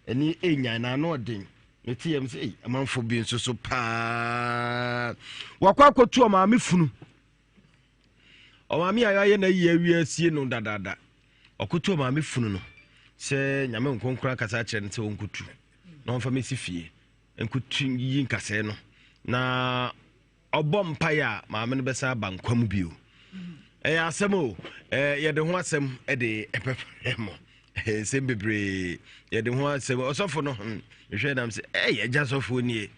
Ɛne ɛnyan na ano ɔden. Mete yam sɛ ei amanfo bi nso so paa. Wakɔ akɔtu ɔmaame funu. Ɔmaame a yɛayɛ no ayi awie asie no dadaada. Ɔkɔtu ɔmaame funu no sɛ Nyame nkonkron akasa akyerɛ no sɛ ɔnkɔtu na ɔmfa mɛsi fie nkɔtu yi nkasɛɛ no na ɔbɔ mpaeɛ a maame no bɛsan aba nkwa mu bio. Ɛyɛ asɛm o, yɛde ho asɛm de ɛbɛbrɛ mo. Nsɛm bebree yɛde ho asɛm. Ɔsɔfo no hmm, mehwɛ nam sɛ ɛyɛ agya sɔfoɔ nie.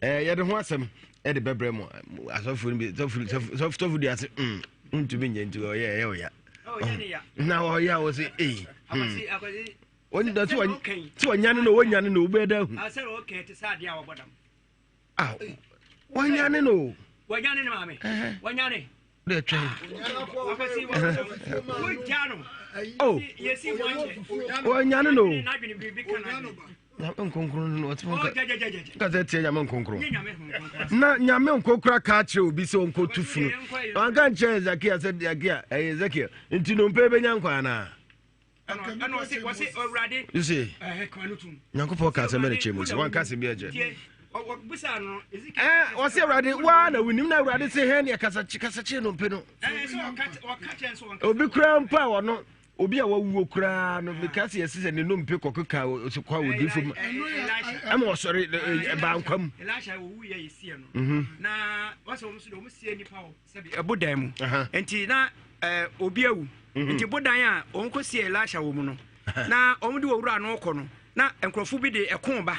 Yɛde ho asɛm de bɛbrɛ mo. Asɔfo no bi sɔfo sɔfo sɔfo di ase hmm, ntumi nyɛ nti ɔyɛ ɛyɛ ɔya. Na ɔyɛ a wɔsɛ ei. Hmm. Wɔn da sɛ wɔnyane no wɔnyane no wobɛyɛ dɛ ahu. Ah, wanyane no. Wanyane no maame. Wanyane. De twɛn. Oh. Wanyane no. Nyame nkonkron no ɔte nka nka sɛ tie nyame nkonkron. Na nyame nkonkron ka kyerɛ obi sɛ ɔnkɔtu funu. Wanka nkyerɛ Ezekiel sɛ Ezekiel ɛyɛ Ezekiel nti no mpɛ bɛnya nkwa anaa? You see, Nyankopɔn ka asɛm bɛ ne kyerɛ mu sɛ wanka asɛm bi akyerɛ. Ɔsɛ Awurade waa na wonim na Awurade se hɛn deɛ kasa kasa kyerɛ no mpe no. Obi koraa mpo a ɔno obi a wawuo koraa no meka sɛ yɛse sɛ ne nompe kɔkeka kɔ a wɔdifo mu ɛma ɔsɔre ɛbaa nkwa mu. Sɛbi ɛbodan mu nti na obi awu mhm. nti bodan a wɔn kɔ sie Elisha wɔ mu no na wɔn de owura no kɔ no na nkurɔfo bi de ɛko ba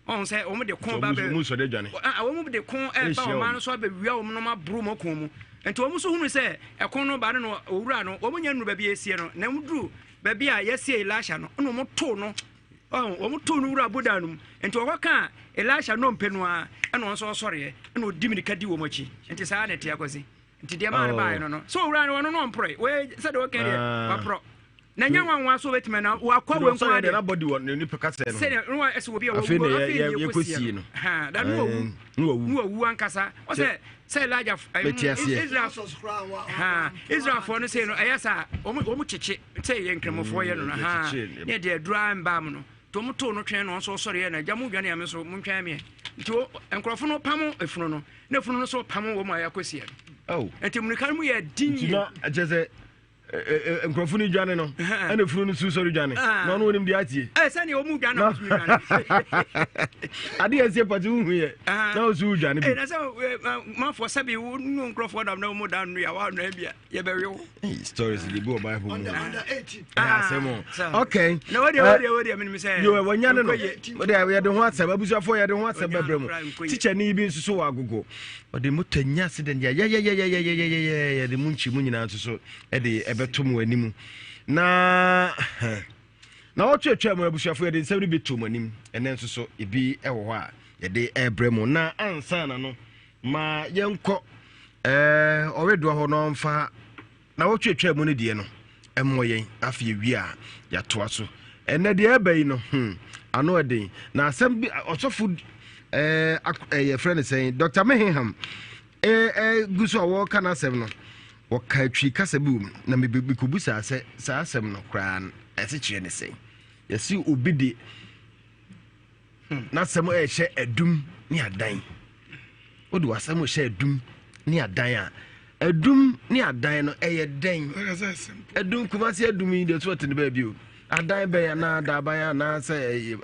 ɔn sɛ wɔn de ko ba bɛ wɔn de ko ɛba wɔn ano so abɛwia wɔn nom aboro wɔn kɔn mu nti wɔn nso hunu sɛ ɛko no ba no no owura no wɔn nyɛ nuru baabi esie no na wɔn duru baabi a yɛsie Elisha no ɛna wɔn to no Ɔho, wɔn too no wuraa bodan no mu. Nti wɔkɔ kaa Elisha nnompe no ara, ɛna ɔno nso ɔsɔreɛ, ɛna ɔdi mirika di wɔn akyi. Nti saa na ɛteɛ Kwasi. Nti deɛ maa no baeɛ no no, sɛ owura no ɔno no ɔmporɔe, wei sɛdeɛ wɔka deɛ, ah. waporɔ. Na ɛnyɛ nwanwa so wɔbɛtumi na wakɔ wei nko adeɛ. Sɛdeɛ wɔ ne nipa kasɛɛ no. Sɛdeɛ no ɛsɛ obi a wɔwu afei na yɛkɔsie no. Ha, da no wawu. No wawu ankasa. Ɔsɛ sɛ Elijah Israel ha Israelfoɔ no sei no ɛyɛ saa wɔn kyekye sɛ yɛ nkramofoɔ yɛ no no ha ne ɛde aduru a mbaa mu no nti wɔn too no twɛn na wɔn nso sɔre yɛ no agya mo dwane a me nso mo ntwɛn meɛ nti nkurɔfo no pam efunu no na efunu no nso pam wɔn a yɛakɔsie no oh. nti mmirika no mu yɛ din yie. nti na ɛkyɛ sɛ nkurɔfo no dwane no ɛna efunu no nso sɔre dwane na ɔno onim deɛ atie. ɛ sɛnea wɔn mu dwane na wɔn nso dwane. adeɛ ɛsɛ pɔtɛ huhu yɛ na wɔn nso dwane bi. ɛ na sɛ manfoɔ sɛbi wo nu nkurɔfoɔ dam na wɔn da nnua wɔn anua bi a. yɛbɛwe wo. stories de bi wɔ bible mu ɛyɛ asɛm o okay na wo deɛ wo deɛ wo deɛ menim sɛ yo wɔnya ne no wo deɛ yɛde ho asɛm abusuafoɔ yɛde ho asɛm bɛbrɛ mu tikyani bi nso so wɔ agogo ɔde moto anya accident yɛ yɛyɛyɛyɛyɛyɛyɛ yɛde mu nkyi mu nyinaa nso so ɛde ɛbɛto mu anim na na wɔtwetwe mu abusuafoɔ yɛde nsɛm no bi to mu anim ɛnɛ nso so ebi ɛwɔ hɔ a yɛde ɛbrɛ mu na ansa na no Ma yɛnkɔ ɛɛ ɔwedoɔ hɔ na ɔmfa na wɔtwetwaa mu no deɛ no mmɔ yɛn afei yɛwie a yɛatoa so ɛnɛ deɛ ɛba yi no hmm, ano ɛden na asɛm bi ɔsɔfo ɛɛ ɛyɛ frɛ no sɛn Dr. Meheham ɛɛ ɛɛ gu so a wɔreka n'asɛm no wɔka twi kasa bi wɔ mu na mekɔbu saa sɛ saa asɛm no koraa ɛse kyerɛ ne sɛn yɛse obi de N'asɛm rehyɛ adum ne adan. Wode w'asɛm rehyɛ adum ne adan a, adum ne adan no ɛyɛ dɛn? Adum Kumasi adum yi deɛ so ɔte ne baabi o. Adan bɛn anaa daban anaa sɛ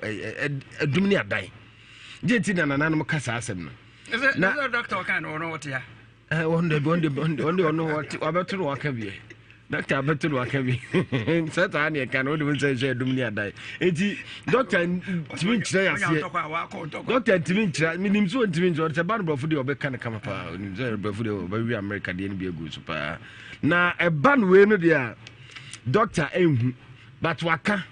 adum ne adan. Gye nti na nananom ka saa asɛm no. Na dɔkta ɔka no ɔno ɔte ha. Wɔn de wɔn de wɔn de ɔno wɔte wabɛto no waka bi dɔkta abɛto no waka bi sɛ saa ne ɛka no wode wo nsɛ nhyɛ adum ne adan enti dɔkta ntumi nkyerɛ aseɛ dɔkta ntumi nkyerɛ menim sɛ ɔntumi nkyerɛ sɛ ba no borɔfo deɛ ɔbɛka no kama paa ɔnim sɛ borɔfo deɛ ɔbɛwi amerika deɛ no bi agu so paa na ɛba no wei no deɛ a dɔkta ɛnhu but waka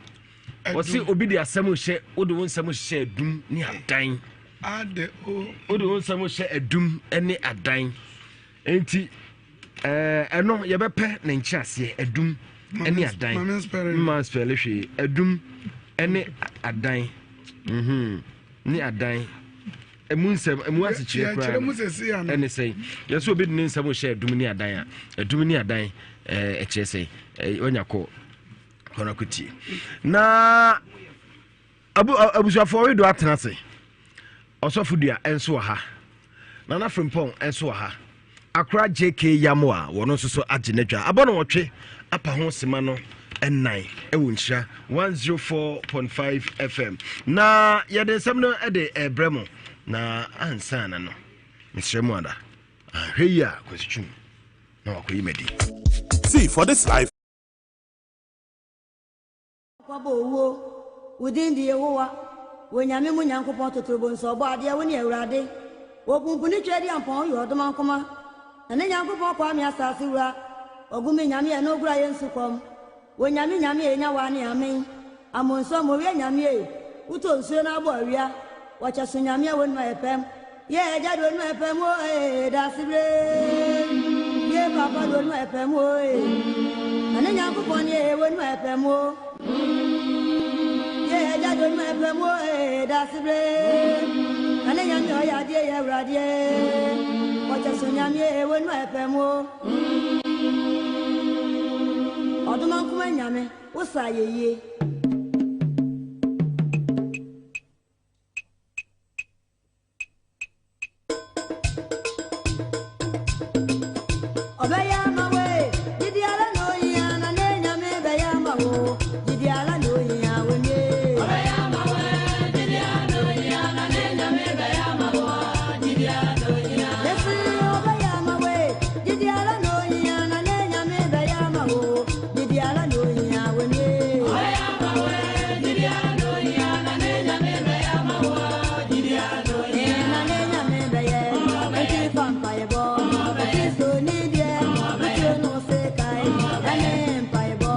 ɔse obi de asɛm hyɛ wode wo nsɛm hyɛ adum ne adan wode wo nsɛm hyɛ adum ne adan nti ɛno yɛbɛpɛ ne nkyerɛaseɛ adum ne adan mma spɛle hwee adum ne adan mhm, ne adan ɛmu nsɛm ɛmu asekyerɛ koraa ɛne sɛn yɛsɛ obi de ne nsɛm hyɛ adum ne adan a adum ne adan ɛkyerɛ sɛn wanya kɔ kɔnɔ akɔtie na. Abusuafoɔ wedo atena ase. Ɔsɔfo dua nso wɔ ha. Nana Frimpong nso wɔ ha. Akora JK Yamoa wɔn nso so agye n'adwa. Abɔ no wɔtwe apa ho sema no nnan ɛwɔ Nhyira 104.5 FM. Na yɛde nsɛm no de ɛbrɛ mo na ansa na no mesrɛ mu ada. Ahwɛ yi a Kwasi Twum na wakɔyi madi. See for this life. Kwabɔ owuo, wo din de Yehowa, wo Nyame mu Nyankopɔn totorobonso Ɔbɔadeɛ, wo ne Awurade. Wɔ pumpuni Tweaduampɔn, woyɛ ɔdomankoma, na ne Nyankopɔn Kwame asase wura, Ɔgu me Nyame a ɛno ogura yɛn sukɔm. Wo Nyame Nyame a enya wa ne amen, Amonso mowia Nyame ei, wotɔ nsuo na abɔ awia, Wɔkyɛ so Nyame a wonuma yɛ pɛm, Yɛ agya de onuma yɛ pɛm o ee, Dasebre Yɛ papa de onuma yɛ pɛm o ee, Na ne Nyankopɔn ne ee, wonuma yɛ pɛm o. Yɛ agya de onuma yɛ pɛm o ee, Dasebre Na ne Nyame ɔyɛ adeɛ yɛ Awurade ee, Wɔkyɛ so Nyame ee, wonuma yɛ pɛm o. Ɔdomankoma Nyame, wo sa ayɛyie. Ɔbɛyɛ ama wo ee, gyidi ara na ohia na ne Nyame bɛyɛ ama wo, gyidi ara na ohia wo nie. Ɔbɛyɛ ama wo ee, gyidi ara na ohia na ne Nyame bɛyɛ ama wo, gyidi ara na ohia. Mese ɔbɛyɛ ama wo ee, gyidi ara na ohia na ne Nyame bɛyɛ ama wo, gyidi ara na ohia wo nie. Ɔbɛyɛ ama wo ee, gyidi ara na ohia na ne Nyame bɛyɛ ama wo, gyidi ara na ohia. Na ne Nyame bɛyɛ, enti fa mpaebɔ, Okristoni deɛ, wotuo no sekan, ɛne mpaebɔ,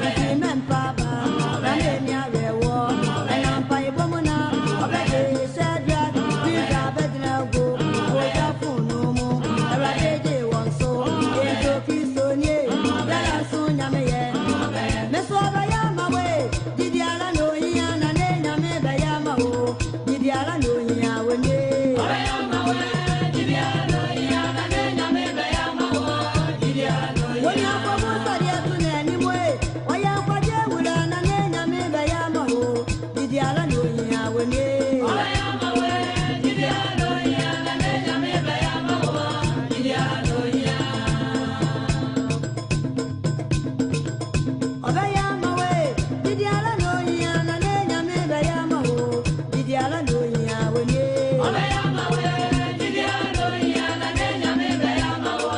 enti mɛmpa aba, na menni awerɛhoɔ, ɛnam mpaebɔ mu na ɔbɛgye Shadrach, Mesach, Abednego, wɔ ogya fononoo mu, Awurade gyee wɔn so, enti Okristoni ei, biara nso Nyame yɛ, me so ɔbɛyɛ ama wo ei, gyidi ara na ohia, na ne Nyame bɛyɛ ama wo, gyidi ara na ohia wo nie. Ɔbɛyɛ ama wo ei, gyidi ara na ohia, na ne Nyame bɛyɛ ama wo, gyidi ara na ohia. Wɔnni afɔbu sɔdeɛ to n'anim ei, ɔyɛ nkwagye wura, na ne Nyame bɛyɛ ama wo, gyidi ara na ohia wo nie. Ɔbɛyɛ ama wo ei, gyidi ara na ohia, na ne Nyame bɛyɛ ama wo, gyidi ara na ohia. Ɔbɛyɛ ama wo ei, gyidi ara na ohia, na ne Nyame bɛyɛ ama wo, gyidi ara na ohia wo nie. Ɔbɛyɛ ama wo ei, gyidi ara na ohia, na ne Nyame bɛyɛ ama wo,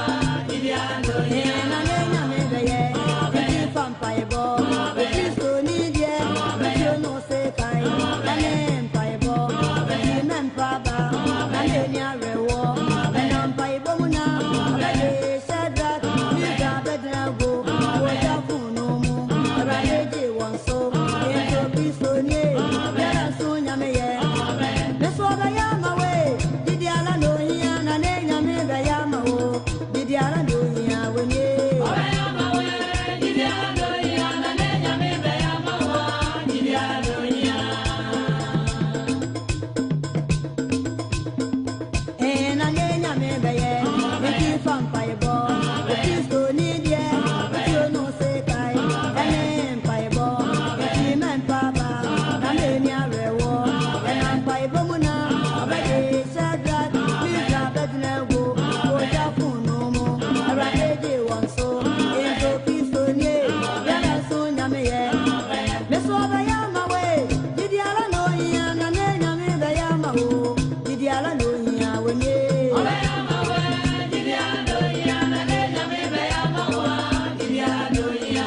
gyidi ara na ohia. Na ne Nyame bɛyɛ, enti fa mpaebɔ, Okristoni deɛ, wotuo no sekan, ɛne mpaebɔ, enti mɛmpa aba, na menni awerɛhoɔ, ɛnam mpaebɔ mu na ɔbɛgye Shadrach, Mesach, Abednego, wɔ ogya fononoo mu, Awurade gyee wɔn so, enti Okristoni ei, biara nso Nyame yɛ, me so ɔbɛyɛ ama wo ei, gyidi ara na ohia, na ne Nyame bɛyɛ ama wo, gyidi ara na ohia wo nie. Ɔbɛyɛ ama wo ei, gyidi ara na ohia, na ne Nyame bɛyɛ ama wo, gyidi ara na ohia. Ee, na ne Nyame bɛyɛ, enti fa mpaebɔ, Okristoni deɛ, wotuo no sekan, ɛne mpaebɔ, enti mɛmpa aba, na menni awerɛhoɔ, ɛnam mpaebɔ mu na ɔbɛgye Shadrach, Mesach, Abednego, wɔ ogya fononoo mu, Awurade gyee wɔn so, enti Okristoni ei, biara nso Nyame yɛ, me so ɔbɛyɛ ama wo ei, gyidi ara na ohia, na ne Nyame bɛyɛ ama wo, gyidi ara na ohia wo nie. Ɔbɛyɛ ama wo ei, gyidi ara na ohia, na ne Nyame bɛyɛ ama wo, gyidi ara na ohia.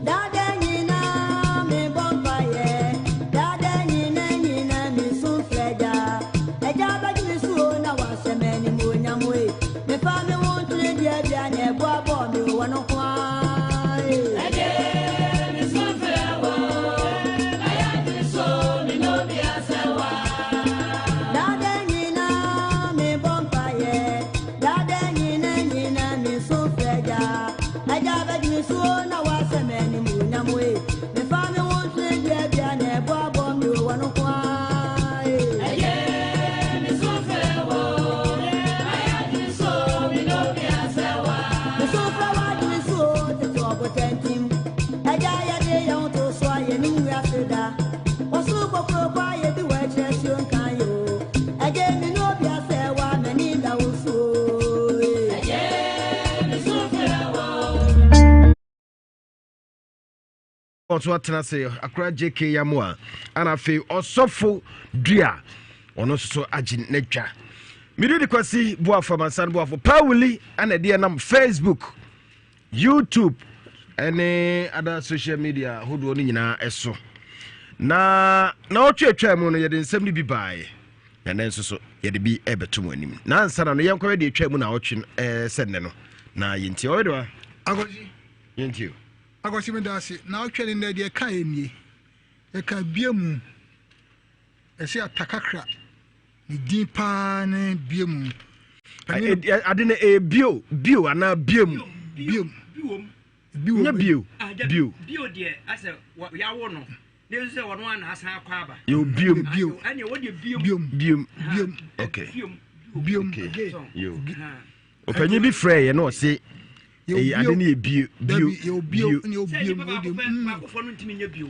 Dada nyinaa mebɔ mpaeɛ, dada nyinaa nyinaa mesu frɛ Agya. Agya bɛgye me so o na wahyɛ me animuonyam e. Mefa me ho ntwene duadua na ɛboaboa me o, wɔno nko ara e. Agye mesu frɛ wo, ɛyɛ adwene so me ne obi asɛ wa. Dada nyinaa mebɔ mpaeɛ, dada nyinaa nyinaa mesu frɛ Agya. Agya bɛgye me so o na wahyɛ me animuonyam e. Mefa me ho ntwene duadua na ɛboaboa me o, wɔno nko ara e. Agye mesu frɛ wo, ɛyɛ adwene so me ne obi asɛ wa. Mesu frɛ wo adwene so o, tete ɔbotan. Ɔso atena ase akora JK Yamoa ana afei ɔsɔfo dua ɔno nso so agye n'adwa. Mede de kwasi boafo amansan boafo Pawuli ana ɛde ɛnam Facebook, YouTube ɛne ada social media ahodoɔ no nyinaa ɛso. Na na ɔtwe atwa mu no yɛde nsɛm no bi baeɛ. Na ɛnɛ nso so yɛde bi ɛbɛto mu anim. Na ansa na no yɛnkɔyɛ deɛ atwa mu na ɔtwe sɛ nnɛ no na yɛntie. Ɔyɛ de wa? Akwasi. Yɛntie o. Akwasi meda ase na ɔtwɛ ne nnɛ deɛ ɛka yɛ nie yɛka bie mu ɛsɛ atakakra ne din paa ne bie mu. Ade no ɛyɛ bio bio anaa bie mu. Bio bio nyɛ bio bio. Bio deɛ asɛ yawo no ne nso sɛ wɔn ana asan akɔ aba. Yɛ bio bio ɛne wɔ deɛ bio bio bio okay bio okay yo. Ɔpanyin bi frɛ yɛ na ɔse ɛyi ade no yɛ bio bio bio sɛ nipa baako pɛ baakofoɔ no ntumi nyɛ bio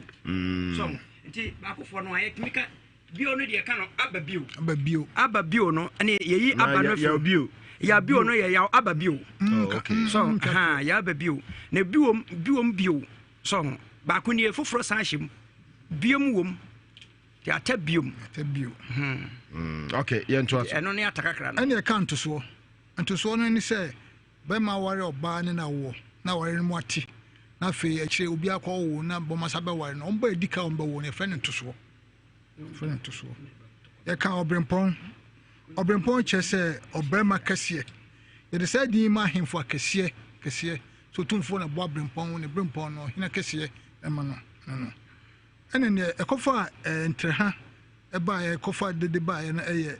so nti baakofoɔ no ayɛ tumi ka bio no deɛ ka no aba bio aba bio aba bio no ɛne yɛyi aba no fi bio ya bio no yɛ yaw aba bio oh, so ha yɛ aba bio na biom biom bio so baako nie foforɔ san hyɛ mu biom wom Nti ata biom. Ata bio. Mm, okay, yɛn to aso. Ɛno ne ata kakra no. Ɛne ɛka ntosoɔ. Ntosoɔ no ne sɛ bɛrima aware ɔbaa ne na woɔ na aware no mu ate na afei akyire obi akɔ wo na bɔmasa bɛware no ɔmbɔ edi ka ɔmbɛwo no yɛfrɛ no ntosoɔ. Yɛfrɛ no ntosoɔ. Yɛka ɔbrempɔn. Ɔbrempɔn kyerɛ sɛ ɔbarima kɛseɛ. Yɛde saa din ma ahemfo akɛseɛ kɛseɛ. So otumfoɔ na ɛbɔ abrempɔn ne brempɔn no ɔhene kɛseɛ ɛma no no no. Ɛna nea ɛkɔfaa ntrɛha baeɛ, ɛkɔfa dede baeɛ no yɛ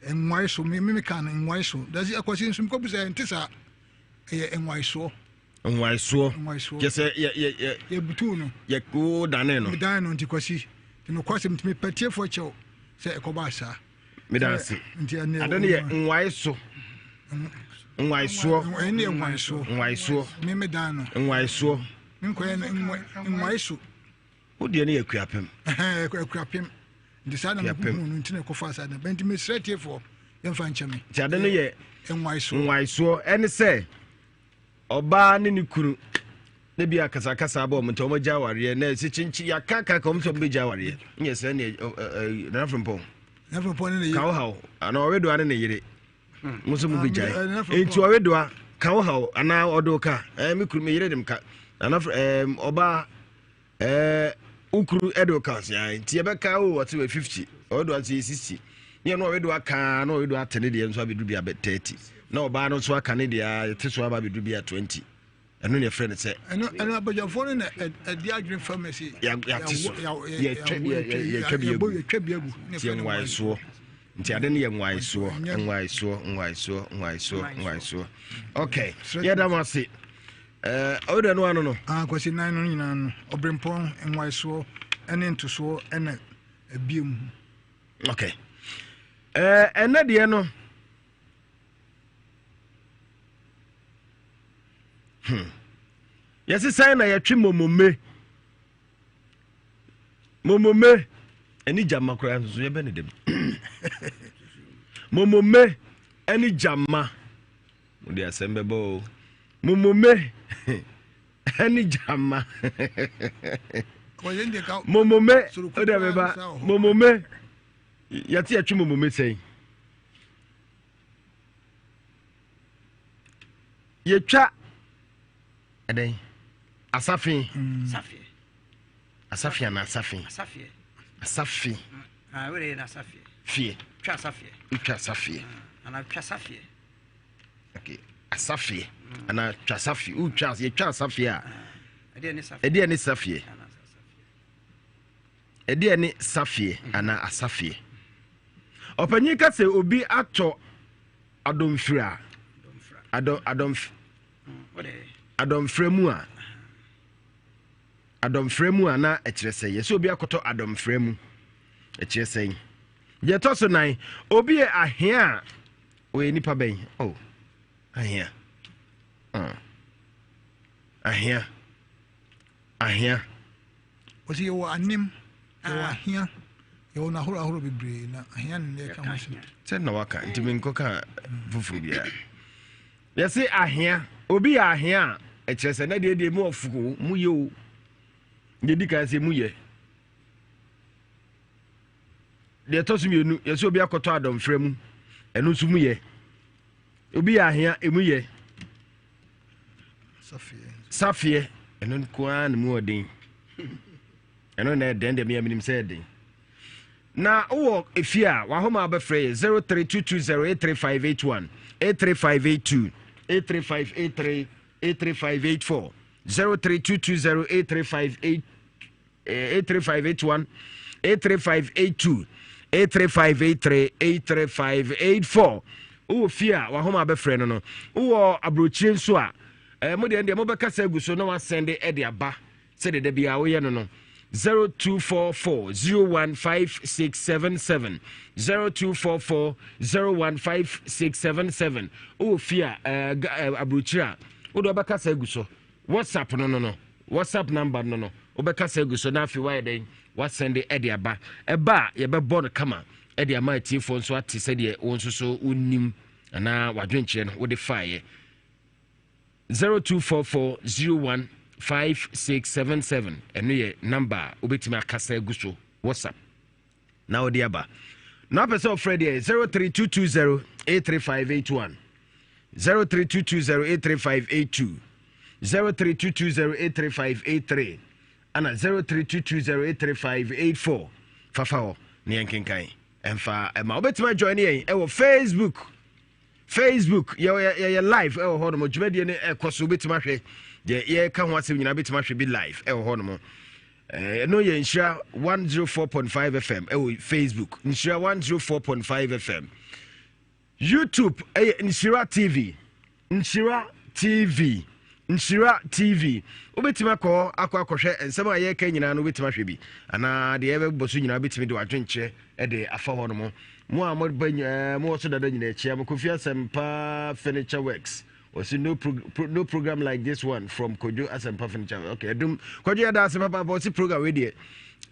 nwae so. Me me ka no nwae so. Dasi akwasi nso mekɔbu sɛ ɛnte saa. Ɛyɛ nwaesoɔ. Nwaesoɔ. Nwaesoɔ. Kyɛ sɛ yɛ yɛ yɛ. Yɛbutuu no. Yɛ wo dane no. Medane no nti kwasi. Nti nokwasɛm nti mepɛ tiefoɔ kyɛw sɛ ɛkɔbaa saa. Meda ase. Nti ɛne Ade no yɛ nwae so. Nwaesoɔ. Ɛne yɛ nwaesoɔ. Nwaesoɔ. Me medan no. Nwaesoɔ. Me nkɔyɛ no nwae so. Wo deɛ no yɛ Akuapem. Ɛhɛn, Akuapem. Nti saa na mehuhu no nti na ɛkɔfa saa na nti mesrɛ tiefoɔ yɛmfa nkyɛ me. Nti ade no yɛ nwaesoɔ. Nwaesoɔ ɛne sɛ ɔbaa ne ne kunu ne bi akasakasa abɔ wɔn nti wɔn agya awareɛ na ɛsɛ kyinkyin yaka kaka wɔn sɛ wɔn bɛgya awareɛ nyɛ sɛ ne Nana Frimpong. Nana Frimpong ne ne yere. Kawo haw ana ɔwedoa ne ne yere. Mo nso mo bɛgyae. Nti ɔwedoa kawo haw anaa ɔde ka ɛɛ me kunu me yere dem ka Nana ɛɛ ɔbaa. Ɛɛ wo kunu de wo ka ɔse ae nti yɛbɛka o ɔse wɔ 50 ɔde ɔse yɛ 60 ne ɛno ɔwe do aka na ɔwe do ate ne deɛ nso abɛduru bi abɛ 30 na ɔbaa no nso aka ne deɛ yɛte so aba abɛduru bi a 20 ɛno ne ɛfrɛ no sɛ ɛno ɛno abadwafoɔ no na ɛde adwene fam ɛsi yɛate so yɛtwa bi agu yɛtwa bi agu nti nwae soɔ nti ade no yɛ nwae soɔ nwae soɔ nwae soɔ nwae soɔ nwae soɔ ok yɛda mo ase Ɛɛ ɔdɛ no ano no. Ah Kwasi nan no nyinaa no ɔbrempɔn nwaesoɔ ne ntosoɔ ɛna ɛbie mu. Okay. Ɛɛ ɛnɛ deɛ no. Hmm. Yɛsi sɛn na yɛtwe momome. Momome ɛne gyama koraa nso yɛbɛ ne dɛm. Momome ɛne gyama. Mode asɛm bɛba o. Momome ɛne gyama. Momome ode bɛba. Momome yɛte yɛtwe momome sɛn. Yɛtwa ɛdɛn asafe. Mm. Asafe anaa asafe? Asafe. Ah, Fie. Twa asafeɛ. Twa asafeɛ. Ah, anaa twa safeɛ. Okay. Asafeɛ. Mm. Anaa twa safeɛ. Wotwa yɛtwa asafeɛ a. Ah, ɛdeɛ ne safeɛ. Ɛdeɛ ne safeɛ mm. anaa asafeɛ. Ɔpanyin ka sɛ obi atɔ adɔmfiri a. Adɔm adɔm mm, adɔmfrɛ mu a. Adɔmfrɛ mu a na ɛkyerɛ sɛn? Yɛsɛ obi akɔtɔ adɔmfrɛ mu. Ɛkyerɛ sɛn? Deɛ ɛtɔ so nan, obi yɛ ahea a ɔyɛ nipa bɛn? Oh, ahea. Uh. Ahea. Ahea. Ɔsɛ yɛwɔ anem, yɛwɔ ah. ahea, yɛwɔ no ahorow ahorow bebree na ahea ne yɛka ho asɛm. Sɛ na waka nti menkɔka foforɔ biara. Yɛse ahea, obi yɛ ahea a, ɛkyerɛ sɛ na deɛ deɛ mu ɔfo o, mu yɛ o. Deɛ di kan sɛ mu yɛ. Deɛ ɛtɔ so mmienu, yɛsɛ obi akɔtɔ adɔmfrɛ mu, ɛno nso mu yɛ. Obi yɛ ahea, emu yɛ. Safeɛ, ɛno nko ara na mu ɔden. Ɛno na ɛdɛn deɛ meyɛ menim sɛ ɛden. Na wowɔ efie a wahoma abɛfrɛ yɛ 0322083581 83582 83583 83584 03220835 83581 83582 83583 83584 wowɔ fie a wahoma abɛfrɛ no no wowɔ aburokyire nso a eh, mo deɛ deɛ mobɛkasa agu so na wasɛnde de aba sɛdeɛ da biara woyɛ no no 0244 015677 0244 015677 wowɔ fie a eh, eh, aburokyire a wode wobɛkasa agu so whatsapp no no no whatsapp number no no wobɛkasa agu so na afei woayɛ dɛn wasɛnde ɛde aba ɛba a yɛbɛbɔ no kama ɛde ama atiefoɔ nso ate sɛdeɛ wo nso so wonim anaa wadwenkyerɛ no wode faeɛ 0244 01 5677 ɛno yɛ number a wobɛtumi akasa agu so whatsapp na wode aba na wopɛ sɛ ɔfrɛ deɛ 03220 83581 03220 83582 03220 83583 ana 03220 83584 fafa hɔ na yɛnkenkan ɛmfa ɛma wobɛtumi ajoin yɛn ɛwɔ facebook Facebook yɛyɛ yɛyɛ live ɛwɔ hɔ nom dwumadie no ɛkɔ so wobɛtumi ahwɛ deɛ yɛka ho asɛm nyinaa wobɛtumi ahwɛ bi live ɛwɔ hɔ nom ɛno yɛ nhyira 104.5 fm ɛwɔ Facebook nhyira 104.5 fm YouTube ɛyɛ nhyira TV nhyira TV Nhyira TV. Wobɛtumi akɔ hɔ akɔ akɔhwɛ nsɛm a yɛreka nyinaa no wobɛtumi ahwɛ bi anaa deɛ yɛbɛbɔ so nyinaa wobɛtumi de w'adwenkyerɛ de afa hɔ nom. Mo a moba nyinaa mowɔ so dada nyinaa akyia mo Kofi Asɛmpa Furniture Works. Wɔsi no, pro, pro, no program like this one from Kojo Asɛmpa Furniture Works. Okay, ɛdum Kojo yɛda ase papaapa wɔsi program wei deɛ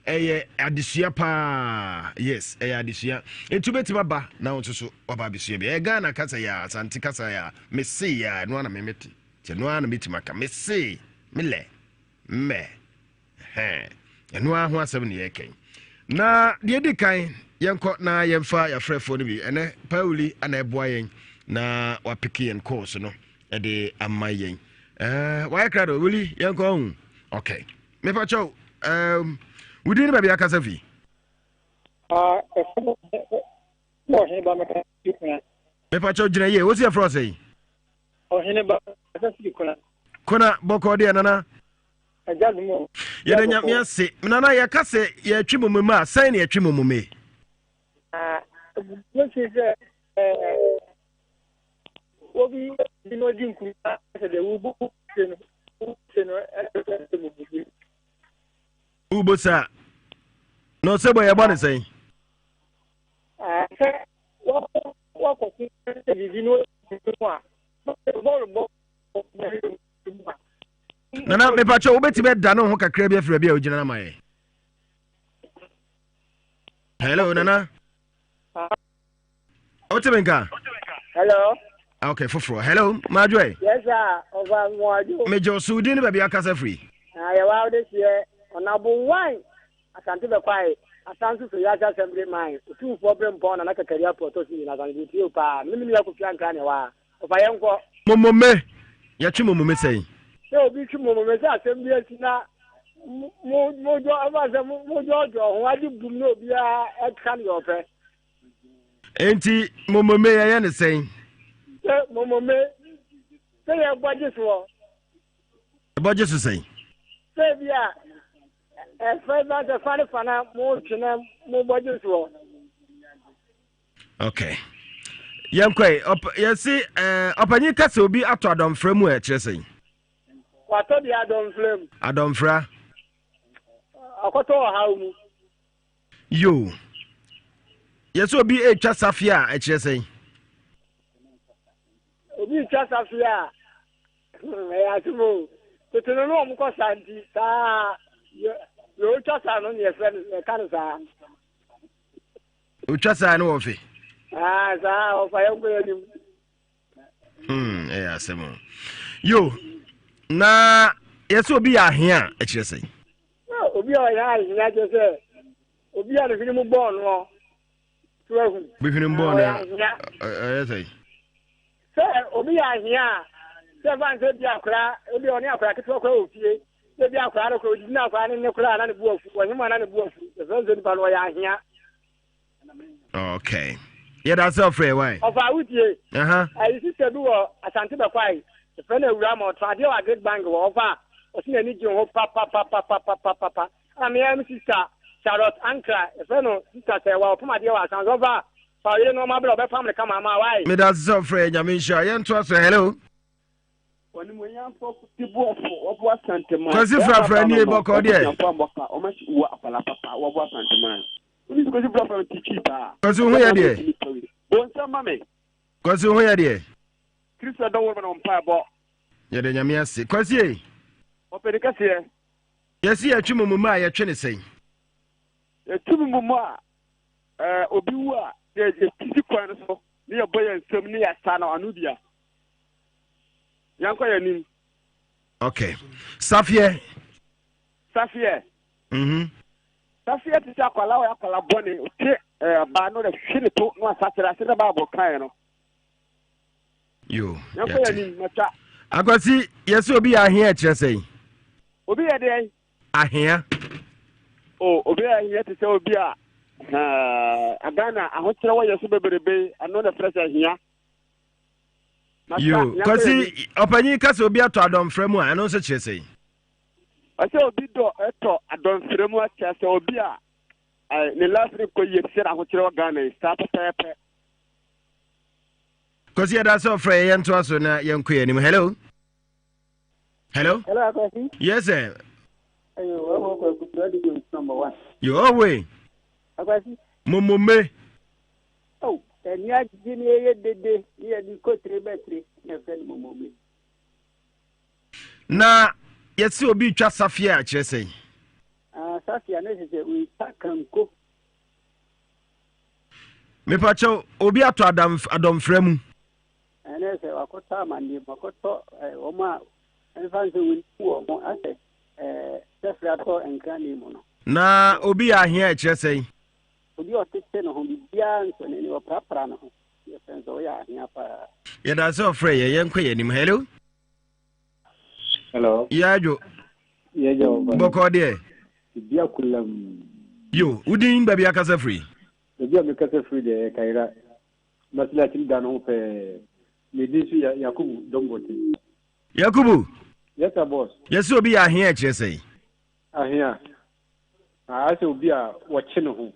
ɛyɛ adesua paa yes ɛyɛ adesua nti wobɛtumi aba na wo nso so waba abɛsua bi ɛyɛ Ghana kasa yɛ Asante kasa yɛ mese yɛ ɛno ana memete Nti ɛno ara na mɛtumi aka. Mese, melɛ, mmɛ, hɛn. Ɛno ara ho asɛm na yɛreka yi. Na deɛ ɛdi kan, yɛnkɔ na yɛmfa yɛafrɛfoɔ no bi. Ɛnɛ, Pauli ana ɛboa yɛn na wapeke yɛn course no ɛde ama yɛn. Uh, wayɛ krado, Wuli, yɛnkɔ ɔhu. Okay. Mepa kyɛw, um, wodin ne baabi akasa fi? Ah, ɛfɛ, ɔhene ba mɛka fi kuna. Mepa kyɛw gyina yie, wosi ɛfrɛ ɔsɛ yi? Ɔhene ba, kasa firi Kona. Kona bɔkɔɔ deɛ nana. Agya dom o. Yɛda nyame ase. Nana yɛka sɛ yɛtwe momome a sɛn na yɛtwe momome? Mesi sɛ obi bi na ɔdi nkuma sɛ deɛ wobu se no se no ɛsɛ sɛ momome. Wobu saa na ɔsɛ bɔ yɛbɔ ne sɛn? Sɛ wɔkɔ so sɛ biribi no mu a, bɔɔl bɔ Nana mepakyɛ wobɛtumi ada ne ho kakra bi afiri baabi a wogyina no ama yɛ. Hello Nana. Wote me nka? Hello. Ah, okay, foforɔ. Hello, Madwoe. Yes sir, ɔfa mmoadwo. Megye wo so, wodin ne baabi akasa firi? Ah, yɛwɔ awode seɛ, ɔnabo wan Asante bɛkwae, asan nso so wiase asɛm bere mae, Otumfoɔ Berempɔn Nana Kakari Apo ɔtɔ so mmienu, Asante metie wo paa, me ne me nua Kofi Ankrah na ɛwɔ ha, ɔfa yɛn nkɔ. Momome, yɛtwe momome sɛn? Sɛ obi twe momome sɛ asɛm bi asi na mo mo dwɔ ɛfa sɛ mo mo dwɔɔdwɔɔ ho ade bum na obiara ɛka deɛ ɔpɛ. Enti momome yɛyɛ ne sɛn? Sɛ momome sɛ yɛbɔ gye soɔ. Yɛbɔ gye so sɛn? Sɛ ebi a Ɛfɛ ba sɛ fa ne fa na mo twe na mo bɔ gye soɔ. Okay. Yɛnkɔ yi, yɛsi ɛɛ ɔpanyin ka sɛ obi atɔ adɔmfra mu a ɛkyerɛ sɛn? Watɔ deɛ adɔmfra mu. Adɔmfra. Akɔtɔ ɔhaw mu. Yo. Yɛsɛ obi retwa safia a ɛkyerɛ sɛn? Obi retwa safia a Ɛyɛ asɛm o. Tete no na wɔn kɔ saa nti saa yɛ yɛ otwa saa no na yɛfrɛ no yɛka no saa. Otwa saa no wɔ fe. Aa saa ɔfa yɛn kɔ yɛn anim. Hmm ɛyɛ asɛm o. Yo na yɛsɛ obi yɛ ahea a ɛkyerɛ sɛn? a ɔyɛ ahia kyerɛ sɛ obi a ne hwene mu bɔɔ noɔ so ahu. Bi hwene mu bɔɔ no ɛyɛ sɛ. Sɛ obi yɛ ahia a sɛ fa nsɛ bi akora ebi ɔne akora ketewa kora wɔ fie sɛ bi akora no kora odidi na akora ne ne kora na ne bu afu ɔhema na ne bu afu ɛfɛ sɛ nipa no ɔyɛ ahia. Okay. Yɛda sɛ ɔfrɛ wae. Ɔfa wotie. Ayi sista bi wɔ Asante Bɛkwae. Ɛfrɛ no awura ma ɔtɔ adeɛ wɔ Agric Bank wɔ ɔfa ɔsi n'ani gye ho papapapapapapa. Ɛna me ara me sista Charlotte Ankra ɛfrɛ no sista sɛ wa ɔpam adeɛ wɔ Asante ɔfa fa ɔyere no ɔma brɛ ɔbɛpam no kama ama wae. Meda ase sɛ ɔfrɛ Nyame nhyira. Yɛntoa so. Hello. Onimuonyamfoɔ Kofi Boafo wɔboa Asanteman. Kwasi Frafra nie bɔkɔɔ deɛ. Abusuafoɔ mmɔka wɔn asi wɔ akwala papa wɔboa Asanteman. Woni Kwasi Frafra no ti twi paa. Kwasi ho yɛ deɛ. Bonsam ma me. Kwasi ho yɛ deɛ. Kristo dɔ wo ma no mpaebɔ. Yɛda Nyame ase. Kwasi ei. Ɔpɛni kɛseɛ. Yɛsi yɛtwe mo mu a yɛtwe ne sɛn? Yɛtwe mo mu a ɛɛ obi wu a yɛsisi kwan no so ne yɛbɔ yɛn nsam ne yɛasa no ano bia. Yɛnkɔ yɛn anim. Okay. Safeɛ. Safeɛ. Mhm. Safeɛ te sɛ akwadaa ɔyɛ akwadaa bɔne ɔte ɛɛ no de hwe ne to na wasakyera ase na baabɔ kaeɛ no. Yo. Yɛnkɔ yɛn anim matwa. Akwasi yɛsɛ obi yɛ ahea kyerɛ sɛn? Obi yɛ deɛn? Ahea. O obi yɛ ahea te sɛ obi a ɛɛ Ghana ahokyerɛ wɔ yɛ so bebrebe ɛno na ɛfrɛ sɛ ahia. Yo, Kwasi, ɔpanyin ka sɛ obi atɔ adɔmfrɛ mu a, ɛno nso kyerɛ sɛn? Ɔsɛ obi dɔ ɛtɔ adɔmfrɛ mu akyerɛ sɛ obi a ne life no kɔ yie sɛ ahokyerɛ wɔ Ghana yi saa pɛpɛɛpɛ. Kwasi yɛda sɛ ɔfrɛ yɛ yɛntoa so na yɛnkɔ yɛn anim. Hello. Hello. Hello, Kwasi. Yes, sir. Ayo, wawo Kwaku Prodigy number one. Yo, owe. Akwasi. Momome. Oh, ɛni agye ne ɛyɛ dede ne yɛde kotire bɛtire na ɛfrɛ no momome. Na yɛsɛ obi twa safia a kyerɛ sɛn? Ah, safia ne sɛ sɛ ɔretwa kanko. Mepakyɛw, obi atɔ adɔmfrɛ mu. Ɛne sɛ wakɔtɔ amanneɛ mu, wakɔtɔ wɔn a ɛmfa nsɛ wɔn wɔn asɛ sɛfrɛ atɔ nkrane mu no. Na obi yɛ ahea ɛkyerɛ sɛn? Obi a ɔtete ne ho, biribiara nsɔ n'ani, ɔprapra ne ho. Yɛfrɛ no sɛ ɔyɛ ahea paa. Yɛda sɛ ɔfrɛ yɛ, yɛnkɔ yɛn anim. Hello. Hello. Yɛadwo. Yɛgya wo ba. Bɔkɔɔ deɛ. Bibia kulam. Yo, wodin baabi akasa firi? Baabi a mekasa firi deɛ ɛyɛ Kaira. Masilakyi da no ho pɛɛ. Me din nso yɛ Yakubu Dombote. Yakubu. Yes sir boss. Yɛsɛ obi yɛ ahea ɛkyerɛ sɛn? Ahea. Ayɛ sɛ obi a wɔkye ne ho.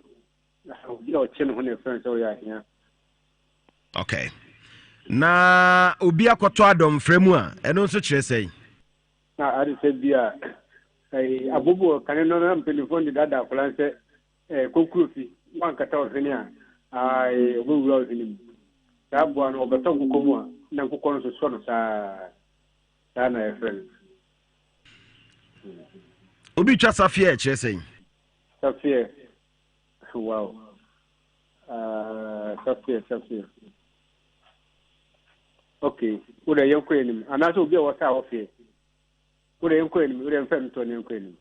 Obi a ɔkye ne ho na ɛfrɛ no sɛ ɔyɛ ahea. Okay. Na obi akɔtɔ adɔmfrɛ mu a, ɛno nso kyerɛ sɛn? Na ade sɛ bi a abobo kane no na mpanimfoɔ de dada akwadaa sɛ kɔkuro fi wankata ɔhwene a ɔbɛwura ɔhwene mu. Saa aboa no ɔbɛtɔ nkokɔ mu a na nkokɔ no sosɔ no saa. Saa na yɛfrɛ no. Obi twa safeɛ ɛkyerɛ sɛn? Safeɛ, wow. Uh, safeɛ, safeɛ. Okay, wo dɛ yɛnkɔ anim. Anaasɛ obi a wɔsa a wɔfeɛ. Wo dɛ yɛnkɔ anim, wo dɛ mfɛ no tɔ ne yɛnkɔ anim.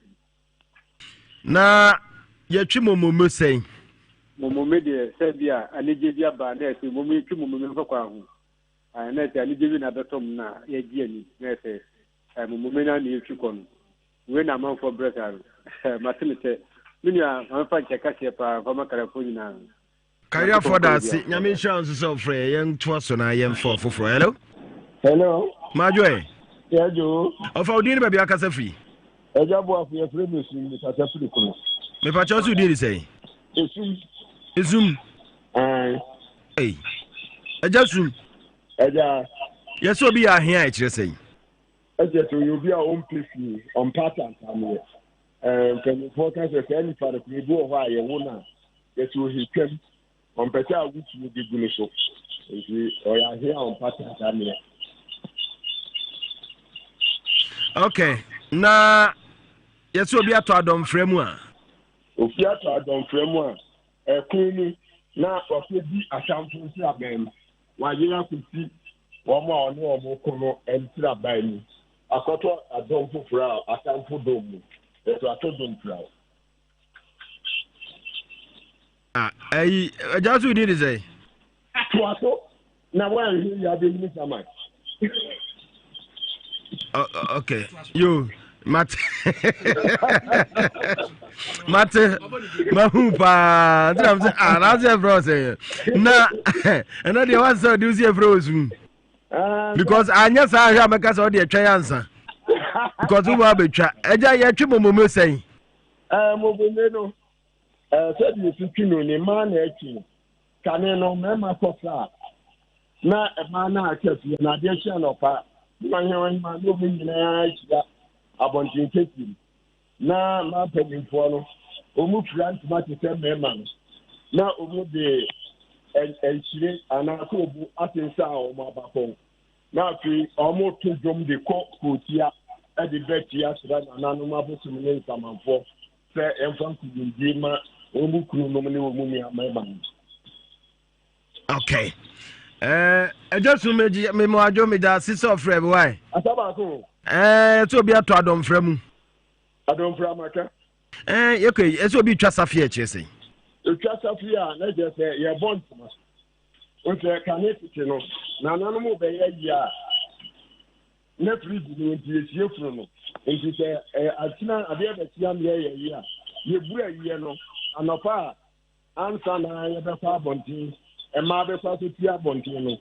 Na yɛtwe momome sɛn? Momome deɛ sɛ bi a anigye bi aba na ɛsɛ mom yɛtwe momome mfa kwan ho. Ae, na ɛsɛ anigye bi na abɛtɔ mu na yɛagye ani, na ɛsɛ momome no ara na yɛtwi kɔ no. Wei na amanfoɔ brɛ saa no. Mate ne sɛ, me nua, ma memfa nkyɛ kaseɛ paa mfa ma Kariafoɔ nyinaa. Kariafoɔ da ase. Nyame nhyira wo nso sɛ wofrɛ yɛ. Yɛntoa so na yɛmfa ɔfoforɔ. Hello? Hello? Madwo ɛ? Yɛdwo. Ɔfa wo din ne baabi akasa firi? Agya Boafo yɛfrɛ me Esum, mekasa firi Kono. Mepakyɛ wo sɛ wo din de sɛn? Esum. Esum. Ae. Ei. Agya Sum. Agya. Yɛsɛ obi yɛ ahea a ɛkyerɛ sɛn? Ɛkyerɛ sɛ ɔyɛ obi a ɔmpɛ fie, ɔmpɛ atantanneɛ. Ɛɛ mpanyinfoɔ ka sɛ saa nipa no kora ebi wɔ hɔ a yɛwo no a yɛsɛ ɔhɛ twam, ɔmpɛ sɛ awotuo bɛgu no so. Nti ɔyɛ ahea a ɔmpɛ atantanneɛ. Okay, na yɛsɛ obi atɔ adɔmfrɛ mu a? Obi atɔ adɔmfrɛ mu a, ɛko mu na wakɔdi atamfo nsraban mu, wayere akɔsi wɔn a ɔne wɔn ko no nsraban mu, akɔtɔ adɔm foforɔ a atamfo dɔm mu, ɛso atɔ dɔm piraw. Ah, ayi, agya so wodin de sɛn? Toa so na woanhwɛ yi abɛhunu saman. Okay, yo, mate. Mate, mahu paa. Nti na sɛ, ah, na ase ɛfrɛ wo sɛ. Na, ɛnɛ deɛ wansɛ ɔde wo si ɛfrɛ wo sum. Because anyɛ saa ahwɛ a mɛka sɛ ɔde ɛtwa yɛ ansa. Because wo ba abɛtwa. Agya yɛtwe mɔmɔmɛ sɛn? Mɔmɔmɛ no, Sɛdeɛ yɛsi twi no, ne mmaa na ɛtwe. Kane no, mmarima kɔ sa a, na mmaa no aka fie na adeɛ kye anɔpa na ɔhemahema ne wɔn nyinaa ahyia abɔnten kɛseɛ mu. Na mmaa mpanimfoɔ no, wɔn fira ntoma te sɛ mmarima no, na wɔn de nhyire anaa koobo asensan wɔn abakɔn. Na afei wɔto dwom de kɔ kurotia de bɛtia srɛ nananom abosom ne nsamanfoɔ. Sɛ yɛmfa nkonimdie ma wɔn mu kununom ne wɔn mu nua mmarima no. Okay. Eh, ɛgya sum memo adwo meda ase sɛ ɔfrɛ me wae. Asa baako. Eh, ɛsɛ obi atɔ adɔmfra mu. Adɔmfra maka. Eh, yɛkɔ yi, ɛsɛ obi twa safeɛ kyerɛ sɛn? Ɛtwa safeɛ a na kyerɛ sɛ yɛbɔ ntoma. Wosɛ kane tete no, nananom bɛyɛ yie a Na fridge no nti yɛsie funu no. Nti sɛ ɛyɛ akyena adeɛ bɛkye ameɛ yɛ yi a, yɛburu ayie no anɔpa a ansa na yɛbɛkɔ abɔnten, mmaa bɛkɔ akɔpie abɔnten no,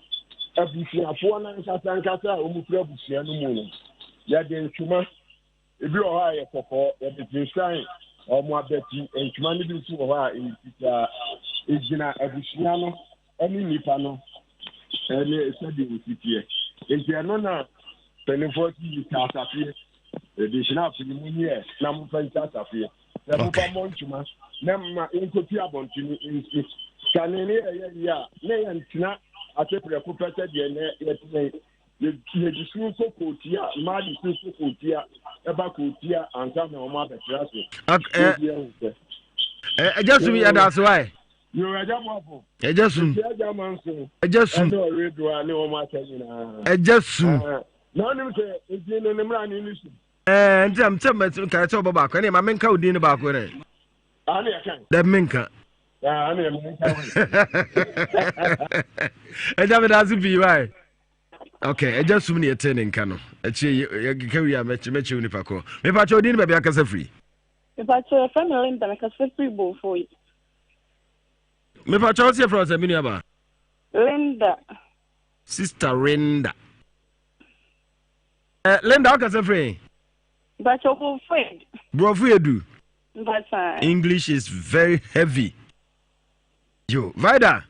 abusuafoɔ no ankasa ankasa a wɔfiri abusua no mu no, yɛde ntoma Ebi wɔ hɔ a ɛyɛ kɔkɔɔ, yɛde sensan wɔn abati. Ntoma no bi nso wɔ hɔ a ɛyɛ fitaa. Egyina abusua no ne nnipa no ne sɛdeɛ wɔsi teɛ. Nti ɛno na mpanimfoɔ si yi ka asafeɛ. Yɛde hyinaafo yi mu nyɛ na momfa nsi asafeɛ. Na momfa mmɔ ntoma na ma yɛnkɔpi abɔntene nsi. Kane ne yɛyɛ yie a, na yɛntena ase prɛko pɛ sɛdeɛ nnɛ yɛtena yi. Yɛde su kɔ kootia, mmaa de su kɔ kootia, ɛba kootia ansa na wɔn abɛtra ase. Ɛgya sum yɛ da ase wae. Yo, ɛgya boafo. Ɛgya sum. Ɛgya manso. Ɛgya sum. Ɛne ɔredoa ne wɔn aka nyinaa. Ɛgya sum. Na ɔnim sɛ edin no ne mmara ne ne sum. Ɛɛ nti am sɛ mɛ nka sɛ ɔbɔ baako ɛne ma menka odin no baako ne. Ane ɛka. Dɛ menka. Ane menka. Ɛgya meda ase pii wae. Ok, ɛgya sum ne yɛtee ne nka no. Akyire yɛkeka wie a mɛkyerɛ wo nipa korɔ. Mepakyɛ odin ne baabi akasa firi. Mepakyɛ yɛfrɛ me Linda mekasa firi Bofoi. Mepakyɛ wo sɛ yɛfrɛ wo sɛ me nuaba? Linda. Sister Linda. Eh, Linda wokasa firi? Mepakyɛ Bofoi. Borɔfo yɛ du. Mepakyɛ. English is very heavy. Yo, Vida.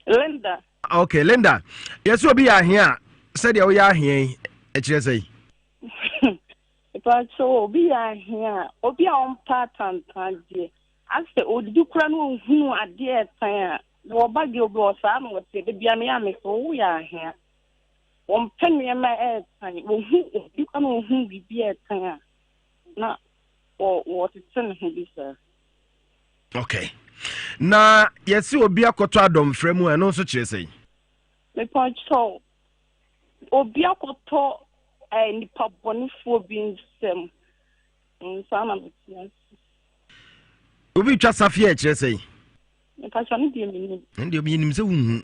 Linda. Okay, Linda. Yɛsɛ obi yɛ ahea a, sɛdeɛ woyɛ ahea yi, ɛkyerɛ sɛ yi? Ìpàtɛ obi yɛ ahea a, obi a ɔmpa atantan deɛ, asɛ odidi kora na ohunu adeɛ ɛtan a, na ɔba deɛ obi wɔ saa na ɔte, da bia meyɛ ame sɛ woyɛ ahea. Wɔmpɛ nneɛma ɛɛtan, wɔhu obi kora na ohunu biribi ɛɛtan a, na wɔtete ne ho bi saa. Okay. Na yɛse obi akɔtɔ adɔmfrɛ mu a ɛno nso kyerɛ sɛn? Mepɔkyɛw, obi akɔtɔ eh, nipa bɔnefoɔ bi nsam. Saa na mete ase. Obi twa safeɛ kyerɛ sɛn? Mepɔkyɛw, ne deɛ menim. Ne deɛ menim sɛ wonhu.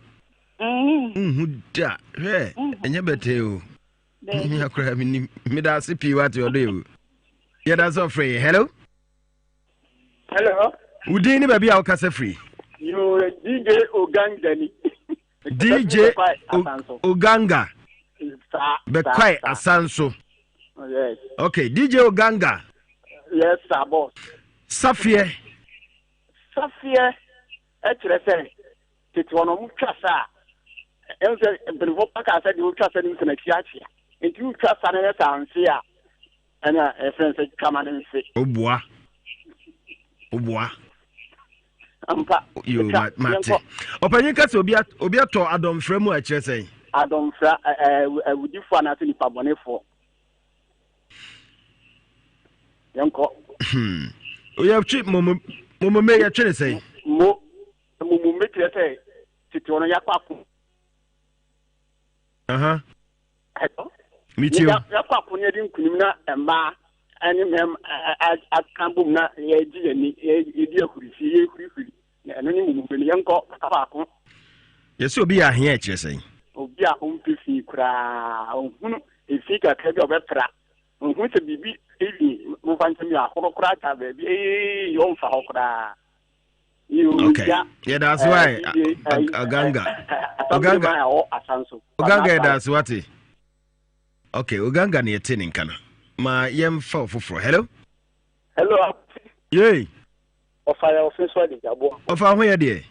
Wonhu da. Hwɛ, ɛnyɛ bɛtɛɛ o. Mia koraa menim. Meda ase pii wate ɔdɔ yɛ o. Yɛda sɛ ɔfrɛ yɛ. Hello? Hello. Wo din ne baabi a wokasa firi? Yo, DJ Oganga ni. DJ Oganga. Bɛkwae Asanso. Yes. Okay, DJ Oganga. Yes, sir, boss. Safeɛ. Safeɛ ɛkyerɛ sɛ tete hɔ no ɔmo twa sa a ɛn sɛ mpanyinfoɔ pa kaa sɛ deɛ ɔtwa sa no nsɛm akyi akyea nti wotwa sa no yɛ sa nse a Ɛna ɛfrɛ no sɛ twama no nse. Oboa. Oboa. Ampa. Yo, mate. Ɔpanyin ka sɛ obi obi atɔ adɔmfra mu a ɛkyerɛ sɛn? Adɔmfra awudifo anaasɛ nipa bɔnefoɔ. Yɛnkɔ. Hmm. Yɛtwe momome yɛtwe ne sɛn? Mo momome kyerɛ sɛ tete hɔ no yɛakɔ ako. Aha. Hello. Metie o. Yɛkɔ ako ne yɛde nkunim na mmaa ne mmarima aka bom na yɛgye yɛn ani, yɛdi ahurisie, yɛhurihuri. Na ɛno ne mumube no. Yɛnkɔ kasa baako. Yɛsɛ obi yɛ ahea ɛkyerɛ sɛn? Obi a ɔmpɛ fi koraa, ɔhunu efi kakra bi a ɔbɛpra. Ɔhunu sɛ biribi ewi momfa nkyɛm yɛ ahoro koraa ta baabi ee ɔmfa hɔ koraa. Okay. Yɛda ase wa Oganga. Oganga. Oganga yɛda ase wate. Okay, Oganga ne yɛte ne nka no. Ma yɛmfa ɔfoforɔ. Hello. Hello. Yei. Ɔfa yɛ ɔfe so ade gyaboa. Ɔfa ho yɛ deɛ.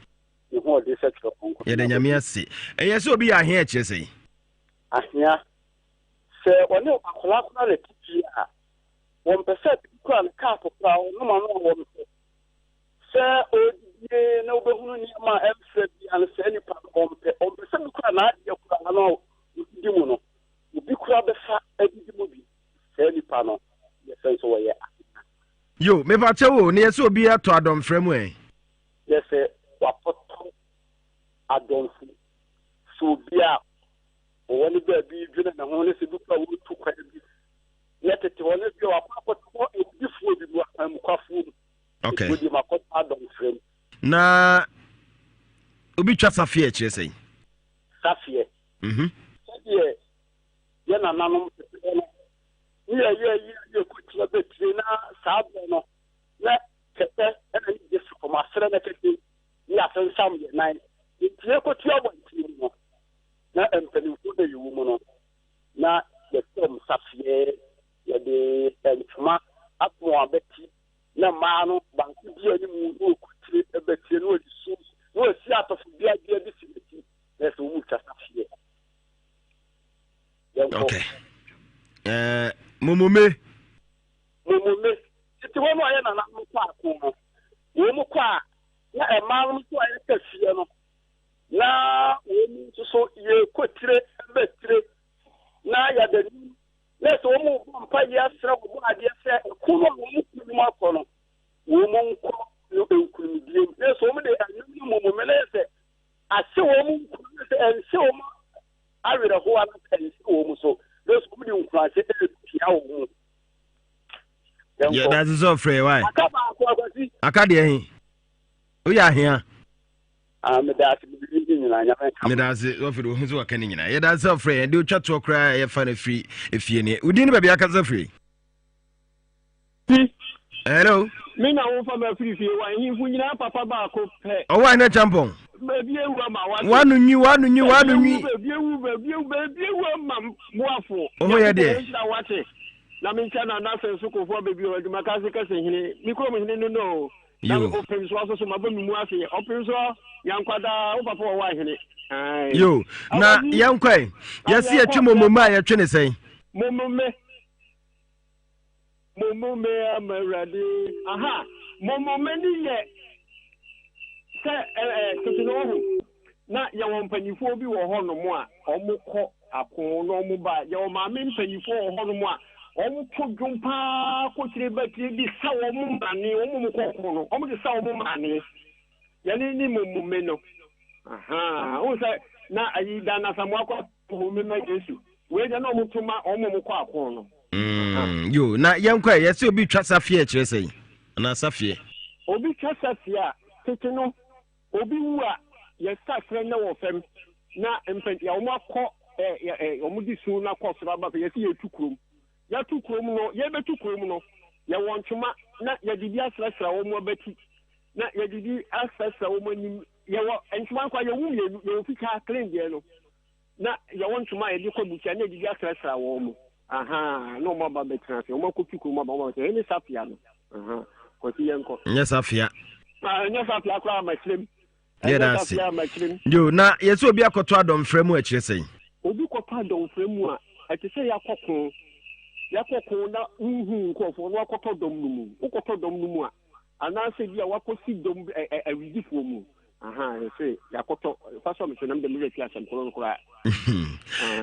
Ne ho ɔde sɛ twerɛ kɔnkɔn. Yɛda Nyame ase. Ɛyɛ sɛ obi yɛ ahea ɛkyerɛ sɛn? Ahea. Sɛ ɔne akwadaa koraa na ɛte fie a, wɔmpɛ sɛ bi kura ne kaapo koraa ɔnom ano a wɔmpɛ. Sɛ ɔredidie na wobɛhunu nneɛma a ɛmfra biara no saa nipa no ɔmpɛ. Ɔmpɛ sɛ bi kura n'adeɛ koraa no a ɔdidi mu no, obi koraa bɛfa adidi mu bi. Saa nipa no yɛfrɛ no sɛ wɔyɛ ahea. Yo, mepa kyɛw o, na yɛsɛ obi atɔ adɔmfrɛ mu ɛ? Yɛsɛ wakɔtɔ adɔmfo. Sɛ obi a ɔwɔ ne baabi dwene ne ho ne sɛ bi kora wɔretu kwan bi na tete hɔ no bi a wakɔ akɔtɔ awudifoɔ bi mu akwanmukwafoɔ mu. Okay. Nti wɔde makɔtɔ adɔmfrɛ mu. Na obi twa safeɛ kyerɛ sɛn? Safeɛ. Mhm. Sɛdeɛ yɛ nananom tete hɔ no ne yɛyɛ yi a yɛkɔtua bɛtire na saa berɛ no na kɛtɛ ɛna ne gye fam aserɛ na kɛtɛ ne yɛasensam yɛ nan nti yɛkɔtua abɔntene mu no na mpanimfoɔ na yɛwɔ mu no na yɛtɔm safeɛ yɛde ntoma ato abɛti na mmaa no baako di anim na ɔkɔtire bɛtire na ɔde su na ɔsi atɔfo biabia bi si n'akyi na ɛsɛ wɔn twa safeɛ. Yɛnkɔ. Okay. Uh, momome. Momome. Tete hɔ no a yɛ nananom kɔ ako no, wɔn mu kɔ a na mmaa no nso a yɛka fie no, na wɔn mu nso so yɛkɔ tire bɛtire na yɛda nim na sɛ wɔn mu bɔ mpa yɛ asrɛ wɔn adeɛ sɛ ɛko no a wɔn mu kɔ no mu akɔ no wɔn mu nkɔ no nkunimdie mu na sɛ wɔn de ɛnum no momome na yɛ sɛ ahyɛ wɔn mu nkuran sɛ ɛnhyɛ wɔn awerɛhow anaasɛ ɛnhyɛ wɔn mu so, nanso wɔn de nkuranhyɛ repia wɔn mu. Yɛ daze sɛ ɔfrɛ wae. Aka baako akwasi. Aka deɛ he. Woyɛ ahea. Ah, meda ase bibiri ne nyinaa nyame nka. Meda ase ɔfrɛ ohu sɛ waka ne nyinaa. Yɛda ase ɔfrɛ yɛn de otwa toɔ koraa yɛfa no firi efie ne. Wodin ne baabi akasa firi. Ti. Hello. Me na wo fa ma firi fie wa nhimfo nyinaa papa baako pɛ. Ɔwɔ ahene champɔn. Baabi ewu ama wa. Wano nwi wano nwi wano nwi. Baabi ewu baabi ewu baabi ewu ama boafo. Ɔho yɛ deɛ. Nhyira wate. Na me nkyɛn na n'asɛn so kofoɔ baabi wɔ adwuma kase kɛse hene. Me kurom hene no no. Na ɔpem so aso so ma bɔ me mu ase. Ɔpem so yankwadaa wo papa wɔ ahene. Yo na yɛnkɔe. Yɛsi yɛtwe momome a yɛtwe ne sɛn. Momome. Momome ama Awurade. Aha, momome ne yɛ sɛ ɛ ɛ tete no ɔho na yɛwɔ mpanimfoɔ bi wɔ hɔnom a wɔkɔ ako na wɔn ba. Yɛwɔ maame mpanimfoɔ wɔ hɔnom a wɔto dwom paa kɔ tire ba tire de sa wɔn mane, wɔn a wɔkɔ ɔko no, wɔde sa wɔn mane. Yɛne ne momome no. Aha, wohu sɛ na ayi Dan Asamoah kɔ momome ma Yesu. Wei deɛ na wɔn to ma wɔn a wɔkɔ ako no. Mm, yo, na yɛnkɔ ɛ, yɛsɛ obi twa safeɛ kyerɛ sɛn? Anaa safeɛ? Obi twa safeɛ a, tete no, obi wu a, yɛsa frɛ na wɔ fam, na mpɛn, yɛ wɔn akɔ, ɛ, ɛ, wɔn de su no akɔ soro aba fam, yɛsɛ yɛtu kurom. Yɛto kurom no, yɛbɛtu kurom no, yɛwɔ ntoma na yɛde bi asrɛsrɛ wɔn abati, na yɛde bi asrɛsrɛ wɔn anim. Yɛwɔ ntoma no koraa, yɛwɔ mmienu, yɛwɔ fitaa, clean deɛ no, na yɛwɔ ntoma a yɛde kɔ bukyia na yɛde bi asrasra wɔn mo ahaa na wɔn aba bɛtena ase wɔn akɔtu kurom aba wɔn aba ɛne safia no ahaa kɔsi yɛn kɔ. Nyɛ safia. Ah nyɛ safia koraa ama kyerɛm. Yɛ da ase. Yo na yɛsɛ obi akɔtɔ adɔmfrɛ mu ɛkyerɛ sɛn. Obi kɔtɔ adɔmfrɛ mu a ɛte sɛ yɛakɔ ko yɛakɔ ko na wonhu nkurɔfoɔ na wakɔtɔ dɔm no mu wokɔtɔ dɔm no mu a anaasɛ bi a wakɔsi dɔm awidifoɔ mu Aha, yɛse yɛakɔtɔ, fa sɔ me so na mede me werɛ fi asɛm koro no koraa.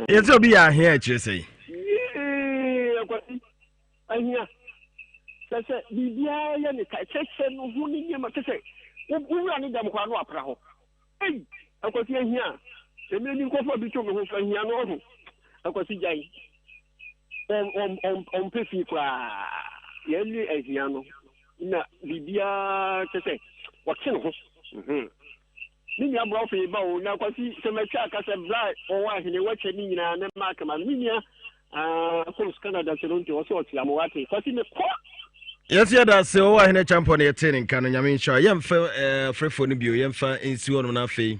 Yɛsɛ obi yɛ ahea akyerɛ sɛn? Yee, akwasi, ahia. Kyɛ sɛ biribiara yɛ ne ka, kyɛ sɛ no ho ne nneɛma, kyɛ sɛ wowura ne dɛm koraa na wapra hɔ. Ei, akwasi ahia. Mmerɛ bi nkɔfoɔ bi to me ho so ahia no ɔho. Akwasi gyae. Ɔmpɛ fi koraa. Yɛn ne ahia no na biribiara kyɛ sɛ ɔte ne ho. Mhm. Me nua borɔfo yi ba o, na Kwasi sɛ matwa aka sɛ bra ɔwɔ ahene wakyɛ ne nyinaa ne mark ma no. Me nua ah, Coast Canada Toronto ɔsɛ ɔkyea mo wate. Kwasi me kɔ. Yɛnso yɛda ase ɔwɔ ahene kyampɔ no yɛtee ne nka no nyame nhyira yɛmfa eh, afrɛfoɔ no bio yɛmfa nsi hɔnom no afei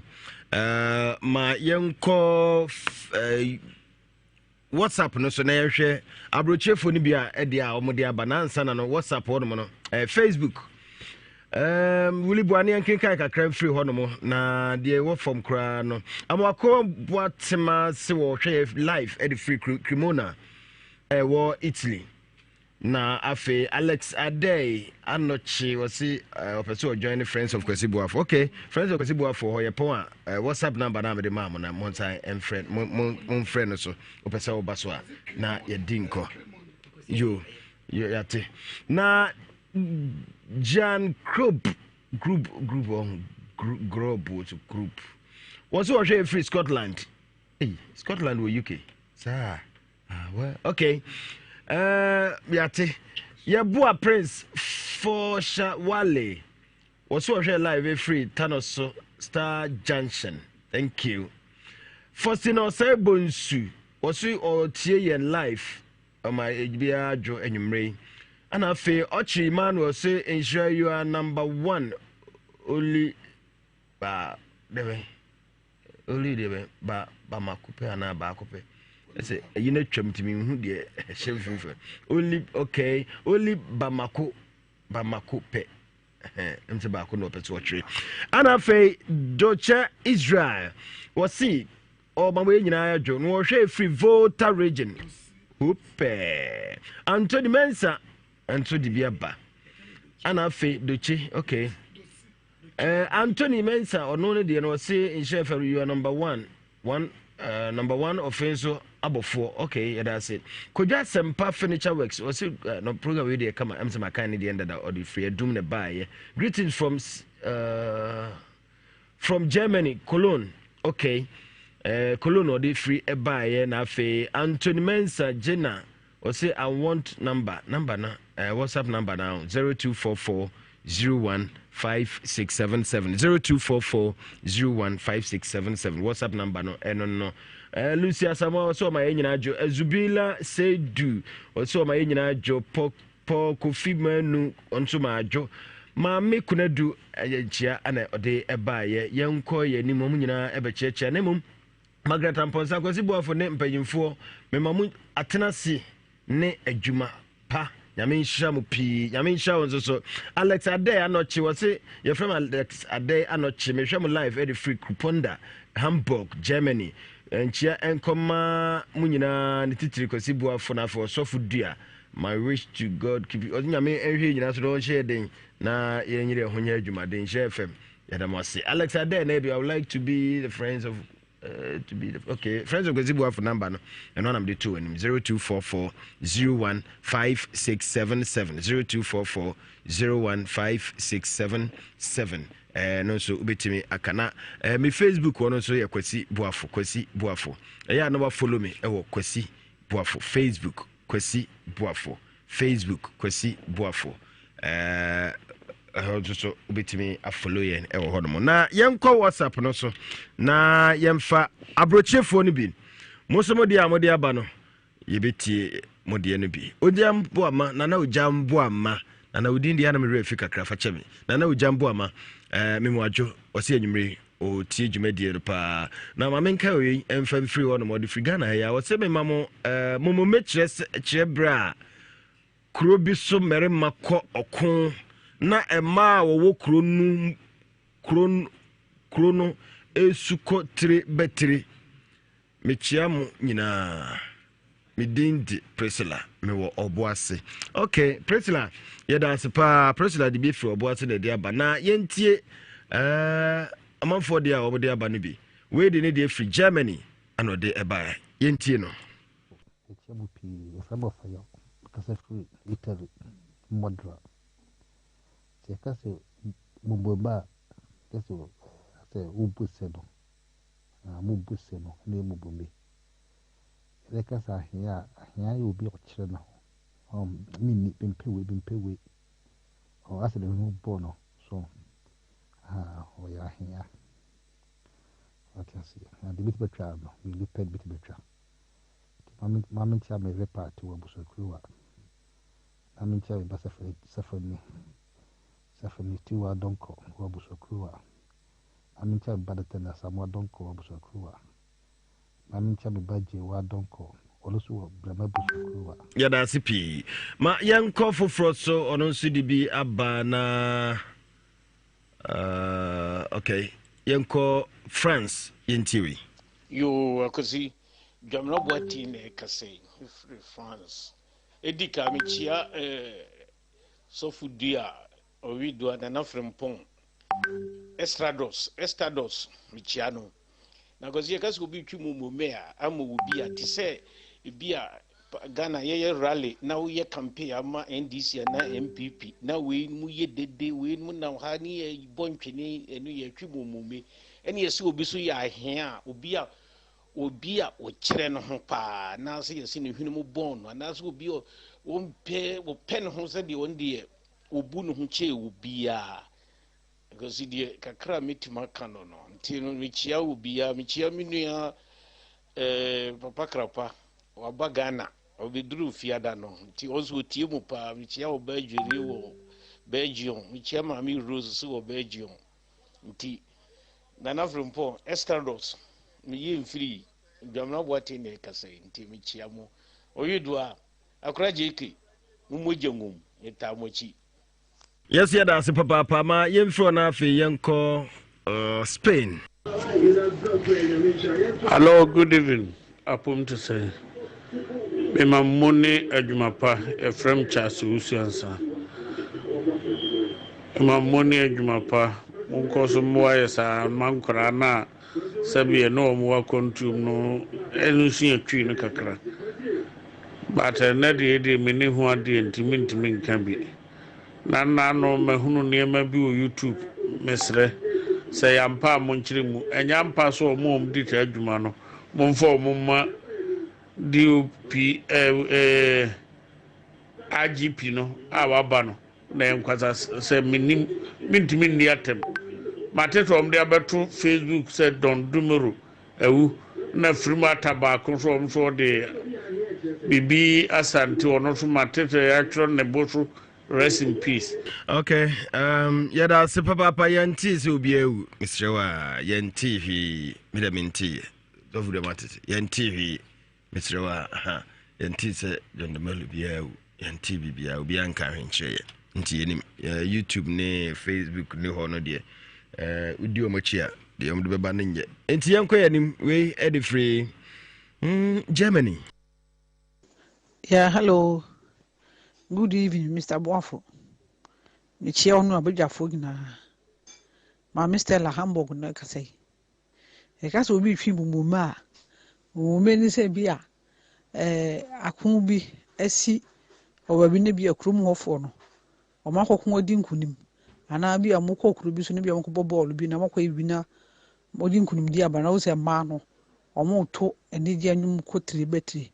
eh, ma yɛnkɔ eh, WhatsApp no so na yɛnhwɛ aburokyerefoɔ no bi a ɛde a wɔde aba na ansa na no WhatsApp hɔnom no eh, Facebook um, wuli boa ne yɛnkenkan kakra mfiri hɔnom na deɛ ɛwɔ fam koraa no amoako boatema se wɔhwɛ yɛ live ɛde firi Cremona ɛwɔ Italy Na afei Alex Adei Anokye wɔsi eh, ɔpɛ sɛ ɔjoin ne Friends of Kwasi Boafo. Okay, Friends of Kwasi Boafo hɔ yɛpɔn a eh, WhatsApp number na mede maa mo na mo nsan mfrɛ mo mo momfrɛ no so. Wopɛ sɛ woba so a na yɛdi nkɔ. Yo, yo yɛate. Na Jan Krob group group ɔho group group. Wɔsi wɔhwɛ efiri Scotland. Hey, Scotland wɔ UK. Saa. Ah, well, okay. Uh, yate. Yɛboa Prince Fosha Wale. Wɔso ɔhwɛ live efiri Thanos so Star Junction. Thank you. Faustina Osei Bonsu. Wɔso ɔtie yɛn live. Ɔma ebiara dwo anwummere yi. Ɛna afei Ɔkye Emmanuel se nhyira you are number one. Only ba dɛbɛn. Only deɛ bɛn ba bamako pɛ anaa baako pɛ ɛsɛ ɛyi na twam ntumi nhu deɛ ɛhyɛ mfimfini only okay only bamako bamako pɛ ɛhɛn nti baako na ɔpɛ so ɔtwere ɛna afei dokyɛ Israel wɔsi ɔma wɔn nyinaa adwo na wɔhwɛ efiri Volta region hopɛɛ Anthony Mensah nso de bi aba ɛna afei dokye okay. Eh, Anthony Mensah, ɔno ne deɛ no ɔse nhyɛ fɛ you are number one one uh, number one ɔfe nso abɔfoɔ okay yɛda ase Kodwo Asɛmpa Furniture Works ɔse uh, no program wei deɛ kama ɛm sɛ makan ne deɛ ndada ɔde firi adum ne baayɛ greetings from uh, from Germany Cologne okay uh, Cologne ɔde firi ɛbaayɛ na afei Anthony Mensah Jenna Ɔse I want number number no eh, WhatsApp number no 0244 015677 0244 015677 WhatsApp number no ɛno no eh, Lucy Asamoah ɔsɛ ɔma yɛ nyinaa dwo eh, Zubila Seidu ɔsɛ ɔma yɛ nyinaa dwo Paul Kofi Manu nso ma adwo Maame Kunadu eh, nkyia ɛna ɔde ɛbaayɛ yɛnkɔ yɛn anim wɔn nyinaa ɛbɛkyeakyea na mmom Margaret Amponsah, Kwasi Boafo ne mpanyimfoɔ, mema mo atena ase ne adwuma pa. Nyame nhyira mo pii. Nyame nhyira wo nso so. Alex Adei Anɔkye, wɔse yɛfrɛ me Alex Adei Anɔkye. Mehwɛ mo live ɛde firi Kruponda, Hamburg, Germany. Nkyia nkɔma mo nyinaa ne titiri Kwasi Boafo na afei ɔsɔfo Dua. My wish to God keep you. Ɔse Nyame nhwɛ yɛn nyinaa so na ɔnhyɛ yɛ den na yɛnyere yɛn ho nyɛ adwuma den. Nhyira FM. Yɛda mo ase. Alex Adair na I would like to be the friends of uh, to be the, okay friends of Kwesi Boafo number no ɛno anam de to anim 0244 015677 0244 015677 ɛɛ no nso wobɛtumi aka na ɛɛ me Facebook hɔ no nso yɛ Kwesi Boafo Kwesi Boafo ɛyɛ a na wa follow me ɛwɔ Kwesi Boafo Facebook Kwasi Boafo, Facebook Kwasi Boafo. Ɛɛ ɛhɔ nso so wobɛtumi afolo yɛn ɛwɔ hɔ nom. Na yɛnkɔ WhatsApp no so na yɛmfa aburokyefoɔ no bi. Mo nso mo deɛ a mode aba no yɛbɛtie mo deɛ no bi. Ogya Mboama, Nana Ogya Mboama, Nana odin deɛ anam werɛ afi kakra fa kyɛ me. Nana Ogya Mboama, ɛɛ memuadwo, ɔse anwummere Ɔtie dwumadie no paa. Na ma menka wei mfa mfiri hɔ nom, ɔde firi Ghana ha yi a, ɔse mema mo eh, mo mo mɛkyerɛ kyerɛ berɛ a kuro bi so mmarima kɔ ɔko na mmaa a wɔwɔ kuro no kuro kuro no esu kɔ tire bɛtire. Mekyea mo nyinaa. Me din de Priscilla. Mewɔ Ɔboase. Ok, Priscilla, yɛda ase paa. Priscilla de bi firi Ɔboase na ɛde aba. Na yɛntie uh, amanfoɔ deɛ a wɔde aba no bi. Wei de ne deɛ firi Germany ana ɔde ɛbaeɛ. Yɛntie no. Mekyia mo pii. Wɔfrɛ me Ɔfayaw. Mekasa firi Italy, Modra. Sɛ yɛka sɛ Mobomba a, yɛka sɛ wobu se no. Na mo bu se no ne mo bu me. Yɛka sɛ ahea a, ahea yɛ obi a ɔkyerɛ ne ho. Ɔn, menni, mempɛ wei, mempɛ wei. Ɔn, asɛ ne ho bɔ no. So, Ahaa, ɔyɛ ahea. Wate aseɛ? Na deɛ bɛtumi atwa no, mmienu pɛ na bɛtumi atwa. Nti ma me, ma menkyea me yere Paate wɔ abusuakuruwa. Na menkyea me ba Safani, Safani, Safani Tiwa Donkor wɔ abusuakuruwa. Na menkyea me ba Nathaniel Asamoah Donkor wɔ abusuakuruwa. Na menkyea me ba Gyewa Donkor, ɔno nso wɔ Brɛma abusuakuruwa. Yɛda ase pii. Ma yɛnkɔ foforɔ so, ɔno nso de bi aba na uh, okay. Yɛnkɔ France, yɛntie wei. Yoo Akwasi, Dwamena Boateng na ɛkasa yi, mefiri France. Edi ka mekyia eh, Sɔfo Dua, Ɔwe Dua, Nana Frimpong, Estrados, Estados, mekyia no. Na Kwasi yɛka sɛ obi retwi momome a ama obi a te sɛ ebi a Ghana yɛyɛ rally na woyɛ campaign ama NDC anaa NPP na wei mu yɛ dede wei mu nam ha ne yɛ bɔ ntwene ɛno yɛtwi momome ɛne yɛsɛ obi so yɛ ahea a obi a obi a ɔkyerɛ no ho paa anaasɛ yɛsɛ ne hwene mu bɔn no anaasɛ obi a wɔmpɛ wɔpɛ ne ho sɛdeɛ wɔn deɛ obu ne ho kyɛɛ obiara. Because deɛ kakra a mɛtumi aka no no nti no mekyia obiara, mekyia me nua eh, Papa Krapa, waba Ghana, ɔbɛduru fiada no nti ɔno nso ɔtie mu paa. Mekyia ɔbaa Adwiri wɔ Belgium, mekyia Maame Rose nso wɔ Belgium. Nti Nana Frimpong, Estrados, meyɛ mfiri Dwamena Boateng na ɛkasa yi nti mekyia mo. Ɔyedua, Akora JK, mo mogya ngum, metaa mo akyi. Yɛso yɛda ase papaapa ma yɛmfiri hɔ na afei yɛnkɔ uh, Spain. Hello, good evening. Apom te sɛn? Mema mo ne adwuma pa. Yɛfrɛ me Charles Owusu Ansah. Mema mo ne adwuma pa. Monkɔ so mmoa yɛ saa mma nkwadaa no a sɛbi yɛne wɔn wɔ akwantuom no nsua twi no kakra. But ɛnnɛ deɛ deɛ menni ho adeɛ nti mentumi nka bi. Na nna no mahunu nneɛma bi wɔ YouTube mesrɛ sɛ ɛyɛ ampa a monkyerɛ mu. Ɛnyɛ ampa sɛ wɔn a wɔdi saa adwuma no momfa wɔn mma DOP eh, eh, IGP no a waba no na ɛyɛ nkwasa sɛ menim mentumi nni atɛm. Mate sɛ wɔn de abɛto Facebook sɛ Don Dumero Awu na firim ata baako nso wɔn nso wɔde biribi asante ɔno nso mate sɛ yɛatwerɛ ne bo so rest in peace. Okay, um, yɛda ase papaapa yɛntee sɛ obiara awu mesrɛ wo a yɛntee hwee medɛ menteeɛ dɔfo deɛ matete yɛntee hwee Mesrɛ wo a, aha, yɛntee sɛ John Dumelo biara awu, yɛntee biribiara, obiara nka hwee nkyerɛ yɛn, nti yɛnim. YouTube ne Facebook ne hɔ no deɛ, eh, wodi wɔn akyi a, deɛ wɔde bɛba no nyɛ. Nti yɛnkɔ yɛn anim, wei ɛde firi mm, Germany. Yeah, hello. Good evening, Mr. Boafo. Mekyia wo ne w'abadwafoɔ nyinaa. Maame Stella Hamburg na ɛkasa yi. Yɛka sɛ obi retwe bumbumme a, bumbumme ne sɛ bi a ɛɛ ako bi asi wɔ baabi na bi a kurom hɔfoɔ no, wɔakɔko adi nkunim. Anaa bi a wɔkɔ kuro bi so na bi a wɔkɔbɔ bɔɔlo bi na wɔakɔyɛ biribi na wɔde nkunimdie aba na wohu sɛ mmaa no, wɔreto anigyeɛ nnwom kɔ tire ba tire.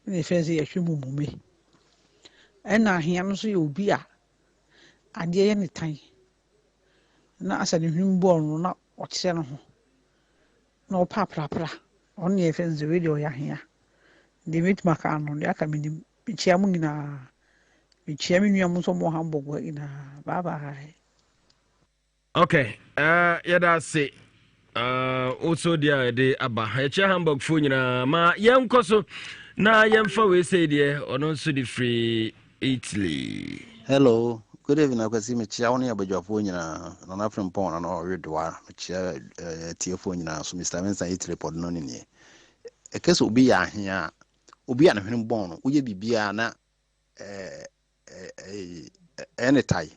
Ɛna yɛfrɛ no sɛ yɛtwe bumbumme. Ɛna ahea no nso yɛ obi a adeɛ yɛ ne tan na asɛ ne hwene mu bɔɔ no na ɔkyerɛ ne ho na ɔpɛ aprapra ɔno na yɛfrɛ no sɛ wei deɛ ɔyɛ ahea deɛ mɛtumi aka ano deɛ aka menim mekyia mo nyinaa mekyia me nua mo nso mo Hamburg ha nyinaa bye bye. Ok uh, yɛda ase uh, wo so deɛ a yɛde aba yɛkyia Hamburgfoɔ nyinaa ma yɛnkɔ so na yɛmfa wei sei deɛ ɔno nso de firi Italy. Hello, good evening Akwasi, mekyia wo ne abadwafoɔ nyinaa, Nana Frimpong Nana Ɔwedoa, mekyia eh, atiefoɔ nyinaa so, Mr. Mensah Italy pɔd no ne nie. Ɛkɛ sɛ obi yɛ ahea a, obi a ne hwene bɔn no, woyɛ biribiara na eh, eh, eh, ɛyɛ ne tae.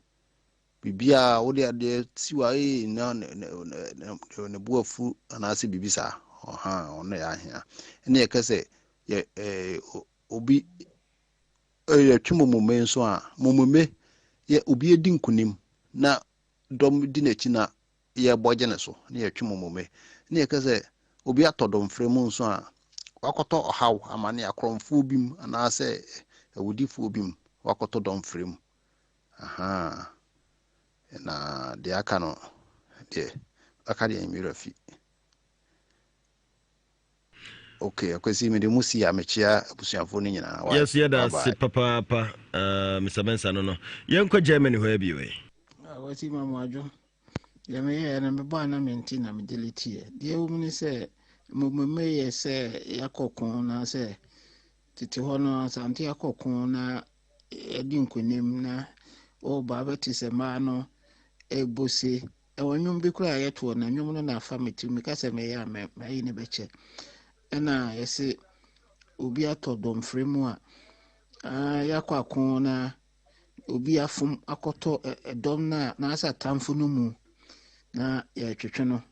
Biribiara wode adeɛ si wa ee na ne bo afu anaasɛ biribi saa, ɔha ɔno yɛ ahea. Ɛne ɛkɛ sɛ yɛ eh, obi Yɛtwe mummume nso a, mummume yɛ obi adi nkonim na dɔm di n'akyi na yɛbɔ gye ne so na yɛtwe mummume. Ne yɛka sɛ obi atɔ dɔmfrɛ mu nso a, wakɔtɔ ɔhaw, amane, akorɔmfoɔ bi mu anaasɛ awudifoɔ bi mu, wakɔtɔ dɔmfrɛ mu. Ahaa. Na deɛ aka no, Deɛ aka deɛ me werɛ afi. Ok Akwasi mede mo si a mekyea abusuafoɔ no nyinaa wai. Yes yɛda Bye ase bye. papaapa uh, Mr. Mensah no no. Yɛnkɔ Germany hɔ bio ɛ. Akwasi ma mo adwo. Deɛ meyɛɛ no mebɔ a na mente na me delete yɛ. Deɛ ɛwɔ mu ne sɛ mmomemme yɛ sɛ yɛakɔ ko na sɛ tete hɔ no Asante akɔ ko na yɛadi nkonim na ɔreba abɛte sɛ mmaa no ɛrebɔ se. Ɛwɔ nnwom bi koraa a yɛtoɔ na nnwom no na afa me tirim. Meka sɛ meyɛ a mayi ne bɛkyɛ. Ɛna yɛse obi atɔ dɔmfrɛ mu a yɛakɔ ako na obi afom akɔtɔ ɛdɔm no a n'asɛ atamfo no mu na yɛtwetwe no.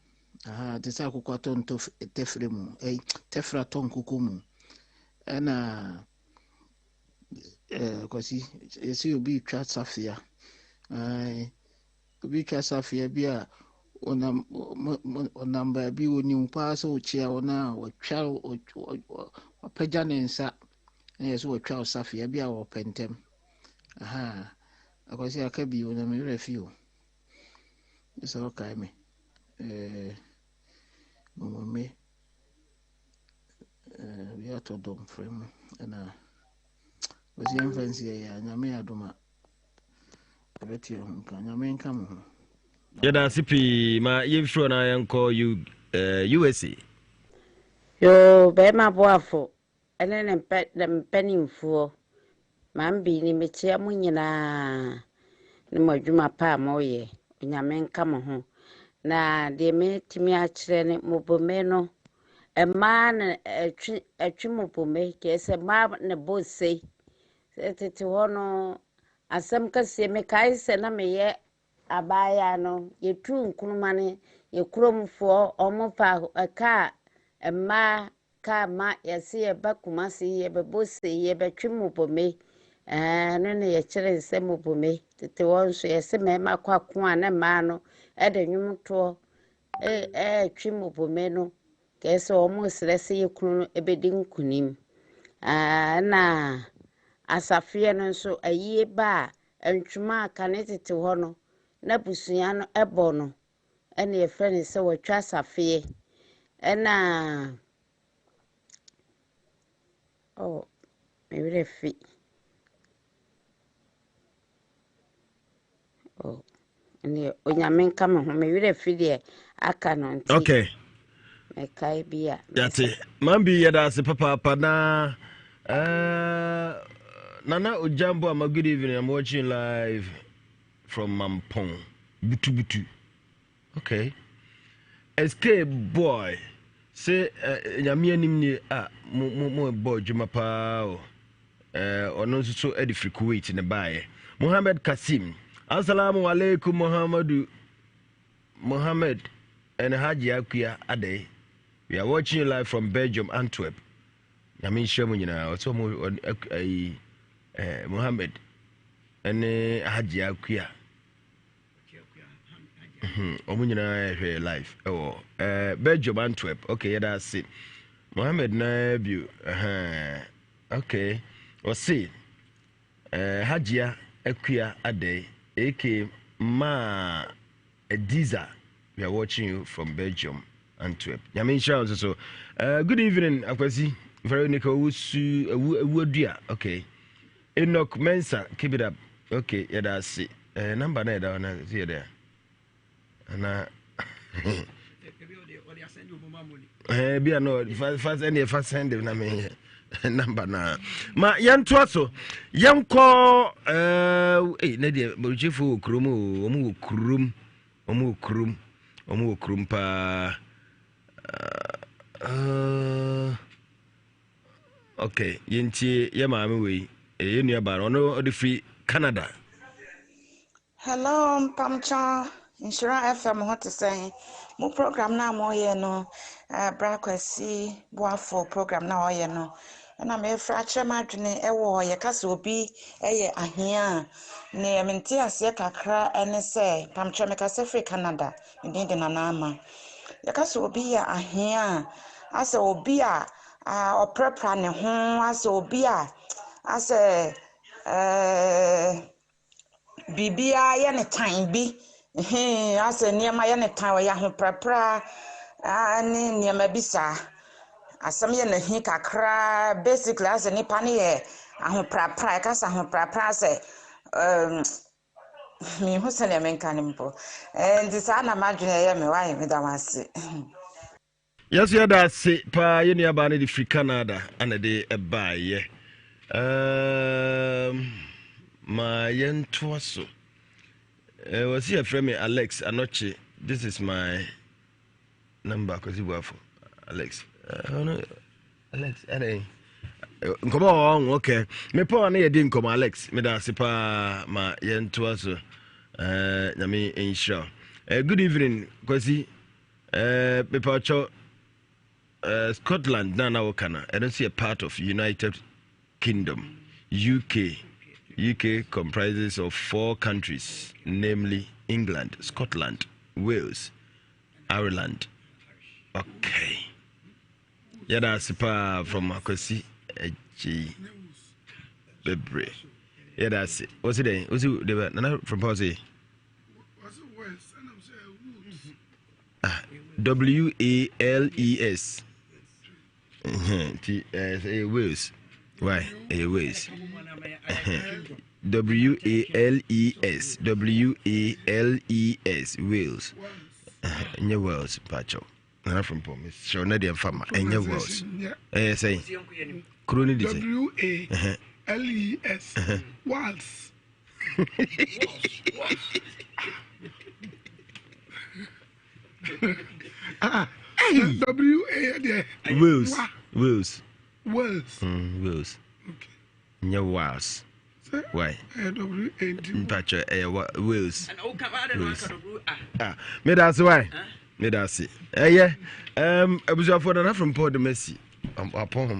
Aha, te sɛ akokɔ atɔ ntɔ tɛfrɛ mu, tɛfrɛ atɔ nkokɔ mu. Ɛna Kwasi, yɛsɛ obi retwa safea. Obi retwa safea bi a ɔnam ɔnam baabi onim paa sɛ ɔkyia wɔn a wɔtwa wapagya ne nsa na yɛ sɛ wɔtwa safea bi a wɔpɛ ntɛm. Aha, Akwasi aka bi o na me werɛ fi o. Sɛ ɔkae me. Ɛɛ, mɔmɔme. Ɛɛ, bi atɔ dɔm frɛ mu ɛna ɔsi yɛmfa nsi ɛyɛ a nyame adom a ɛbɛte ɛho nka nyame nka mo ho. Yɛda ase pii ma yɛmfiri hɔ na yɛnkɔ U, eh, USA. Yoo bɛɛma boafo ɛne ne mpɛ ne mpaninfoɔ Maame Bini mekyea mo nyinaa ne mo adwuma pa a moyɛ Onyame nka mo ho na deɛ mɛtumi akyerɛ ne mobome no mmaa na ɛtwe ɛtwe mobome kyerɛ sɛ mmaa na bɔ se sɛ tete hɔ no asɛm kɛseɛ mekae sɛ na meyɛ abaayaa no yɛtu nkruma no yɛ kuromfoɔ ɔmo fa ɛkaa mmaa kaa ma yɛse yɛba Kumasi yɛbɛbɔ se yɛbɛtwe mobome ɛɛ no na yɛkyerɛ sɛ mobome tete hɔ nso yɛse mmarima kɔ ako a na mmaa no ɛde nnwomtoɔ retwe mmobome no, kyerɛ sɛ wɔresrɛ sɛ yɛ kunu no bɛdi nkonim. Ɛna asafeɛ no nso, ayie ba a, ntwoma a kane tete hɔ no, na abusua no bɔ no, ɛna yɛfrɛ no sɛ wɔatwa asafeɛ. Ɛna, oh, me werɛ fi. Oh, ɛneɛ onyame nka me ho me werɛ fi deɛ aka no nti okay mɛkae bi a yɛte mambi yɛda ase papaapa na uh, nana ojambo ama good evening i'm watching live from mampong butubutu Okay. SK boy se eh, nyame anim nie a mo mo mo bɔ adwuma paa o. Eh, ɔno nso so de firi Kuwait ne baeɛ. Mohammed Kasim. Assalamu alaikum Muhammadu Mohammed and Haji Akuya Adei. We are watching you live from Belgium, Antwerp. Nyame nhyira mu nyinaa. Ɔsɛ ɔmo ayi eh, Mohammed ne Haji Akuya. Hmm, wɔn nyinaa yɛhwɛ live ɛwɔ ɛɛ eh, Belgium Antwerp okay yɛda ase Mohammed naa bio ɛhɛn okay ɔse ɛɛ eh, Hajia Akua Adei aka Maa Adiza we are watching you from Belgium Antwerp nyame nhyira wo nso so uh, good evening Akwasi Veronica Owusu Ewu Ewuadua okay Enoch Mensah keep it up okay yɛda ase eh, number na yɛda hɔ na sɛ yɛda ana eh, bi a no fa fa ɛne fa send na me number na ma yɛntoa so yɛnkɔ eh, ne deɛ bɔrɔkyefo wɔ kurom o wɔn wɔ kurom wɔn wɔ kurom wɔn wɔ kurom paa uh, Ok, yɛntie yɛ maame wei, yɛ nua baa no, ɔno ɔde firi Canada. Hello mpamkyɛw Nhyira FM ho te sɛn? Mo program no a moyɛ no, eh, Bra Kwasi Boafo program no a ɔyɛ no, ɛna mefrɛ akyerɛ m'adwene ɛwɔ yɛka sɛ obi ɛyɛ ahia a, neɛ mente aseɛ kakra ɛne sɛ, mpamkyɛw mekasa firi Canada, me din de Nana Ama. Yɛka sɛ obi yɛ ahia a, asɛ obi a ɔprapra ne ho, asɛ obi a asɛ ɛɛ biribiara yɛ ne tan bi. Hee, asɛ nneɛma yɛ ne tan, ɔyɛ ahoprapra ne nneɛma bi saa. Asɛm yɛ n'ahi kakra, basically asɛ nipa no yɛ ahoprapra, yɛka sɛ ahoprapra asɛ um, menhu sɛdeɛ menka no mpo. Nti saa na m'adwene ɛyɛ me, wayɛ meda wo ase. Yɛso yɛda ase paa yɛ nuabaa no de firi Canada ana de ɛbaayɛ. Um, ma yɛntoa so. Uh, wɔsi yɛfrɛ me Alex Anɔkye. This is my number Kwasi Boafo. Alex. Uh, no, Alex, ɛdɛn? Nkɔmɔ wɔ hɔ, okay. Mepɛ a ne yɛdi nkɔmɔ Alex. Meda ase paa ma yɛntoa so. Uh, nyame nhyira. Uh, good evening Kwasi. Eh, mepakyɛw, eh, Scotland na na woka no, ɛno nso yɛ part of United Kingdom, UK. UK comprises of four countries, namely England, Scotland, Wales, Ireland. Okay. Yɛda ase paa from Akwasi Agyei bebree. Yɛda ase. Wɔsi dɛn? Wɔsi dɛbɛ nana from pa wɔsi. Ah, W A L E S. Nti ɛyɛ Wales. Why? Ɛyɛ Wales. W A L E S. W A L E S. Wales. Nyɛ Wales, mpakyɛw. Nana Frimpong, mesrɛ wo na deɛ mfa ma ɛnyɛ Wales. Ɛyɛ sɛn? Kuro no de sɛ? W A L E S. Wales. Ah, W A deɛ. Wales. Wales. Wales. Wales. Okay. Nyɛ Wales. Why? Mpakyɛ ɛyɛ Wales. Wales. Ah, meda ase why? Meda ase. Ɛyɛ um, abusuafoɔ Nana Frimpong de masi apɔ ho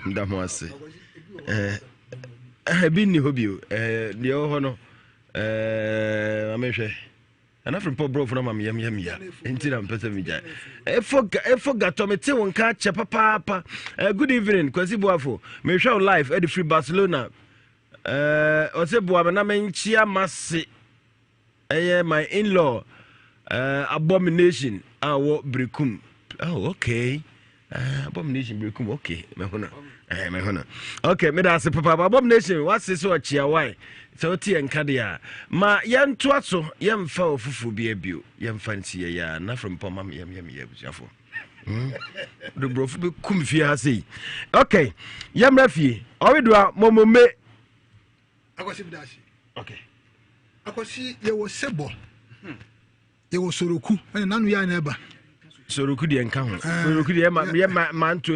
meda ho ase. Eh, ebi nni hɔ bio. Eh, deɛ ɛwɔ hɔ no eh, ma mehwɛ. Nana Frimpong borɔfo no ama me yam yam ya nti na mpɛ sɛ megyae. Efo efo gatɔ mete wo nka akyɛ papaapa. Eh, good evening Kwasi Boafo. Mehwɛ wo live ɛde firi Barcelona. Eh, ɔsɛ boa me na menkyia m'ase. Ɛyɛ my in-law eh, Abomination a wɔ Berekum. Oh, okay. Uh, abomination berekum okay mehu no eh, mehu no okay meda ase papa abomination wase sɛ ɔkyea wae sɛ wote yɛn nka deɛ a ma yɛntoa so yɛmfa ɔfoforɔ bi abio yɛmfa nsi yɛyɛ a na frɛ mpɔ ma yɛmyɛmyɛ abusuafoɔ hmm? de borɔfo bɛkum fie ha sei okay yɛmmra fie ɔwedoa mɔmɔme akwasi bi da ase okay akwasi yɛwɔ sɛbɔ hmm. Yɛwɔ soroku ɛna nanu yɛ na ɛba. Soroku deɛ nka ho. Eh, soroku deɛ ɛma yɛ ma manto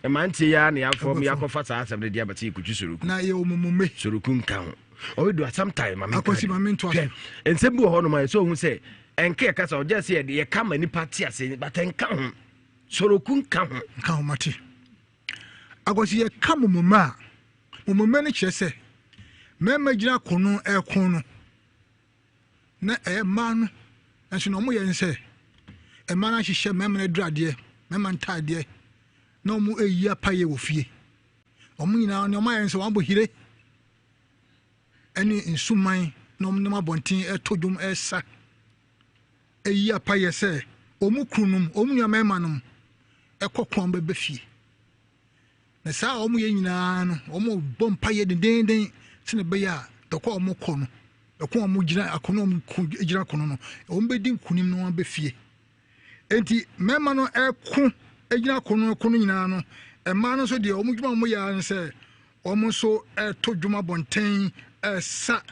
mmantie yɛ na yɛafɔ mu yɛakɔfa saa asɛm no deɛ abɛte yɛkɔtwi soroku. Na yɛwɔ mumumbe. Soroku nka ho. Ɔyɛ do sometime maame nka. Akɔsi maame nto aso. Nsɛm bi wɔ hɔ nom a yɛsɛ ohun sɛ ɛnka yɛ kasa ɔgye sɛ yɛde yɛka ma nipa te ase but ɛnka ho. Soroku nka ho. Nka ho mate. Akɔsi yɛka mumumbe a mumumbe no kyerɛ sɛ mmarima gyina kono ɛko no. Na ɛyɛ mmaa no nso na wɔyɛ ne sɛ mmaa no ahyehyɛ mmarima no aduradeɛ, mmarima ntaadeɛ na wɔreyi apaeɛ wɔ fie. Wɔn nyinaa nea wɔayɛ ne sɛ wɔabɔ hire ne nsuman na wɔnam abɔnten reto dwom resa ayi apaeɛ sɛ wɔn kununom, wɔn nua mmarima nom kɔ ko a wɔbɛba fie. Na saa a wɔyɛ nyinaa no, wɔbɔ mpaeɛ dendeenden sɛdeɛ ɛbɛyɛ a dɔkɔ a wɔkɔ no, ɛko a wɔgyina ako no a wɔgyina ko no no, wɔbɛdi nkunim na wɔaba fie. Enti mmarima no ɛko gyina ko no ko no nyinaa no, mmaa no nso deɛ wɔn dwuma a wɔyɛ ara ne sɛ wɔn nso ɛreto dwom abɔnten, ɛresa,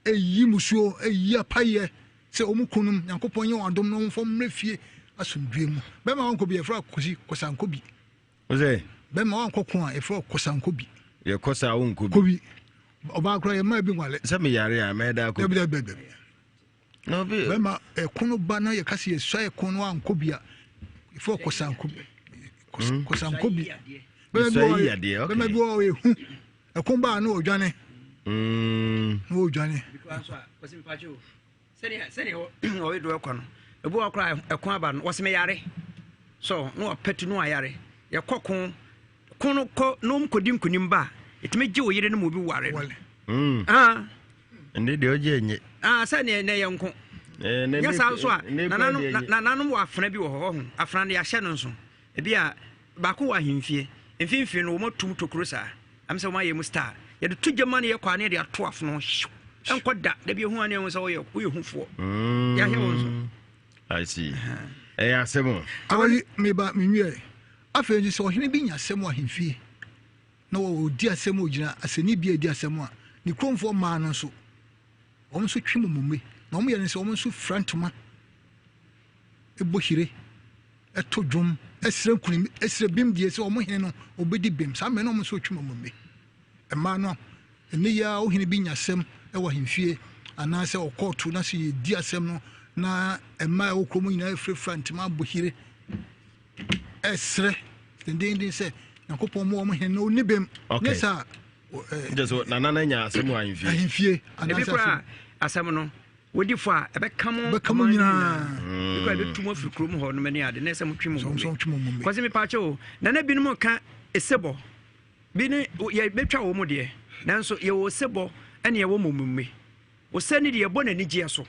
ɛreyi musuo, ɛreyi apayɛ sɛ wɔn kununom Nyankopɔn nyɛ wɔn adom na wɔmfa mmrɛ fie asomdwoeɛ mu. Bɛrima wankɔ bi yɛfrɛ akosi kɔsankɔ bi. Wosɛ? Bɛrima wankɔ ko a yɛfrɛ kɔsankɔ bi. Yɛkɔ saa wonkɔ bi. Kɔ bi. Ɔbaa koraa yɛmmaa bi nwale. Sɛ meyare a mɛda akɔ bi. Dabi dabi dabi. Na obi. Bɛrima ɛko no ba na yɛka sɛ yɛsua ɛko no wankɔ bi a yɛfrɛ kɔsankɔ bi. Kɔsankɔ bi. Bɛrima bi wɔ yɛ hu. Ɛko baa na ɔdwane. Na ɔdwane. Sɛdeɛ sɛdeɛ ɔyɛ do ɛkɔ no, ebi wɔ koraa ɛko aba no, wɔsɛ meyare. So na wɔpɛtu no ayare. Yɛkɔ ko ko no kɔ na wɔn kɔdi nkunim ba a, ɛtumi gye wo yere no ma obi ware no. Mm. Ah. Ɛnde deɛ ɔgye enye. Ah, sɛ neɛ nɛ yɛ nko. Eh, na Nyɛ ne saa nso a, ne kura nananom deɛ na- nye. nananom wɔ afena bi wɔ hɔ, ɔho. Afena no yɛahyɛ no nso. Ebi a baako wɔ ahemfie. Mfimfini no wɔatum tokuro saa. Am sɛ wɔayɛ mu star. Yɛde to gyama no yɛ kɔ a na yɛde ato afono. Hyew. Ɛnkɔ da. Da bi ehu a na ehu sɛ woyɛ woyɛ hufoɔ. Yɛahyɛ wo nso. I see. Ɛyɛ asɛm o. Awari meba menwiɛ. Afei nso sɛ ɔhene bi nya asɛm wɔ ahemfie na ɔdi asɛm ɔgyina asɛnnibea di asɛm a, ne kuromfoɔ mmaa no nso wɔn nso twe mummumme na wɔn yɛ no sɛ wɔn nso fira ntoma bɔ hire to dwom srɛ nkunim srɛ bem die sɛ wɔn hene no ɔbɛdi bem saa mmerɛ no wɔn nso twe mummumme mmaa no ɛnɛ yi ara ohene bi nya asɛm wɔ ahemfie anaasɛ ɔkɔɔto na sɛ yɛdi asɛm no na mmaa ɛwɔ kurom nyinaa firafira ntoma abɔ hire ɛsrɛ dendenden sɛ nyankopɔn mu wɔn hene no ɔnni bem nyɛ saa Nkyɛ so nana no anya asɛm wɔ ahemfie. Ahemfie Ebi koraa asɛm no wodi fɔ a ɛbɛka mo bɛka mo nyinaa. Ebi koraa ɛbɛtu mo afiri kurom hɔ nom ne ade na ɛsɛ mo twe mo mu. mu. Kwasi mepa kyɛ o nana binom ka esebɔ bi ne yɛbɛtwa wɔ mu deɛ nanso yɛwɔ osebɔ ɛne yɛwɔ mɔmumme. Osɛ ne deɛ yɛbɔ n'anigyeɛ so.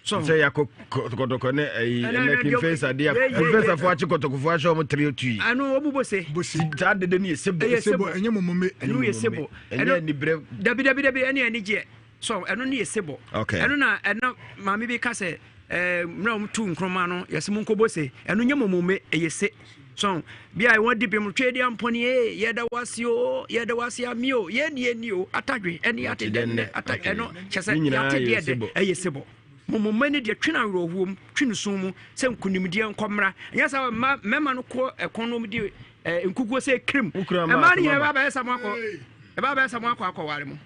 So sɛ yɛakɔ kɔtɔkɔ ne ayi ɛnɛ kinfɛnsa deɛ kinfɛnsa fo akye kɔtɔkɔfo ahyɛ wɔn tere otu yi. Ɛno wɔn bose. Bose. Saa dede no yɛ sebo. Ɛyɛ sebo ɛnyɛ mɔmɔme. Ɛno yɛ sebo. Ɛnyɛ anibrɛ. Dabi dabi dabi ɛne anigyeɛ so ɛno ne yɛ sebo. Okay. Ɛno na ɛna maame bi ka sɛ ɛɛ mmerɛ wɔn tu nkroma no yɛsɛ mo nkɔ bose ɛno nyɛ mɔmɔme ɛyɛ se so bia wɔn di bem twɛ di ampɔne ee yɛda wase o yɛda wase ami o yɛn ni yɛn ni o atadwe ɛne ate dɛ nnɛ ata ɛno kyɛ sɛ yɛate deɛ dɛ ɛyɛ sebɔ mɔmɔmɛ ne deɛ twe no awerɛhoɔ mu twe no sum mu sɛ nkonimdeɛ nkɔmmra ɛnyɛ sɛ mma mmarima no kɔ ɛkɔn no de nkukuo sɛ kirim mmaa no nyina ɛba bɛyɛ sɛ mo akɔ ɛba bɛyɛ sɛ mo akɔ akɔware mo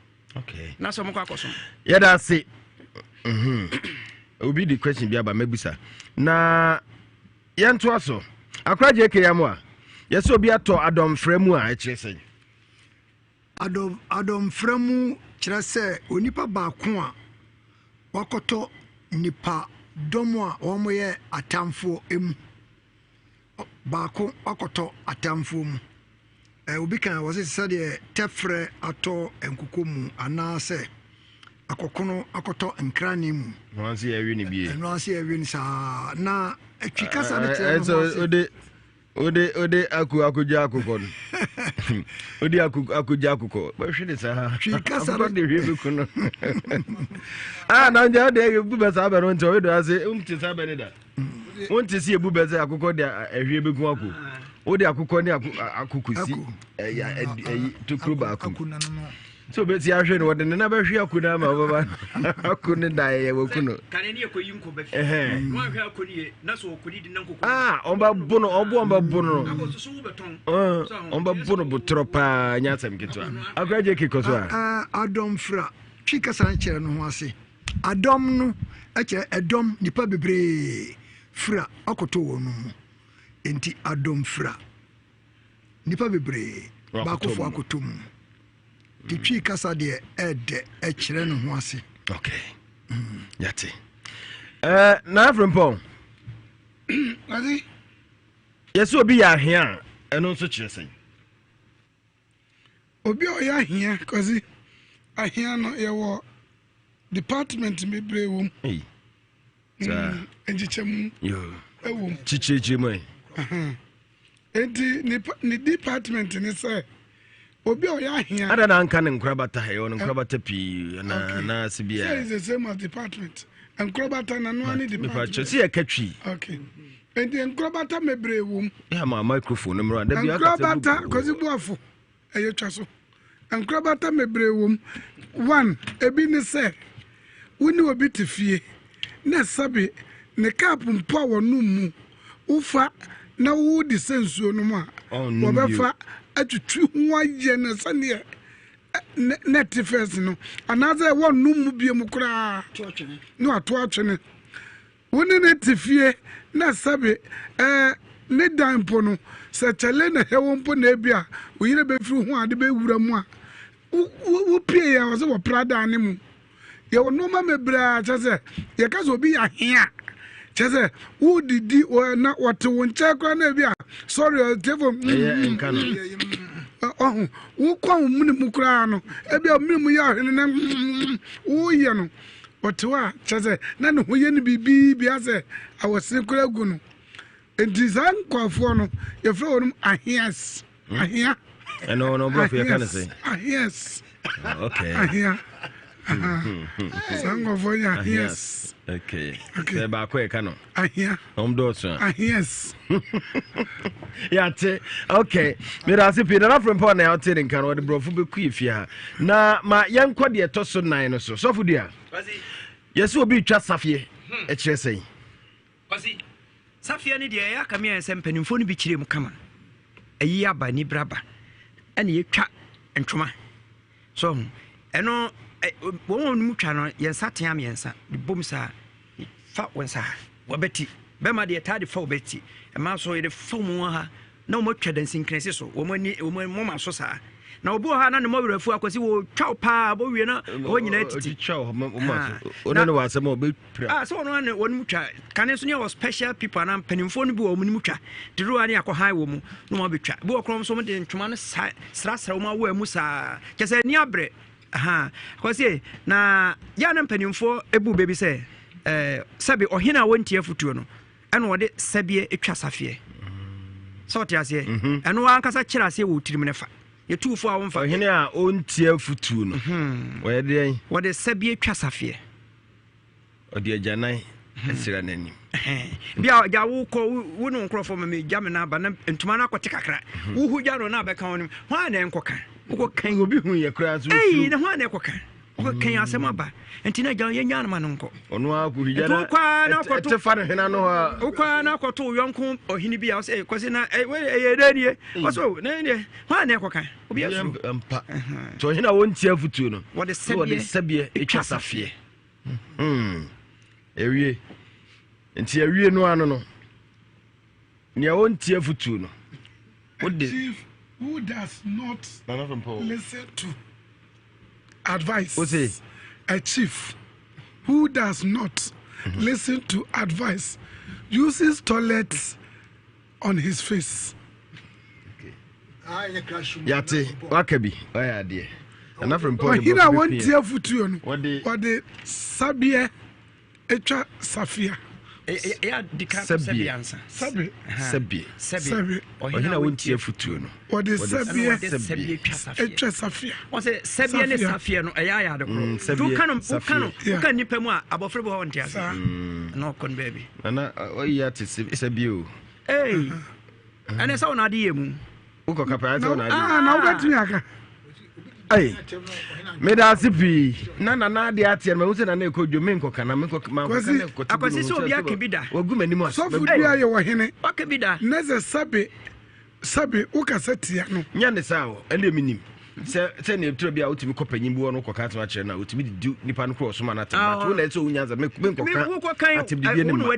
na sɛ mo kɔ akɔsom yɛda ase mhm. obi di question bi aba mɛbusa na Yɛntoa so. Akora JK Amoah, yɛsɛ obi atɔ adɔmfrɛ mu a, ɛkyerɛ sɛn? Adɔ, adɔmfrɛ mu kyerɛ sɛ onipa baako a wakɔtɔ nnipa dɔm a wɔyɛ atamfoɔ mu. Baako akɔtɔ atamfoɔ mu. Ɛ, obi kan wɔse sɛdeɛ tɛfrɛ atɔ nkokɔ mu anaasɛ akɔkono akɔtɔ nkrane mu. Ɛno ase yɛwe no bie. Ɛno ase yɛwe no saa na atwi kasa no kyerɛ no ho ase. Ode ode ode aku akogya akokɔ no. Ode aku akogya akokɔ. Bɛhwe ne saa. Twi kasa no de hwe bi ko no. Ah na nja de yɛ bu bɛ saa bɛ no nti ɔwe do ase nti saa bɛ ne da. Wonte sɛ yɛbu bɛ sɛ akokɔ de ahwie bɛku ako. Wode akokɔ ne akoko si ɛyi tokuro baako mu. Sɛ obɛsi ahwe no wɔde ne na bɛhwe ako no ama wobɛba ako no da ɛyɛ waku no. Ɔbɛbo no ɔbo ɔbɛbo no ɔbɛbo no botorɔ paa nyɛ asɛm ketewa. Akora gye kekɔ so a. Adɔmfra twi kasa no kyerɛ no ho ase. Adɔm no kyerɛ ɛdɔm, nnipa bebree fira akɔtɔ wɔn mu. Enti adɔm fira. Nnipa bebree baakofo akɔtɔ mu. Te Twi kasa deɛ ɛdɛ ɛkyerɛ ne ho ase. Okay. Mm. Yate. Eh, na afrempɔn. Ade. Yɛsɛ obi yɛ ahea a, ɛno nso kyerɛ sɛn? Obi a ɔyɛ ahia, Kwasi, ahia no yɛwɔ department bebree wɔ mu. Mm, nkyekyɛmu wɔ mu. Kyikyirikyiri mu ɛ. Nti ne department ne sɛ obi a ɔyɛ ahia. Ada na anka ne nkorabata ha ɛwɔ ne nkorabata pii na na ase bi a. Sɛ is the same as department. Nkorabata na noa ne department. Mepa kyɛ sɛ yɛka twi. Okay. Nti nkorabata bebree wɔ mu. Yɛ ama microphone no mmra. Dabi Nkorabata Kwasi Boafo ɛyɛ twa so. Nkorabata bebree wɔ mu. One, ebi ne sɛ wo ne obi te fie na sɛbe ne cup mpo a wɔnom mu wofa na wode sɛ nsuo nom a wɔbɛfa atwitwi ho ayɛ no sɛdeɛ na ɛte fɛs no anaasɛ wɔnnom mu bio mu koraa na wato atwene. Wo ne no te fie na sɛbe ɛɛ ne dan mpo no, sɛ kyɛle na ɛhɛ wo mpo na ebia wo yere bɛfiri ho ade bɛwura mu a, wopie a ɔsɛ wɔpra dan no mu. Yɛwɔ nneɛma bebree a kyɛ sɛ yɛka sɛ obi yɛ ahea kyɛ sɛ wodidi na wɔte wo nkyɛn koraa na ebi a sɔre ɔtiefo ɔho wokɔ wo mene mu koraa no ebi a mene mu yɛ ɔhene na woyɛ no. Ɔte hɔ a, kyerɛ sɛ na ne ho yɛ no biribi bi asɛ awɔsene koraa gu no. Nti saa nkurɔfoɔ no, yɛfrɛ wɔn aheas. Hmm? Ahea. Ɛno no borɔfo yɛka no sɛ? Aheas. Ah, okay. Ahea. Saa nkurɔfoɔ yɛ aheas. Okay. Okay. Sɛ baako yɛka no. Ahea. Wɔn dɔɔso a. Aheas. Yɛate. Okay. Meda ase pii. Nana Frimpong na yɛate ne nka no wɔde borɔfo bɛku yɛ fie ha. Na ma yɛnkɔ deɛ ɛtɔ so nan no so. Sɔfo dua. Yɛsɛ obi retwa safeɛ. Hmm. Ɛkyerɛ sɛn? Kwasi, safeɛ no deɛ ɛyɛ aka mi ayɛ sɛ mpanimfoɔ no bi kyerɛ mu kama. Ayi aba, anibere aba. Ɛna yɛtwa ntoma. So ho. Ɛno, wɔn a wɔn mu twa no, yɛn nsa tea mmiɛnsa. De bom saa, fa wɔn nsa ha, wɔbɛti. Bɛrima deɛ taa de fa wɔbɛti. Mmaa nso yɛde fa wɔn ha na wɔn atwa dansinkransi so, wɔn ani, wɔn moma so saa. Na obi wɔ hɔ a na ne mmɔ werɛ afu akɔsi wɔtwa wo paa, bɔwie na hɔ nyinaa titi. Ɔtwitwa wo moma so. Ɔno ne wɔ asɛm a ɔbɛ Pira. Ah, sɛ wɔn ano wɔn mu twa kane nso ne wɔ special people anaa mpanimfoɔ no bi wɔ wɔn mu twa dodoɔ a ne akɔ han wɔ mu na wɔn abɛtwa bi wɔ korɔ nso wɔn de ntoma no sa srasra wɔn awɔ mu saa kyɛ sɛ ani abrɛ ha kɔsie na yɛ na mpanimfoɔ ebu baabi sɛ ɛɛ sɛbi ɔhene a wɔntie afutuo no ɛna wɔde sɛbie atwa safeɛ sɛ ɔte aseɛ mhm. ɛno ankasa kyerɛ aseɛ wɔ tirim no fa yɛtuufo a wɔmfa ɔhene a ɔntie afutuo no mhm. wɔyɛ deɛn wɔde sɛbie twa safeɛ Ɔde agyanan asira n'anim. Bi a gya wokɔ wo ne nkurɔfoɔ ma megya me no aba na ntoma no akɔte kakra. Mhm. Wohu gya no na abɛka wo no. Hwan na ɛnkɔka? Wokɔkan. Obi hu yɛ koraa nso. Ei, na hwan na ɛkɔka? Wokɔkan mm. asɛm aba. Nti na gya yɛnya no ma no nkɔ. Ɔno ara kɔ hwigya na ɛte fa no hena no hɔ a. Wokɔ na akɔto wo yɔnko ɔhene bi a ɔsɛ kɔsi na ɛyɛ dɛ nie. Ɔsɛ o na ɛdeɛ hwan na ɛkɔka? Obi asuro. Mpa. Nti ɔhene a wɔntie afotuo no. Wɔde sɛbeɛ ɛtwa safeɛ. Hmm. Ewie. Nti awie no ano no. Nea ɔntie afutuo no. Wode. Chief who does not listen to advice. Ose. A chief who does not mm -hmm. listen to advice uses toilets on his face. Yate waka bi wayɛ adeɛ. Ɔhene a wɔntie afotuo no wɔde sabeɛ atwa safea. Sɛbeɛ sɛbeɛ sɛbeɛ ɔhene a wɔntie afotuo no wɔde sɛbeɛ atwa safea. Wɔsɛ sɛbeɛ ne safeɛ no ɛyɛ ayɛ ade korɔ. Nti woka no woka no woka nnipa mu a abɔfra bi hɔ ɔnte ase. Na ɔkɔ no baabi. Nana ɔyi ate sɛbeɛ o. Ee ɛnɛ sɛ wɔn ade yɛ mu. Wokɔ kapɛ ayɛ sɛ wɔn ade. Ah, na wobɛtumi aka. Ayi meda ase pii na nana ade ateɛ no mahu sɛ nana ɛkɔ dwom menkɔka na menkɔka na ɛkɔte akwasi sɛ obi aka bi da wagu m'anim ase sɔfo dua yɛ wɔ hene waka bi da na sɛ sɛbe Sɛbe wokasa tia no. Nyɛ ne saa o, ɛndeɛ menim sɛ sɛnea ɛtɔ bi a wotumi kɔ panyin bi hɔ no kɔka asɛm akyerɛ no a otumi de di nipa no korɔ ɔsoma no atɛm but wo na ɛsɛ wonya sɛ menkɔka atɛmdidie ne ma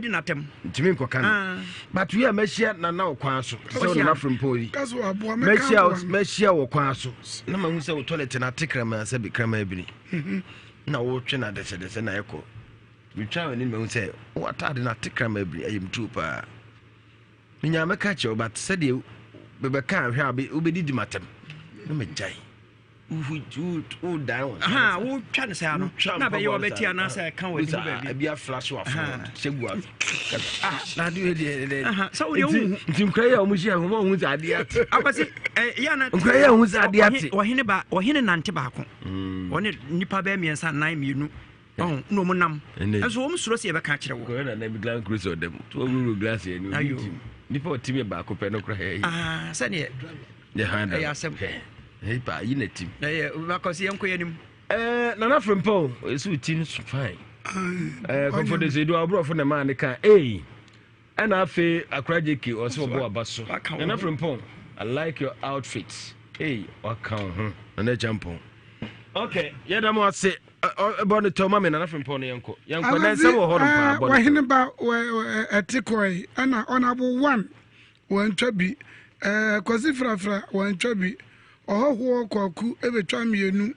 ntumi nkɔka no but wei a mahyia nana wɔ kwan so te sɛ wo nana frempɔn yi mahyia mahyia wɔ kwan so na mahu sɛ wo toilet no ate kraman sɛ bi kraman bini mhm. na wotwe no adɛsɛdɛsɛ na ɛkɔ metwa w'ani mahu sɛ wo atade no ate kraman bini ɛyɛ mtuo paa Menyaa mɛka akyerɛ wo but sɛdeɛ mebɛka ahwɛ a wobɛdidi m'atɛm na magyae wodan wo nsa wotwa no saa no na bɛyɛ wɔbɛte anaasɛ ɛka wɔ anim baabi ebi afla so afo hyɛ gu aso ah na adeɛ deɛ deɛ sɛ wodeɛ wohu nti nkura yi a wɔn hyia wɔn ahu sɛ adeɛ ate akwasi yɛ na nkura yi a wɔn sɛ adeɛ ate ɔhene ba ɔhene nante baako ɔne nipa bɛɛ mmiɛnsa nan mmienu Ɔn, na wɔn nam. Nso wɔn suro sɛ yɛbɛka akyerɛ wo. Kɔyɛ nana bi Land Cruiser ɔda mu. To ɔwuro glass yɛ ni obi ntim. Nipa ɔtim yɛ baako pɛ no kora yɛ. Ah, sɛdeɛ. Yɛ han da. Ɛyɛ asɛm. Ɛyɛ pa yi na tim. Ɛyɛ bakɔ sɛ yɛnkɔ yɛ anim. Ɛɛ nana Frimpong esi wo ti no so fine. Ɛɛ kɔnfɔde sɛ edu aborɔfo na maa ne ka ee. Ɛna afei akora JK ɔsɛ ɔbɔ aba so. Nana Frimpong I like your outfit. Ee waka wo ho Nana Kyampong. Okay yɛda mo ase bɔ ne tɔ ma me Nana Frimpong no yɛnkɔ. Yɛnkɔ na nsɛm wɔ hɔ nom paa bɔ ne tɔ. Ɔhene ba ɛte kɔe ɛna ɔnabo one wantwa bi ɛɛ Kwasi Frafra wantwa bi Ɔhɔhoɔ Kwaku bɛtwa mmienu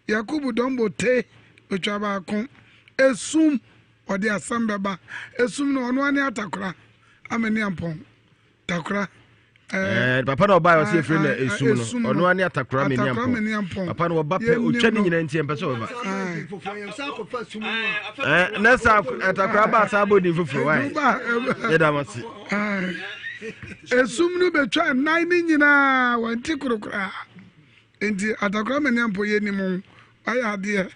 Yakubu Dɔmbo te bɛtwa baako Esum Ɔde asɛm bɛba. Esum no, ɔno ara ne Atakora Amaniampɔn. Takora. Eh, papa na ɔbaa ɔsɛ efiri na esum no ɔno ani atakora mani ampɔn papa na ɔba pɛ otwa ne nyinaa nti ɛmpɛ sɛ ɔba eh, na sa atakora ba asa abɔ din foforɔ wae yɛda mo ase esum no betwa nnan ne nyinaa wɔn ti korokora nti atakora mani ampɔn yɛ nim wayɛ adeɛ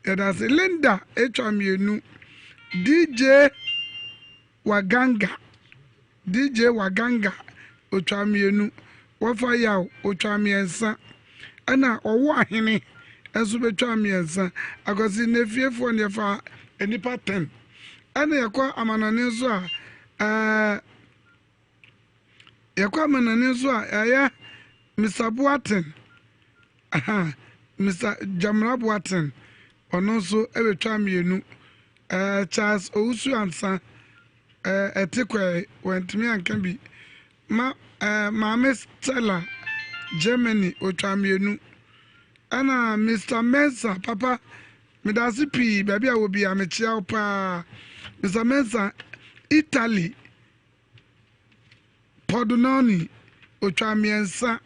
yɛda ase Linda etwa mmienu DJ Waganga, DJ Waganga, otwaa mmienu, Wɔfa Yaw, otwaa mmiɛnsa, ɛna Ɔwo Ahene nso bɛtwaa mmiɛnsa. Akwasi, nnɛ fiefoɔ no yɛfa nnipa ten. Ɛna yɛkɔ amanɔne nso a, ɛɛ yɛkɔ amanɔne nso a, ɛyɛ Mister Boateng, aha, Mister Jamra Boateng, ɔno nso bɛtwaa mmienu. Eh, Charles Owusu Ansah, eh, ɛte kɔɛ, wantumi anka bi. Ma, eh, Maame Stella, Germany, otwa mmienu. Ɛna Mister Mensah, papa, medase pii, baabi a wɔ biara, mekyea wo paa. Mister Mensah, Italy, Pordenone, otwaa mmiɛnsa.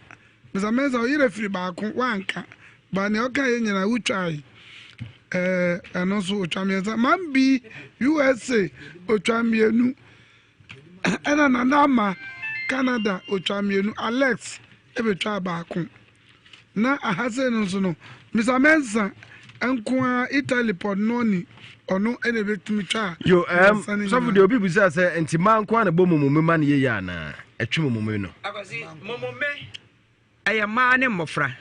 Mister Mensah, wo yerɛ firi baako, woanka. But nea ɔka yɛ nyinaa, wotwae. Ɛɛ, ɛno nso otwa mmiɛnsa. Mambi, USA, otwa mmienu. Ɛna Nana Ama, Canada, otwa mmienu. Alex ebetwaa baako. Na aha sei no nso no, Mister Mensah nko ara Italy Pordenone ɔno na ebetumi twa. Yo, um, sɔfo deɛ obi bisa sɛ nti mmaa nko ara na ɛbɔ momome ma no yeye anaa ɛtwe momome no? Akwasi, momome ɛyɛ mmaa ne mmɔfra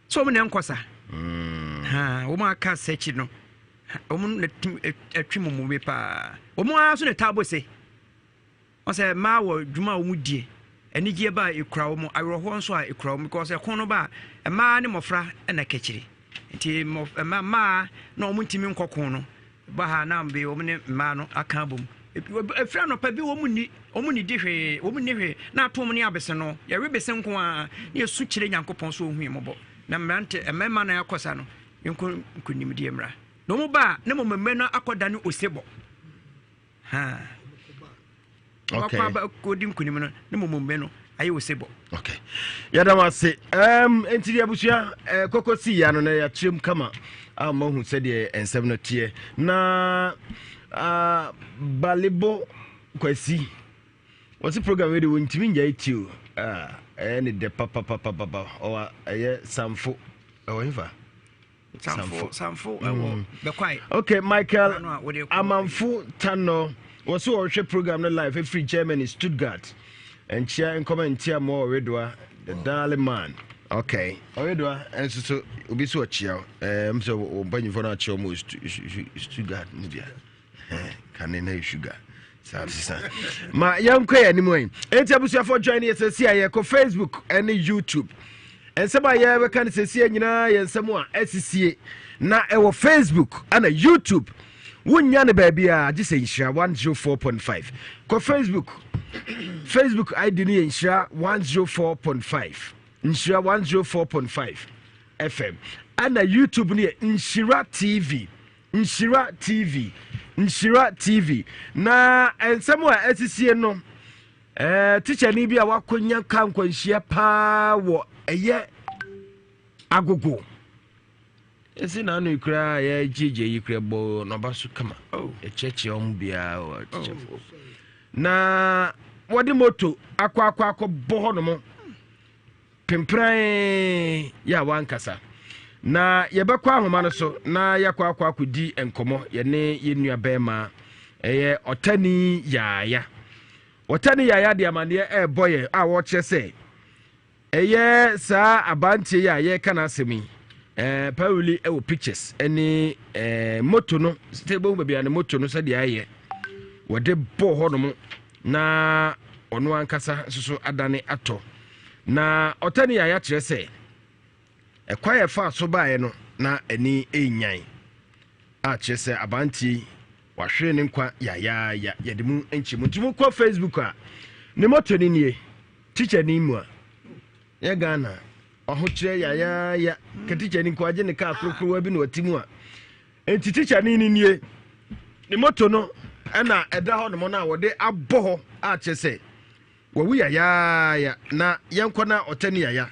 sɛ wɔn na ɛnkɔ sa. Ha, wɔn aka sɛ akyi no, wɔn na ɛtwe momome paa. Wɔn ara nso na ɛtaa bɔ se. Wɔn sɛ mmaa wɔ dwuma a wɔn die, anigyeɛ ba a ekura wɔn, awerɛhoɔ nso a ekura wɔn because ɛko no ba a mmaa ne mmɔfra na ɛkɛkyire. Nti mma mmaa na wɔn ntumi nkɔ ko no ba ha na be wɔn ne mmaa no aka abom. Efiri anɔpa bi wɔn nni wɔn nni di hwee wɔn nni hwee na ato wɔn ne abese no yɛwe bese nko ara na yɛsu kyerɛ Nyankopɔn so ohun yɛn mmɔbɔ na mmerante mmarima na akɔ sa no yɛnkɔ nkonimdie mmra na wɔn ba a na mmom mmerɛ no akɔda ne osebɔ. Okay. Wakɔ aba kɔdi nkonim no ne mmomombe no ayɛ osebɔ. Okay. Yɛda mo ase. Um, nti deɛ abusua eh, kɔkɔ si ya no na yɛakyerɛ mu kama a mahu sɛdeɛ nsɛm no teɛ. Na uh, Balebo Kwasi wɔse program yi de wɔntumi ngyae ti o. Ah, ɛyɛ ne dɛ papapapapa. Ɔwɔ ɛyɛ Samfo. Ɛwɔ hefa? Samfo Samfo ɛwɔ mm. Bɛkwae. Okay, Michael Amanfo Tano wɔ so wɔhwɛ program no live ɛfiri Germany Stuttgart. Nkyia nkɔmɛ ntia mmoa ɔwedoa the darling man. Okay, ɔwedoa nso so obi so ɔkyia wo. Ɛɛ m sɛ wɔn mpanyinfoɔ no akyia wɔn wɔ Stuttgart ne deɛ. Kane na yɛ sugar saa sesa ma yɛnkɔ yɛ anim yi enti abusuafoɔ join yɛ sɛsi a yɛkɔ facebook ne youtube nsɛm a yɛbɛka no sɛsi nyinaa yɛ nsɛm a asisie na ɛwɔ facebook ana youtube wonnya no baabi a gye sɛ nhyira 104.5 kɔ facebook facebook id no yɛ nhyira 104.5 nhyira 104.5 fm ana youtube no yɛ nhyira tv Nhyira TV, Nhyira TV. Na nsɛm a asisie no, eh, tikyani bi a wakɔnya ka nkwanhyia paa wɔ ɛyɛ agogo. Ɛsi na ano yi koraa yɛgyegye yi koraa bɔ n'aba so kama. Oh. Ɛkyerɛkyerɛ wɔn biara wɔ tikyɛfoɔ. Oh. Na wɔde moto akɔ akɔ akɔ bɔ hɔ nom. Pempran yɛ a wankasa. Na yɛbɛkɔ ahoma no so na yɛakɔ akɔ akɔdi nkɔmmɔ yɛne yɛn nua bɛrima ɛyɛ ɔtani yaaya. Ɔtani yaaya de amanneɛ ɛrebɔ yɛn a wɔkyerɛ sɛ ɛyɛ saa abanteɛ yi a yɛreka n'asɛm yi ɛɛ pawuli ɛwɔ pictures ɛne ɛɛ moto no sɛ ebohu baabi a ne moto no sɛdeɛ ayɛ wɔde bɔɔ hɔnom na ɔno ankasa nso so adane atɔ. Na ɔtani yaya kyerɛ sɛ ɛkwan a ɛfaa so baeɛ no na ani renyan a kyerɛ sɛ abanteɛ yi wahwere ne nkwa yayaaya. Yɛde mu nkyɛmu nti mokɔ Facebook a ne mɔtɔ no nie tikya ni mu a yɛ Ghana ɔhokyerɛ yayaaya ka tikya ni nko agye ne kaa korokorowa bi na ɔte mu a nti tikya ni ni nie ne moto no ɛna ɛda hɔ nom no a wɔde abɔ hɔ a kyerɛ sɛ. Wawu yayaaya na yɛnkɔ na ɔtɛni yaya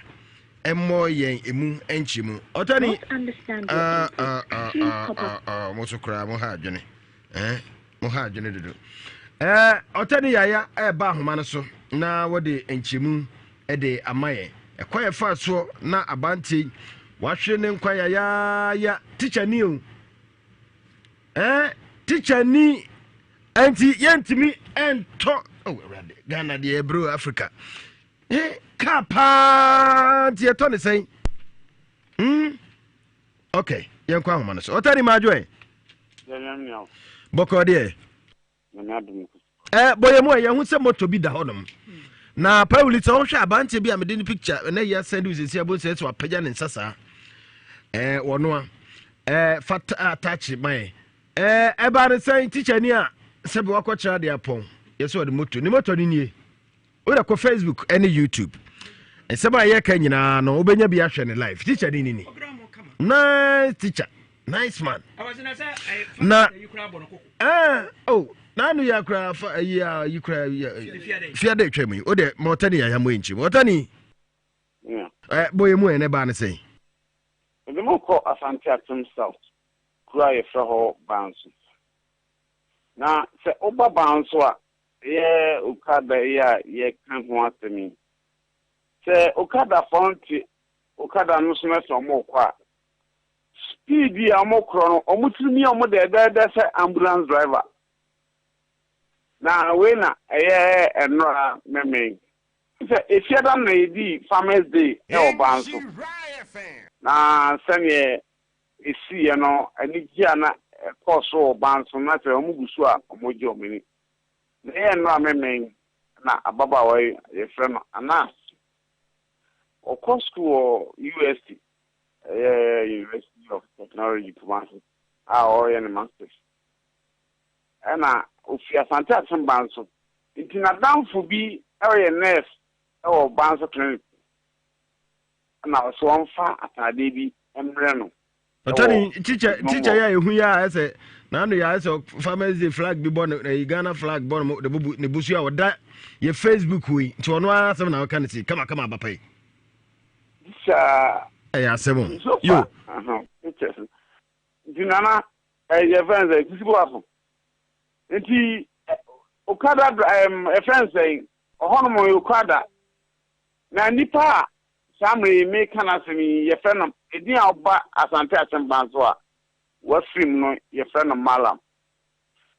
mmɔ yɛn emu nkyerɛmu. Ɔtɛni ah ah ah ah ah ah mo so koraa mo ha adwene eh mo ha adwene dodo. Eh ɔtɛni yaya ɛreba ahoma no so na wɔde nkyerɛmu de ama yɛn. Ɛkwan yɛfa soɔ na abanteɛ yi wahwere ne nkwa yayaaya tikya ni o. Eh, teacher ni ɛnti yɛntumi ɛntɔ oh awurade Ghana deɛ ɛbro Africa eh kaa paa nti yɛtɔ ne sɛn hmm okay yɛnkɔ ahoma no so ɔtani maadwo ɛ bɔkɔ deɛ Eh, bɔ yɛn mu ɛ, yɛn ho sɛ moto bi da hɔnom. Na Pauli sɛ wohwɛ aberanteɛ bi a mede ne picture ɛnɛ yɛ send wo sɛsi abɔ sɛ sɛ wapagya ne nsa saa. Eh, wɔno a. Eh, fa attach ma yɛ. Eh, ɛbaa ne sɛn teacher ni a sɛ bi wakɔkyerɛ adeɛ apɔn. Yɛ sɛ ɔde moto. Ne moto no nie. Wode kɔ Facebook ɛne YouTube. Nsɛm a yɛka nyinaa no wobɛnya bi ahwɛ ne live. Teacher ni ni ni. Nice teacher. Nice man. Na eh oh na ano yɛ akora fa ayi a yi kora fiada atwa mu yi. O de ma ɔtani yɛ mo nkyi. Ɔtani. Eh boy mu ɛ ne ba ne sɛn. Mede mo kɔ Asante Akyem South kuro a yɛfrɛ hɔ Banso. Na sɛ woba Banso a, Ɛyɛ Okada yi a yɛreka ho asɛm yi. Sɛ Okadafoɔ no te Okada no so na sɛ wɔrekɔ a, speed a wɔkorɔ no, wɔn tirim yɛ wɔn dɛɛdɛɛdɛ sɛ ambulance driver. Na wei na ɛyɛ nnora memen. Sɛ Efiada no na yɛdii Farmers Day wɔ ban so. Na sɛdeɛ ɛsiiɛ no, anigyeɛ a na ɛkɔɔ so wɔ ban so no, na kyerɛ wɔgu so a wɔregye wɔn ani. Na ɛyɛ nnora memen na ababaawa yi, yɛfrɛ no Anas. Ɔkɔ sukuu wɔ UST, ɛyɛ University of Technology Kumasi, a ɔreyɛ ne Masters. Ɛna ofi Asante Akyem Banso. Nti n'adamfo bi yɛ nurse wɔ Banso clinic. Ɛna ɔse ɔmfa ataadeɛ bi mmrɛ no Ɔtani teacher teacher yɛ ehu yɛ a ɛsɛ n'ano yɛ ɛsɛ farmers day flag bi bɔ ne ɛyi Ghana flag bɔ ne ne bu ne busu a ɔda yɛ Facebook yi nti ɔno ara asɛm na ɔka ne si kama kama abapa yi. Teacher. Ɛyɛ asɛm o. Yo. Teachers. Nti nana ɛyɛ fɛn sɛ sisi boafo. Nti okada ɛfɛn sɛ ɔhɔnom yɛ okada na nipa a Saa mmerɛ yi mereka n'asɛm yi, yɛfrɛ no, edin a ɔba Asante Akyempan so a wafiri mu no, yɛfrɛ no Mallam.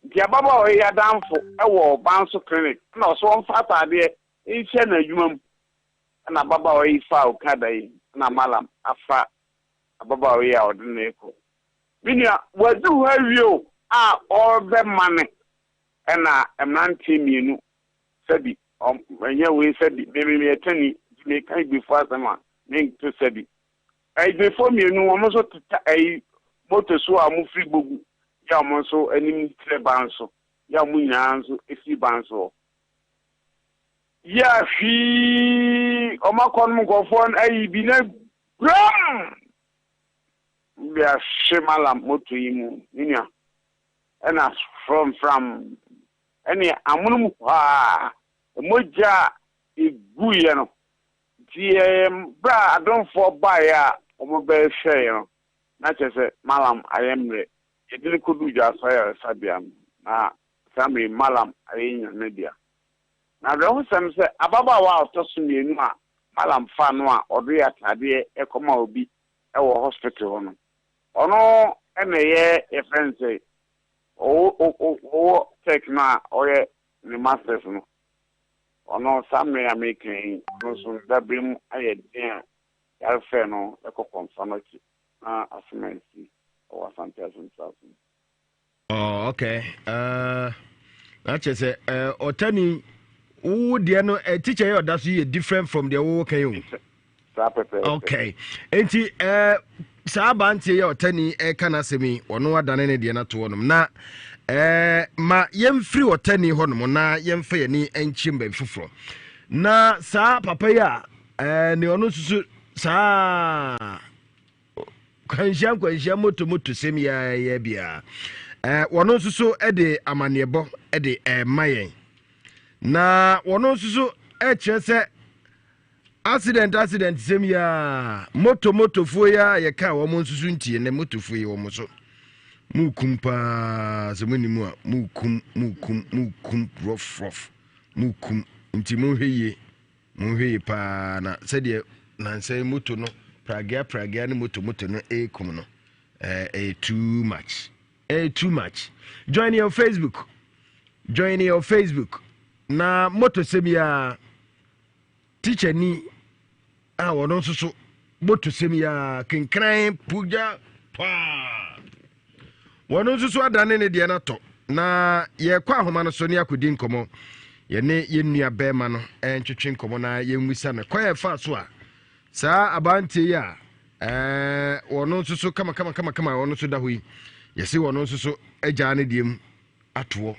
Nti ababaawa yi adamfo wɔ Banso Clinic na ɔse ɔmfa ataadeɛ nhyɛ no adwuma mu. Ɛna ababaawa yi faa Okada yi na Mallam afa ababaawa yi a ɔde no rekɔ. Me nua, waduru hɔ awie o a ɔrebɛmane ɛna mmeranteɛ mmienu sɛbi ɔm ɛnyɛ wei sɛbi me me meyɛ tani nti meka Igbefoɔ asɛm a mento sɛbi Igbefoɔ mmienu wɔn nso te ta ɛyi moto so a wɔn firi Gbogu yɛ a wɔn nso anim kyerɛ ban so yɛ a wɔn nyinaa nso firi ban so hɔ yɛ a hwii wɔn akɔnom nkurɔfoɔ no ayi bi na bram de ahwe malam moto yi mu me nua ɛna frɔmfram Ɛnneɛ amonom hɔ ara, mogya a ɛguiɛ no, nti berɛ a adomfoɔ baeɛ a wɔbɛhwɛeɛ no, na kyerɛ sɛ Mallam ayɛ mmerɛ. Yɛde no kɔduu Dwaso Ayaresabea no, na saa mmerɛ yi Mallam ayɛ Nyame dea. Na awerɛhosɛm sɛ, ababaawa a ɔtɔ so mmienu a Mallam faa no a ɔde ataadeɛ rekɔma obi wɔ hospital hɔ no, ɔno na ɛyɛ yɛfrɛ no sɛ Ɔwɔ tech no a ɔyɛ ne masters no, ɔno saa mmerɛ yi a mereka yi, ɔno nso ne dabere mu ayɛ den a yarefɛɛ no kɔ kɔmfa no akyi na asɛm a asi wɔ Asante Asentra so no. Oh, okay. Uh, na kyerɛ sɛ uh, ɔtani wo deɛ no uh, teacher yɛ ɔda so yɛ different from deɛ wowɔ kan o. Saa pɛpɛɛpɛ. Okay. Enti eh, saa abanteɛ yi a ɔtani ɛka n'asɛm yi, ɔno adane ne deɛ no ato hɔnom. Na eh, ma yɛmfiri ɔtani hɔnom na yɛmfa yɛni nkyerɛ baabi foforɔ. Na saa papa yi a eh, ne ɔno nso so saa kwanhyia nkwanhyia moto moto sɛm yɛ biara eh, wɔno nso so de amanneɛbɔ de ɛma yɛn. Na wɔno nso so ɛkyerɛ sɛ accident accident sɛm yi a moto motofoɔ yi a yɛka wɔn nso so ntie ne motofoɔ yi wɔn so mukum paa sɛ mo nim a mukum mukum mukum rough rough mukum nti monhwɛ yie monhwɛ yie paa na sɛdeɛ nansa yi moto no pragea pragea ne moto moto no ɛrekum no ɛyɛ too much ɛyɛ too much join your facebook join your facebook na moto sɛm yi a teacher ni a ɔno nso so moto sɛm yi a kenkran pugya paa wɔn nso so adane ne deɛ no atɔ na yɛkɔ ahoma no so ne akɔdi nkɔmmɔ yɛne yɛn nua bɛrima no ntwetwe nkɔmmɔ na yɛnwisa no kwan ɛfa so a saa abanteɛ yi a ɛɛ wɔn nso so kama kama kama kama wɔn nso da hɔ yi yɛsi wɔn nso so agyaa ne deɛ mu atoɔ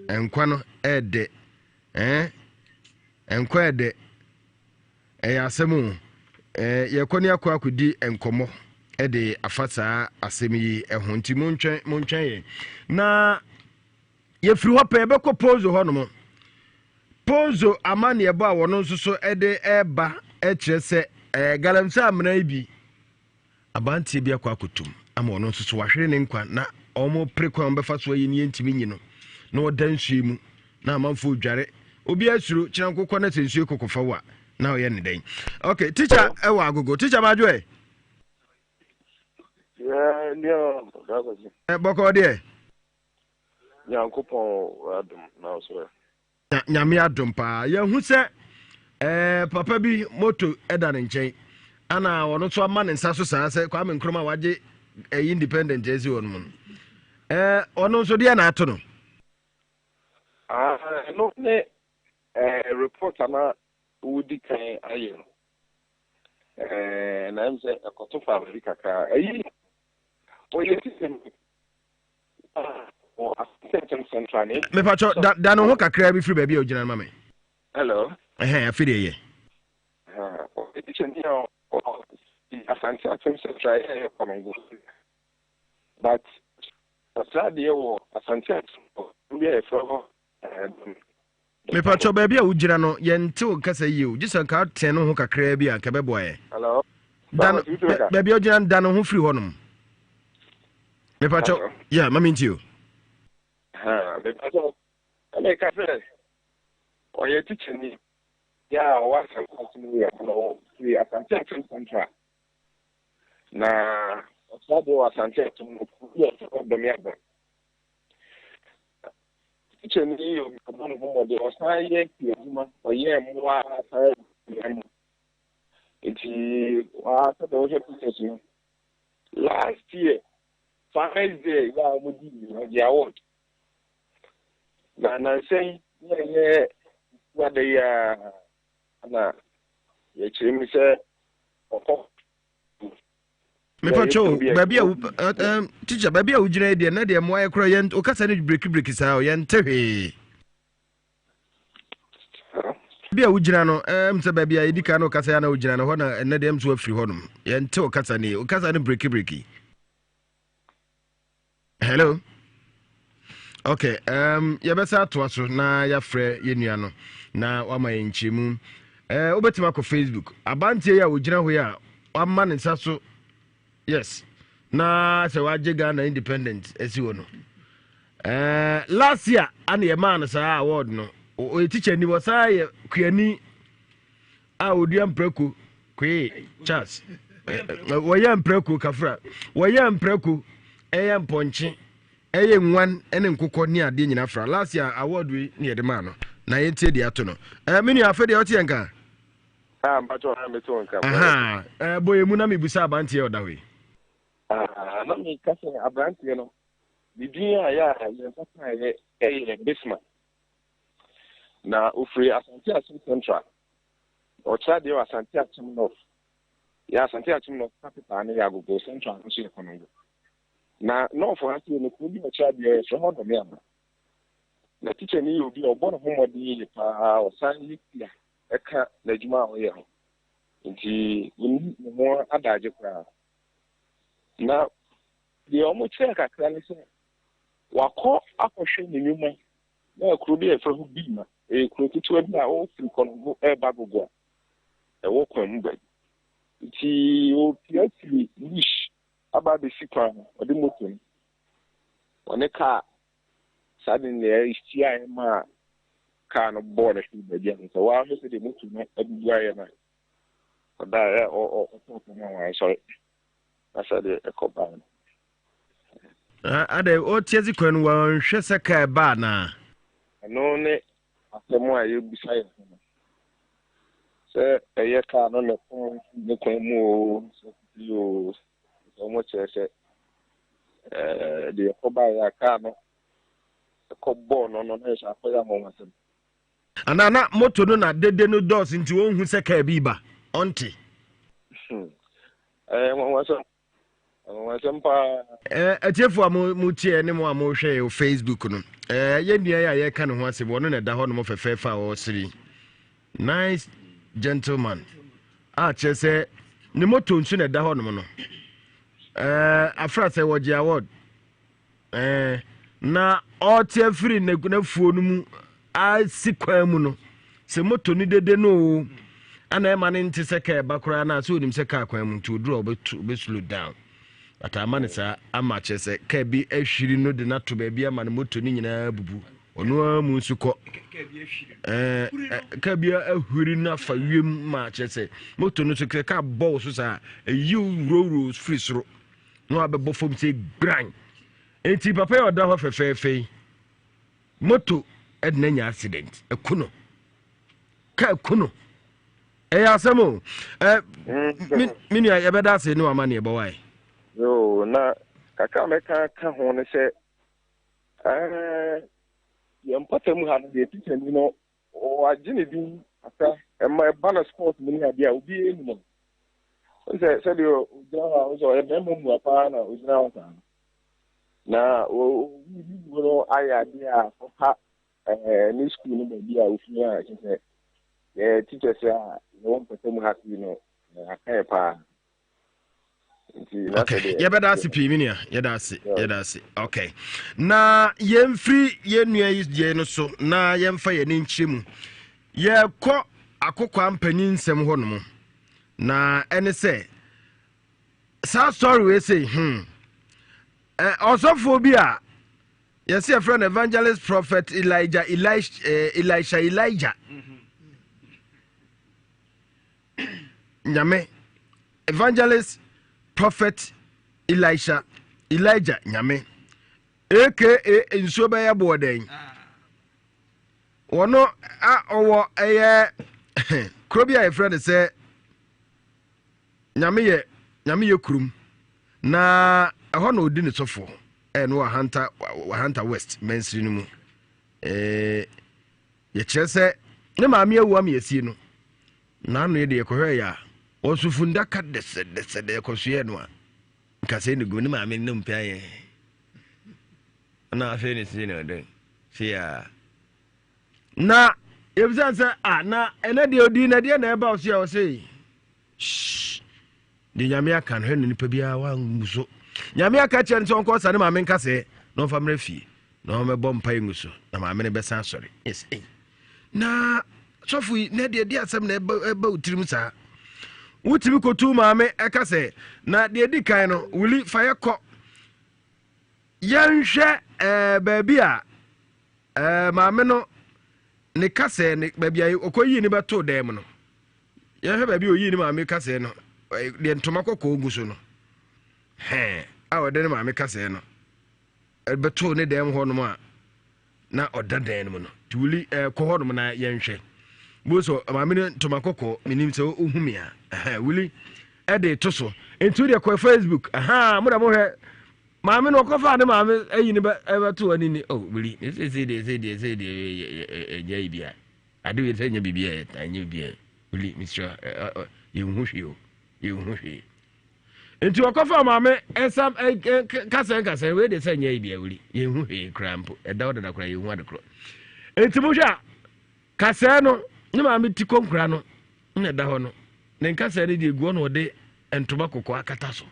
nkwa no ɛɛdɛ ɛɛ nkwa ɛɛdɛ ɛyɛ asɛm o ɛɛ yɛkɔ ne akɔ akɔdi nkɔmmɔ ɛde afa saa asɛm yi ɛho nti montwɛn montwɛn yɛn na yɛfiri hɔ pɛ yɛbɛkɔ pozo hɔ nom pozo amanneɛbɔ a wɔn nso so ɛde ɛreba ɛkyerɛ sɛ ɛɛ galamsey amena yi bi Abanteɛ bi akɔ akɔtum ama ɔno nso so wahwere ne nkwa na wɔpere kwan a wɔbɛfa so ayi no yɛntumi nyi no na ɔda nsuo mu na amanfoɔ dware obi asuro kyerɛ nkokɔ na sɛ nsuo kɔkɔfa wo a na ɔyɛ ne dɛn ok teacher ɛwɔ agogo teacher madwo ɛ bɔkɔ deɛ Nyankopɔn adom na so ɛ. Nyame adom paa. Yɛhu sɛ eh, papa bi moto da ne nkyɛn ana ɔno nso ama ne nsa so saa sɛ Kwame Nkrumah wagye eh, independent asi hɔ no mu no. Eh, ɔno nso deɛ na ato no. Ah, ɛno ne eh, report ana wodi kan ayɛ no. Eh, na ɛm sɛ ɛkɔto fa baabi kakra. Ɛyi, ɔyɛ system mepatwɔ da da ne ho kakraa bi firi baabi a ogyina no ma me. Hello. Ɛhɛn afi deɛ yɛ. Teacher ni a Asante Akyem Central yɛ yɛ Kɔnɔngo but ɔsra deɛ wɔ Asante Akyem bi a yɛfrɛ hɔ. Mepatwɔ baabi a wogyina no yɛnte wo nkasa yie o gye sɛ nka atɛn no ho kakraa bi a nka ɛbɛboa yɛn. Hello. Da no baabi a wogyina no da no ho firi hɔnom. Mepatwɔ ya ma mentie o. Mepatwɔ ɛna ɛka sɛ ɔyɛ tikyani yɛ a ɔwɔ Asante Akyem yɛ ɔno firi Asante Akyem Central na ɔsra deɛ wɔ Asante Akyem no yɛ ɔdɔm yɛ abɛn. Tikyani yi yɛ obi a ɔbɔ ne ho mmɔden, ɔsan yɛ kuadwuma, ɔyɛ mmoa san yɛ mu. Nti waa sɛdeɛ wohwɛ pictures no, last year Farmers Day yɛ a wɔdi yi no, ɔgye award. Na nansa yi ne ɛyɛ wada yi a na yɛkyerɛ mu sɛ ɔkɔ mepatwo baabi a teacher baabi a wogyina yi deɛ na deɛ mmoa yɛ korɔ yɛn wokasa no breki breki saa o yɛnte hwee baabi a wogyina no ɛm sɛ baabi a yɛdi kan no wokasa yɛ na wogyina no hɔ na ɛnɛ deɛ ɛm so afiri hɔ nom yɛnte wokasa ne wokasa no breki breki Hello. Okay, um, yɛbɛsa atoa so na yɛafrɛ yɛn nua no na wama yɛn nkyerɛmu. Eh, wobɛtumi akɔ Facebook. Abanteɛ yi a wɔgyina hɔ yi a wama ne nsa so yes na sɛ wagye Ghana independent asi hɔ no. Eh, last year ana yɛmaa no saa award no. Ɔyɛ teacher ni wɔsan yɛ kuani a ɔdua mprako kwee Charles wɔyɛ mprako kafra wɔyɛ mprako ɛyɛ mpɔnkye ɛyɛ nwan ne nkokɔ ne adeɛ nyina fra last year award wei ne yɛde maa no na yɛntie deɛ ato no eh, me nua afei deɛ ɔte yɛn ka ah, eh, bɔ yɛ mu na mebusa abanteɛ ɔda hɔ yi ah, na meka sɛ aberanteɛ no ne din a yɛ a yɛn nsa kaeɛ ɛyɛ Bismarck Na ofiri Asante Akyem Central. Ɔkyerɛ adeɛ wɔ Asante Akyem North. Yɛ Asante Akyem North capital no yɛ Agogo, Central no nso yɛ Konongo. Na North ha sei no, kuro bi a ɔkyerɛ adeɛ yɛfrɛ hɔ Dɔmeama. Na tikya ni yɛ obi a ɔbɔ ne ho mmɔden yie paa, ɔsan yɛ kua ɛka n'adwuma a ɔyɛ ho. Nti ɔnni ne ho adagye koraa. Na deɛ wɔkyerɛ kakra ne sɛ wakɔ akɔhwɛ ne nnwuma. Na kuro bi a yɛfrɛ hɔ Bima. Ɛyɛ kuro ketewa bi a wofiri Kɔnɔgo reba Gogo a, ɛwɔ kwan mu baabi. Nti ɔpia firi bush aba abɛsi kwan ho, ɔde moto no, ɔne kaa saa de na ɛhyiaeɛ maa kaa no bɔɔ no hwee baabi a sɛ woahwɛ sɛdeɛ moto no abubu ayɛ no a, ɔdaeɛ a ɔtɔɔ fam a wansɔre na sɛdeɛ ɛkɔbaeɛ no. Adɛn, ɔte ase kwan no wanhwɛ sɛ kaa ɛba anaa? Ɛno ne asɛm a yɛbisa yɛn ho no. Sɛ ɛyɛ kaa no na ɛfom ne kwan mu oo, sɛ tete oo, sɛ wɔkyerɛ sɛ ɛɛ deɛ ɛkɔbaeɛ a kaa no ɛkɔbɔɔ no no na ɛsɛ akɔyɛ anwanwasɛm. Anaa na moto no na dede no dɔɔso nti ɔnhu sɛ kaa bi ba, ɔnte. Ɛyɛ nwanwasɛm. Anwanwasɛm paa. Eh, atiefo a mo mo tie ne mo a mo hwɛ yɛ Facebook no. Eh, yɛn nua yi a yɛka ne ho asɛm, ɔno na ɛda hɔ nom fɛfɛɛfɛ a ɔresere. Nice gentleman. A kyerɛ sɛ ne moto nso na ɛda hɔ nom no. Eh, afra sɛ wɔgye award. Ɛɛ, na ɔrete afiri n'afuo no mu asi kwan mu no, sɛ moto no dede no o, ana ɛma no nte sɛ kaa ɛba koraa no a, sɛ onim sɛ kaa kwan mu nti oduru a ɔbɛtu ɔbɛ slow down. But ama no saa ama kyerɛ sɛ kaa bi ahwiri no de no ato baabi ama no moto no nyinaa bubu. Ɔno ara mu nso kɔ. Ɛɛ kaa bi ahwiri no afa wiem ma kyerɛ sɛ moto no so kɛ kaa bɔ wo so saa ɛyi wurawuro firi soro. na wabɛbɔ fam sɛ gran nti papa yi ɔda hɔ fɛfɛɛfɛ yi moto ɛde no anya accident ɛku no ka ɛku no ɛyɛ asɛm o ɛ me nua yɛbɛda ase ne wama ne ɛbɔ wae. Yoo na kakra mɛka ka ho ne sɛ ɛɛ yɛn mpɔtam ha no deɛ tikyani no Wɔagye ne din kakra. Ɛma ɛba no sports mu ne adeɛ a obiara nim no. Sɛ sɛdeɛ ogyina hɔ a sɛ ɔyɛ barima mua paa na ogyina hɔ saa no. Na owu ne wuo no ayɛ adeɛ a ɔha ɛɛ ne sukuu no baabi a ofiri a kyerɛ sɛ yɛ teachers a yɛwɔ mpɔtam ha sei no aka yɛ paa. Okay, yɛbɛda ase pii me nua yɛda ase yɛda ase okay na yɛmfiri yɛn nua yi deɛ no so na yɛmfa yɛn ani nkyerɛ mu yɛkɔ akokoa mpanyin nsɛm hɔ nom na ɛne sɛ saa story wei sei ɔsɔfoɔ bi a yɛsɛ yɛfrɛ no evangelist prophet Elijah Elisha Elijah Nyame, Evangelist Prophet Elisha Elijah Nyame, aka nsuo bɛyɛ boɔ dɛn? Wɔno a ɔwɔ ɛyɛ kuro bi a yɛfrɛ no sɛ Nyame yɛ Nyame yɛ kurom na ɛhɔ na ɔdi ne sɔfoɔ ɛno wɔ Ahanta Ahanta West mansiri no mu ɛɛ Yɛkyerɛ sɛ ne maame awu ama yɛasie no. N'ano yi deɛ yɛkɔhwɛɛ yɛ a, ɔso fundaka dɛsɛdɛsɛdɛ yɛkɔsoɛɛ no a, nkasɛɛ no gu ne maame nnompe ayɛ. Ɛna afei ne sie na ɔdɛn sie a. Na yɛbisa sɛ a na ɛnɛ deɛ ɔdi na deɛ na ɛba ɔso yɛ ɔse shh Deɛ Nyame aka no, hwɛ no nipa biara wangu so. Nyame aka kyerɛ no sɛ ɔnkɔ sa ne maame nkasɛɛ na ɔmfa mmerɛ fie na ɔmɛbɔ mpa ngu so na maame no bɛsan asɔre. Yes, ei. Na sɔfo yi, na deɛ di asɛm na ɛba ɛba wo tirim saa. Wotumi kɔtu maame ɛka sɛ na deɛ di kan no wuli fa yɛ kɔ yɛnhwɛ ɛɛ baabi a ɛɛ maame no ne kasɛɛ ne baabi a ɔkɔyii ne bɛtoo dan mu no. Yɛhwɛ baabi a oyii ne maame kasɛɛ no, deɛ ntoma kɔkɔɔ gu so no, hɛn a ɔde ne maame kasɛɛ no bɛtoo ne dan mu hɔnom a na ɔda dan no mu no. Nti wuli kɔ hɔnom na yɛnhwɛ. Bo sɛ maame no ntoma kɔkɔɔ, menim sɛ wohu me a, wuli ɛde to so. Nti wodeɛ kɔ Facebook, aha, mo da mohwɛ maame no ɔkɔfaa ne maame ayi no bɛto hɔ ne ni, oh wuli, ne sɛ sɛ deɛ sɛ deɛ sɛ deɛ ɛnyɛ yi bia. Ade wei sɛ nyɛ biribi a ɛnyɛ biribi a wuli mesrɛ yɛnhu hwee o yɛnhu hwee nti ɔkɔfa maame ɛsa nkasɛ nkasɛ wei de sɛ nyɛ biribi a wuli yɛnhu hwee koraa mpo ɛda hɔ dada koraa yɛnhu ade korɔ nti mohwɛ a kasɛɛ no ne maame ti kɔnkora no na ɛda hɔ no ne nkasɛɛ no deɛ gu hɔ na ɔde ntoma kɔkɔɔ akata so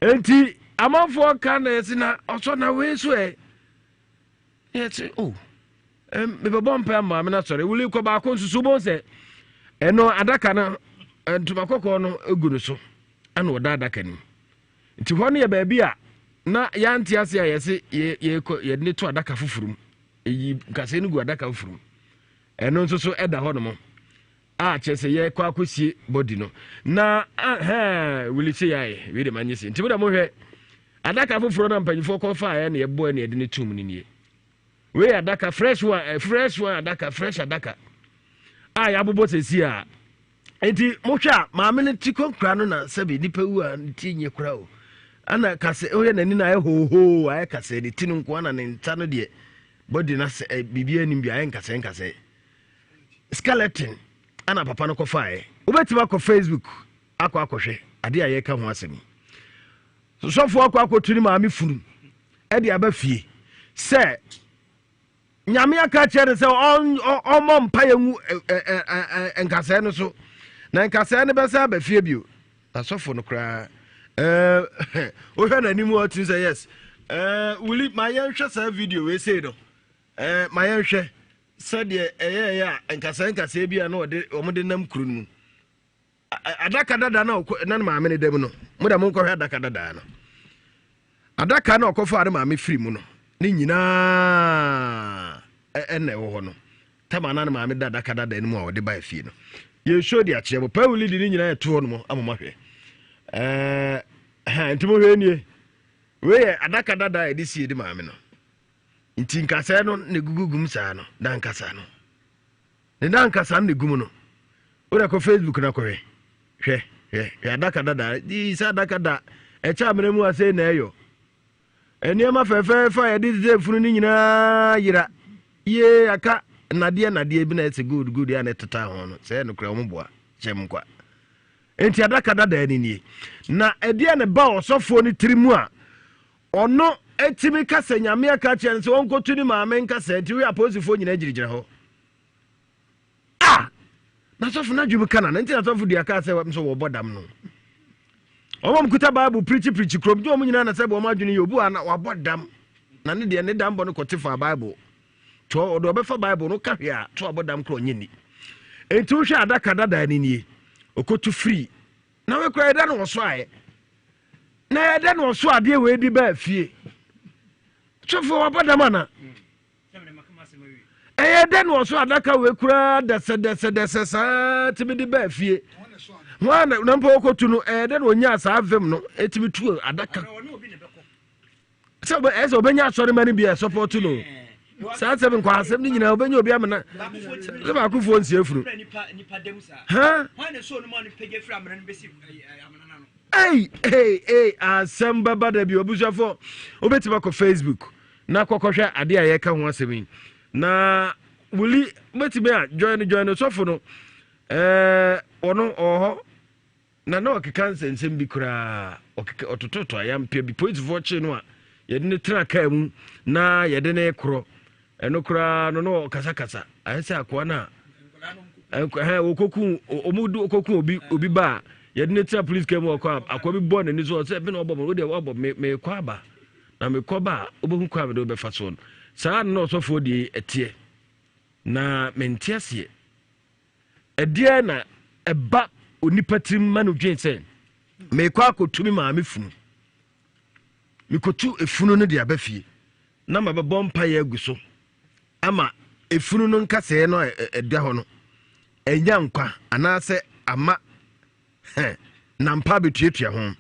nti amanfoɔ ka na yɛsi na ɔsɔ na wei so ɛ yɛte o oh. Mebɛbɔ mpae ama maame no asɔre. Wuli kɔ baako nso so wobɛhu sɛ ɛno adaka no ntoma kɔkɔɔ no gu no so ɛna ɔda adaka no mu. Nti hɔ no yɛ baabi a na yɛante ase a yɛse yɛkɔ yɛde ne to adaka foforɔ mu. Ɛyi nkasɛɛ no gu adaka foforɔ mu. Ɛno nso so ɛda hɔ nom a kyerɛ sɛ yɛkɔ akɔsie body no na ahɛn wuli se yɛayɛ wei de ma nye se nti mo da mohwɛ adaka foforɔ no a mpanyinfoɔ kɔfaeɛ na yɛbɔɛ na yɛde ne tom no nie. Wei yɛ adaka fresh one eh, fresh one adaka fresh adaka a yɛabobɔ sɛsi a nti mohwɛ a maame no ti kɔnkura no na sɛbi nipa wu a ne ti nyɛ kura o ana kasɛ woyɛ n'ani na ayɛ hoohoo ayɛ kasɛ ne ti no nko ana ne nsa no deɛ body no asɛ eh, biribi anim bi ayɛ nkasɛ nkasɛ skeleton ana papa no kɔfaeɛ wobɛtumi akɔ facebook akɔ akɔhwɛ adeɛ a yɛka ho asɛm yi Sɔfo akɔ akɔtu ne maame funu de aba fie sɛ Nyame aka kyerɛ no sɛ ɔmmɔ mpaeɛ ngu nkasɛɛ no so na nkasɛɛ no bɛsɛ aba fie bio. Na sɔfo no koraa wohwɛ n'anim a ɔtumi sɛ yes. Wuli ma yɛnhwɛ saa video wei sei no ma yɛnhwɛ sɛdeɛ ɛyɛɛyɛ a nkasɛɛ nkasɛɛ bi a na wɔde nam kuro no mu. Adaka dada na ɔkɔ na ne maame no da mu no, mo da mo nkɔhwɛ adaka dada no. Adaka na ɔkɔfa ne maame firi mu no, ne nyinaa ɛna ɛwɔ hɔ no. Tama na ne maame da adaka dada no mu a ɔde ba fie no. Yɛnsuo de akyerɛ mo. Pawuli de ne nyinaa ɛto hɔ nom ama mo ahwɛ. Ɛɛ nti mo hwɛ nie. Wei yɛ adaka dada a yɛde sie de maame no. Nti nkasɛɛ no na egugugum saa no, na nkasa no. Ne nan ankasa no na egu mu no. Wode kɔ Facebook na kɔhwɛ. Hwɛ, hwɛ, hwɛ adaka dada. Yii sɛ adaka da ɛkyɛ amena mu ase na ɛyɔ. Nneɛma fɛfɛɛfɛ a yɛde deda efunu no nyinaa yera. Yee aka nnadeɛ nnadeɛ bi na ɛsɛ gold gold a na ɛteta ho no. Sɛ ɛyɛ nokorɛ wɔn boa kyɛm nkwa. Enti adaka dada ni nie. Na ɛdeɛ na ɛba ɔsɔfoɔ no tiri mu a ɔno etimi ka sɛ Nyame aka akyerɛ no sɛ ɔnkɔtu ne maame nkasa nti woyɛ apolisifoɔ nyinaa gyinagyina hɔ. Ah! Na sɔfo no adwene ka na nti na sɔfo dua kaa sɛ nso wɔbɔ dam no. Wɔn a kuta Bible pirikyi pirikyi kurom gye wɔn nyinaa na sɛ wɔn adwene yɛ obu a na wabɔ dam. Na ne deɛ ne dam bɔ no kɔte fa Bible. To ɔde ɔbɛfa Bible no ka hwɛ a to abɔ dam korɔ nyɛ ni. Enti wohwɛ adaka dadaa ni nie. Okotu firi Na wei koraa yɛdɛ na ɔso ayɛ. Na yɛdɛ na ɔso adeɛ wei de baa fie. Sɔfo wabɔ dam ana? Ɛyɛ dɛ na ɔso adaka wei koraa dɛsɛdɛsɛdɛsɛ saa tumi de baa fie. Wɔn a na mpo ɔkɔtu no ɛyɛ dɛ na ɔnyaa saa vim no ɛtumi tu adaka. Sɛ ɔbɛ ɛsɛ ɔbɛnya asɔrema no bi a ɛsɔpɔto no saa asɛm nkɔ asɛm no nyinaa ɔbɛnya obi amena sɛ baakofoɔ nsie funu ha ei ei ei asɛm bɛba da bi obusuafoɔ wobɛtumi akɔ facebook na kɔkɔhwɛ adeɛ a yɛka ho asɛm yi na wuli wobɛtumi a join join sɔfo no ɛɛ ɔno ɔwɔ hɔ Na na ɔkeka nsɛnsɛm bi koraa, ɔkeka ɔtototo ayampea bi. Polisifoɔ kyee no a yɛde no tena kaa mu na yɛde no rekorɔ. Ɛno koraa no na ɔkasakasa. Ayɛ sɛ akoa no a ɛhɛn wɔkɔku wɔn de wɔkɔku obi obi ba a yɛde no tena polisi kaa mu ɔkɔ a akoa bi bɔ n'ani so ɔsɛ bi na ɔbɔ me wodeɛ wabɔ me mekɔ aba na mekɔ ba a wobɛhu kwan a mede wobɛfa soɔ no. Saa na ɔsɔfoɔ deɛ ɛteɛ na mente aseɛ. Ɛdeɛn na ɛba onipa tirim ma no dwen sɛ meekɔ akɔtu me maame funu mekɔtu efunu no de aba fie na mabɛbɔ mpaeɛ agu so ama efunu no nkasɛɛ no a ɛda hɔ no ɛnya nkwa anaasɛ ama nampa abɛtuatua ho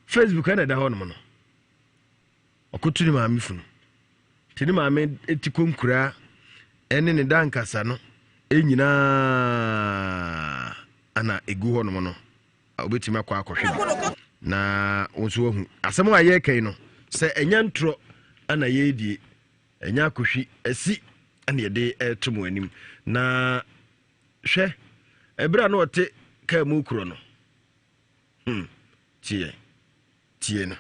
facebook ɛna ɛda hɔ nom no Ɔkɔtu ne maame funu. Nti ne maame ti konkuraa ne ne dankasa no nyinaa ana ɛgu hɔnom no wobɛtumi akɔ akɔhwɛ bi na wo nso wahu asɛm a yɛreka yi no sɛ ɛnyɛ ntorɔ ana yɛredie ɛnyɛ akɔhwi asi ɛna yɛde ɛreto mo anim na hwɛ ɛberɛ a na ɔte kaa mu korɔ no hmm tie tie no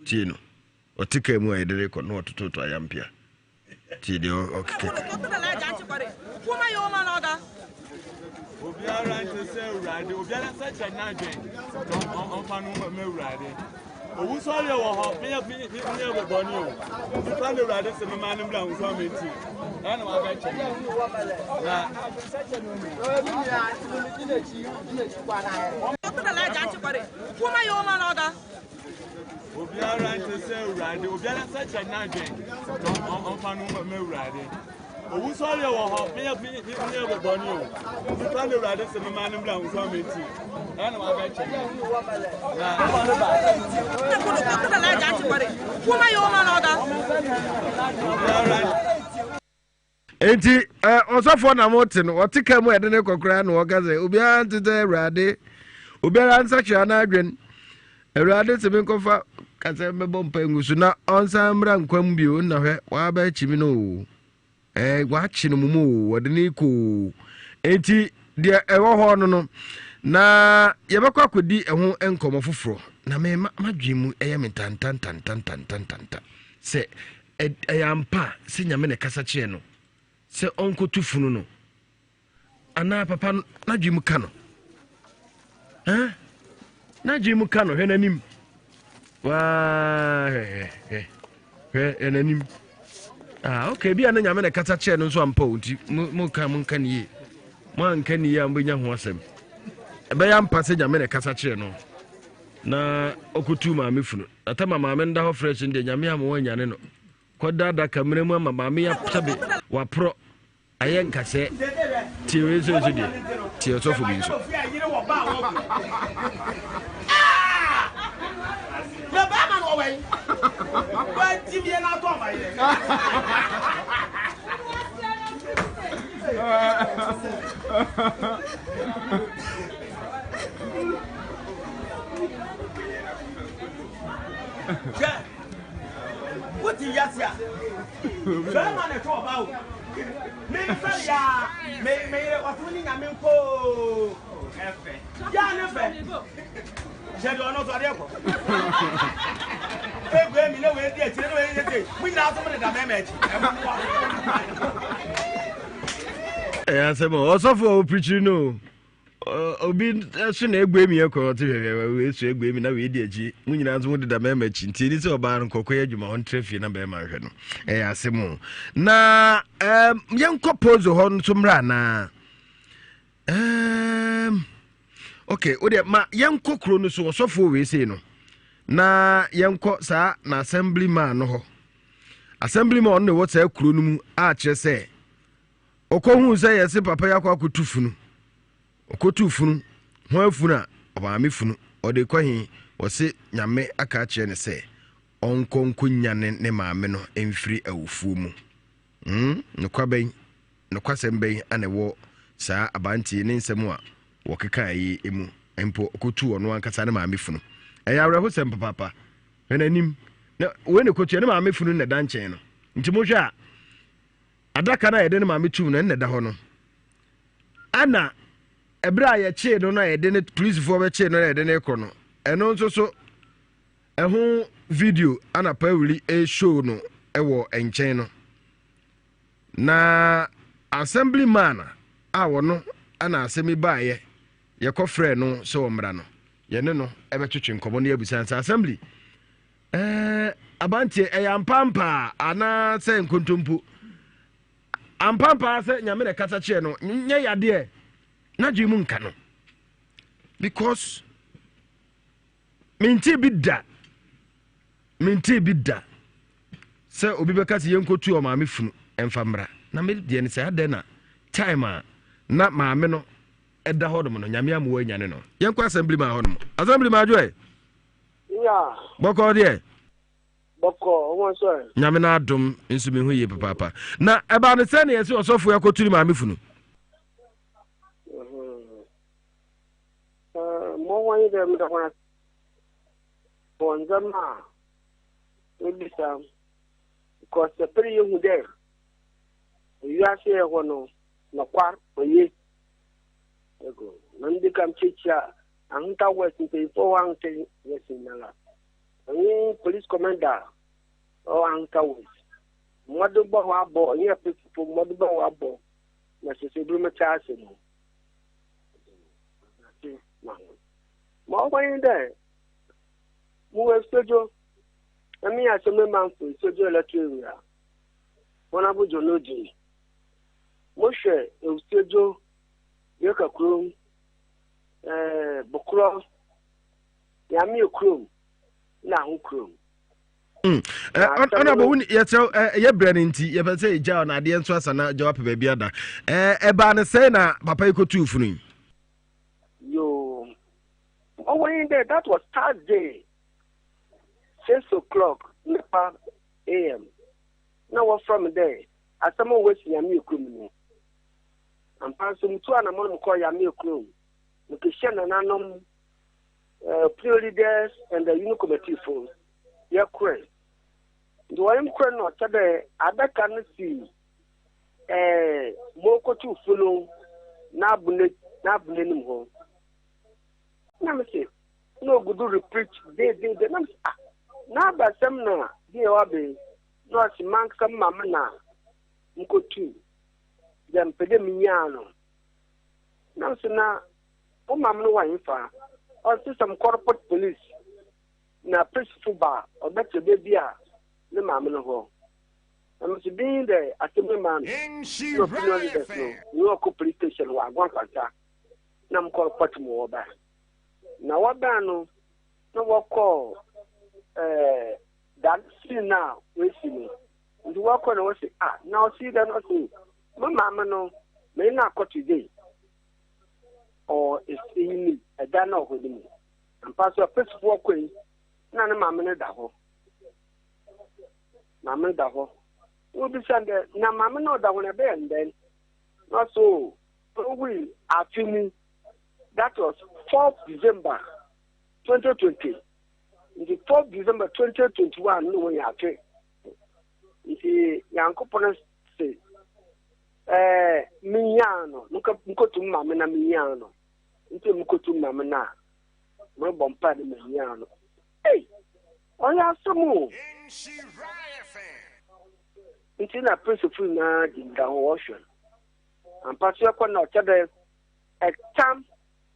Tie no. Ɔte kaa mu a yɛde rekɔ na ɔtototo ayampea. Tie deɛ ɔkekeka. Obiara nte sɛ Awurade, obiara nsa kyerɛ n'adwene na ɔmfa no ma Awurade. Owusɔreɛ wɔ hɔ, menyɛ menyɛ bɔbɔne o. Nipa na Awurade sɛ mema no mmra nkwa mu nti, ɛna wabɛkyɛ me. Na. Obiara nte sɛ Awurade, obiara nsakyera n'adwen na ɔmfa no ma Awurade. Owusɔreɛ wɔ hɔ, menyɛ menyɛ bɔbɔne o. Nipa na Awurade sɛ mema no mmra nkwa mu nti, ɛna wabɛkyɛ me. Na Enti ɔsɔfoɔ na mote no, ɔte ka mu a ɛde ne kɔ koraa na ɔka sɛ obiara nte sɛ Awurade, obiara nsakyera n'adwen. Awurade se menkɔfa kasɛ mɛbɔ mpa ngu so na ɔnsan mmra nkwa mu bio na hwɛ wabɛkyi me no o. Ɛɛ wakye no mu mu o, wɔde ne kɔ o. Enti deɛ ɛwɔ hɔ no no na yɛbɛkɔ akɔdi ɛho nkɔmmɔ foforɔ na me madwen mu ɛyɛ me ntantantantantantantan sɛ Ɛyɛ ampa sɛ Nyame na ɛkasa kyerɛɛ no sɛ ɔnkɔtu funu no anaa papa no n'adwene mu ka no? Ɛn? N'adwene mu ka no, hwɛ n'anim. Waa, hwɛ, hwɛ, hwɛ, hwɛ, hwɛ n'anim. Ah, okay, bi a na Nyame na ɛkasa kyerɛɛ no nso ampa o, nti mo mo ka mo nka ne yie. Mo anka ne yie a mobɛnya ho asɛm. Ɛbɛyɛ ampa sɛ Nyame na ɛkasa kyerɛɛ no na ɔkɔtu maame funu. Ata ma maame no da hɔ fresh no deɛ nyame ama wanyane no kɔda adaka mmerɛ mu ama maame ya sɛbe waporɔ ayɛ nkasɛ tie wei nso nso deɛ tie ɔsɔfo bi nso. Hwɛ, wote wiase a, bɛrima na ɛtwe ɔbaa o. Memfa yɛ a, me me yere ɔse wo ne nyame nkɔ o. Ɛfɛ. Yɛ ne fɛ. Hyɛ deɛ ɔno nso adeɛ kɔ. Egwe mi na wei di akyire na wei di akyire. Mo nyinaa nso mo deda bɛrima akyi. Ɛmmoa. Ɛyɛ asɛm o, ɔsɔfo a ɔpirikyiri no o. Obi so na egbe mi ɛkɔ ɔte hwɛ hwɛ wei so egbe mi na wei di akyi mo nyinaa nso mo deda mɛɛma akyi nti ɛni sɛ ɔbaa no nkɔkɔ yɛ adwuma ɔntra fie na bɛɛma nhwɛ no ɛyɛ asɛm o na ɛɛm yɛnkɔ pozo hɔ nso mmra anaa ɛɛm ok o deɛ ma yɛnkɔ kuro no so ɔsɔfoɔ wei sei no na yɛnkɔ saa na assembly man no hɔ assembly man ɔno na ɛwɔ saa kuro no mu a kyerɛ sɛ Ɔkɔhuu sɛ yɛse papa yi akɔ akɔtu funu. Ɔkɔtuu funu, ho afunu a, ɔmaame funu. Ɔde kɔ he? Ɔse Nyame aka akyerɛ no sɛ ɔnkɔ nkɔnyane ne maame no mfiri awufuo mu. Hmm, nokwa bɛn, nokwasɛm bɛn ana ɛwɔ saa abanteɛ ne nsɛm a wɔkekaa yi mu? Mpo ɔkɔtuu ɔno ankasa ne maame funu. Ɛyɛ awerɛhosɛm papaapa. Hwɛ n'anim. Na wei ne kɔtua ne maame funu na ɛda nkyɛn no. Nti mohwɛ a, Adaka no a yɛde ne maame tum no, ɛno na ɛda hɔ no. Ɛna ɛberɛ a yɛkyee no no a yɛde ne polisifoɔ bɛkyee no na yɛde ne kɔ no, ɛno nso so ɛho video ana Pawuli show no ɛwɔ nkyɛn no. Na assembly man a wɔno ɛna asɛm yi baeɛ yɛkɔ frɛ no sɛ ɔmmra no, yɛne no ɛbɛtwetwe nkɔmmɔ no yɛabisa sɛ assembly Ɛɛ, abanteɛ, ɛyɛ ampampaa anaasɛ nkontompo? Ampampaa sɛ Nyame na ɛkasa kyerɛ no, nyɛ yadeɛ, n'adwene mu nka no. Because mentee bi da, mentee bi da sɛ obi bɛka sɛ yɛnkɔtu ɔmaame funu ɛmfa mmra. Na me deɛ no sɛ adɛn na time a na maame no ɛda hɔ nom no, Nyame amoa anyane no. Yɛnkɔ assembly man hɔ nom. Assembly man adwoɛ. Nya. Bɔkɔɔ deɛ. Bɔkɔɔ, ho nso ɛ. Nyame no adom nso me ho yie papaapa. Na ɛbaa no sɛ ne yɛse ɔsɔfo yi akɔtu ne maame funu. Mmɔ wɔn yi dɛ meda wɔn ase wɔ ndzɛmba a wobisa because yɛpɛ dɛ yehu dɛ wiase yɛ hɔ no nokwar oye. Na mede kam kyiakyia Ahunta West mpanyimfo a ɔwɔ Ahunta West nyinara, ɔnye Police Commander a ɔwɔ Ahunta West. Mbɔdzenbɔ a wɔabɔ, ɔnye apolisifo mbɔdzenbɔ a wɔabɔ na sese binom tse ase no, ɔdze ase ma hɔn. Ma ɔba nye dɛ, Mowɔ Esuodwo, na meyɛ Assemblyman for Esuodwo Electoral Area, Honourable John Odin. Mohwɛ Esuodwo, Yeka kurom, eh, Bokorɔ, Nyame kurom, na Aho kurom. Ɔnabɔ wo yɛkyerɛ ɛyɛ brɛ no nti yɛpɛ sɛ yɛgya ɔno adeɛ nso asa na gya wapɛ baabi ada. Ɛbaa no sɛe na papa yi kɔtuu funu yi? Yoo, ɔwɔ yi dɛ that was Thursday 6 o'clock nipa am na wɔfrɛ me dɛ asɛm a wɔasi Nyame kurom ni. Ampa nso mutu anamɔ no mekɔɔ Nyame kurom, mekɛhyia nananom, opinion leaders and the union committee fo, yɛkorɛ. Nti wɔn korɛ no ɔkyɛ dɛ adaka no si mokotu funu n'abone n'abone nim hɔ. Na me se na ogudu repreach deedeede, na me se ah, n'abasɛm na deɛ wabe na ɔse mankasa ma me na mkotu dɛ mpɛ dɛ minyaa no. Na me se na wo maame no wɔ hefa? Ɔse sɛ mekɔ report police na polisifo ba a ɔbɛkyerɛ beebi a ne maame no hɔ. Na me se bin dɛ asɛm yi maa no na opinion leaders no nye ɔkɔ police station wɔ Agua Nkwanta na mokɔ report ma wɔba. Na wɔbaa no na wɔkɔɔ ɛɛ that scene no a woesi no. Nti wɔkɔ na wɔse ah, na ɔse dɛ na ɔse me maame no me na akɔ today ɔwɔ eyi nim ɛdan na ɔhɔ no mu. Ampa so apolisifoɔ kɔ yi na ne maame no da hɔ. Maame no da hɔ. Wobisa no dɛ na maame no ɔda hɔ no ɛbɛyɛ ndɛn? Na ɔse o owui afe ni, that was 4th December 2020. Nti 4th December 2021 na wɔnya afe. Nti Nyankopɔn se ɛɛ menyaa no, nkotum maame na menyaa no. Nti mekotum maame no a merebɔ mpae no menyaa no. Ei, ɔyɛ asɛm o. Nti na polisifo nyinaa gyinagyina hɔ wɔhwɛ no. Ampa so ɛkɔ na ɔkyɛ dɛ ɛtam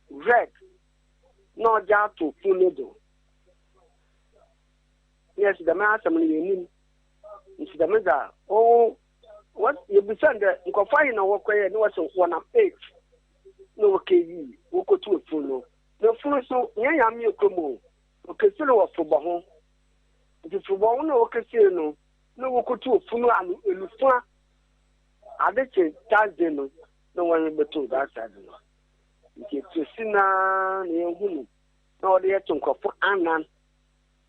red na ɔgye ato pon no do. Na yɛsi dɛm asɛm no yɛnnim. Nti dɛm dza o yɛbisa no dɛ nkorɔfo ahe na wɔkɔyɛ na wɔse wɔnam 8 na wɔkɛyii wɔkɔtu efunu no. Na efunu so nyɛ Nyame kurom o, wɔkɛsie no wɔ Forobɔ ho. Nti Forobɔ ho na wɔkɛsie no na wɔkɔtu efunu ano enufua ade kye Thursday no na wɔn bɛto that side no. Nti etuosi naa na yɛhu no na wɔde yɛto nkurɔfo anan.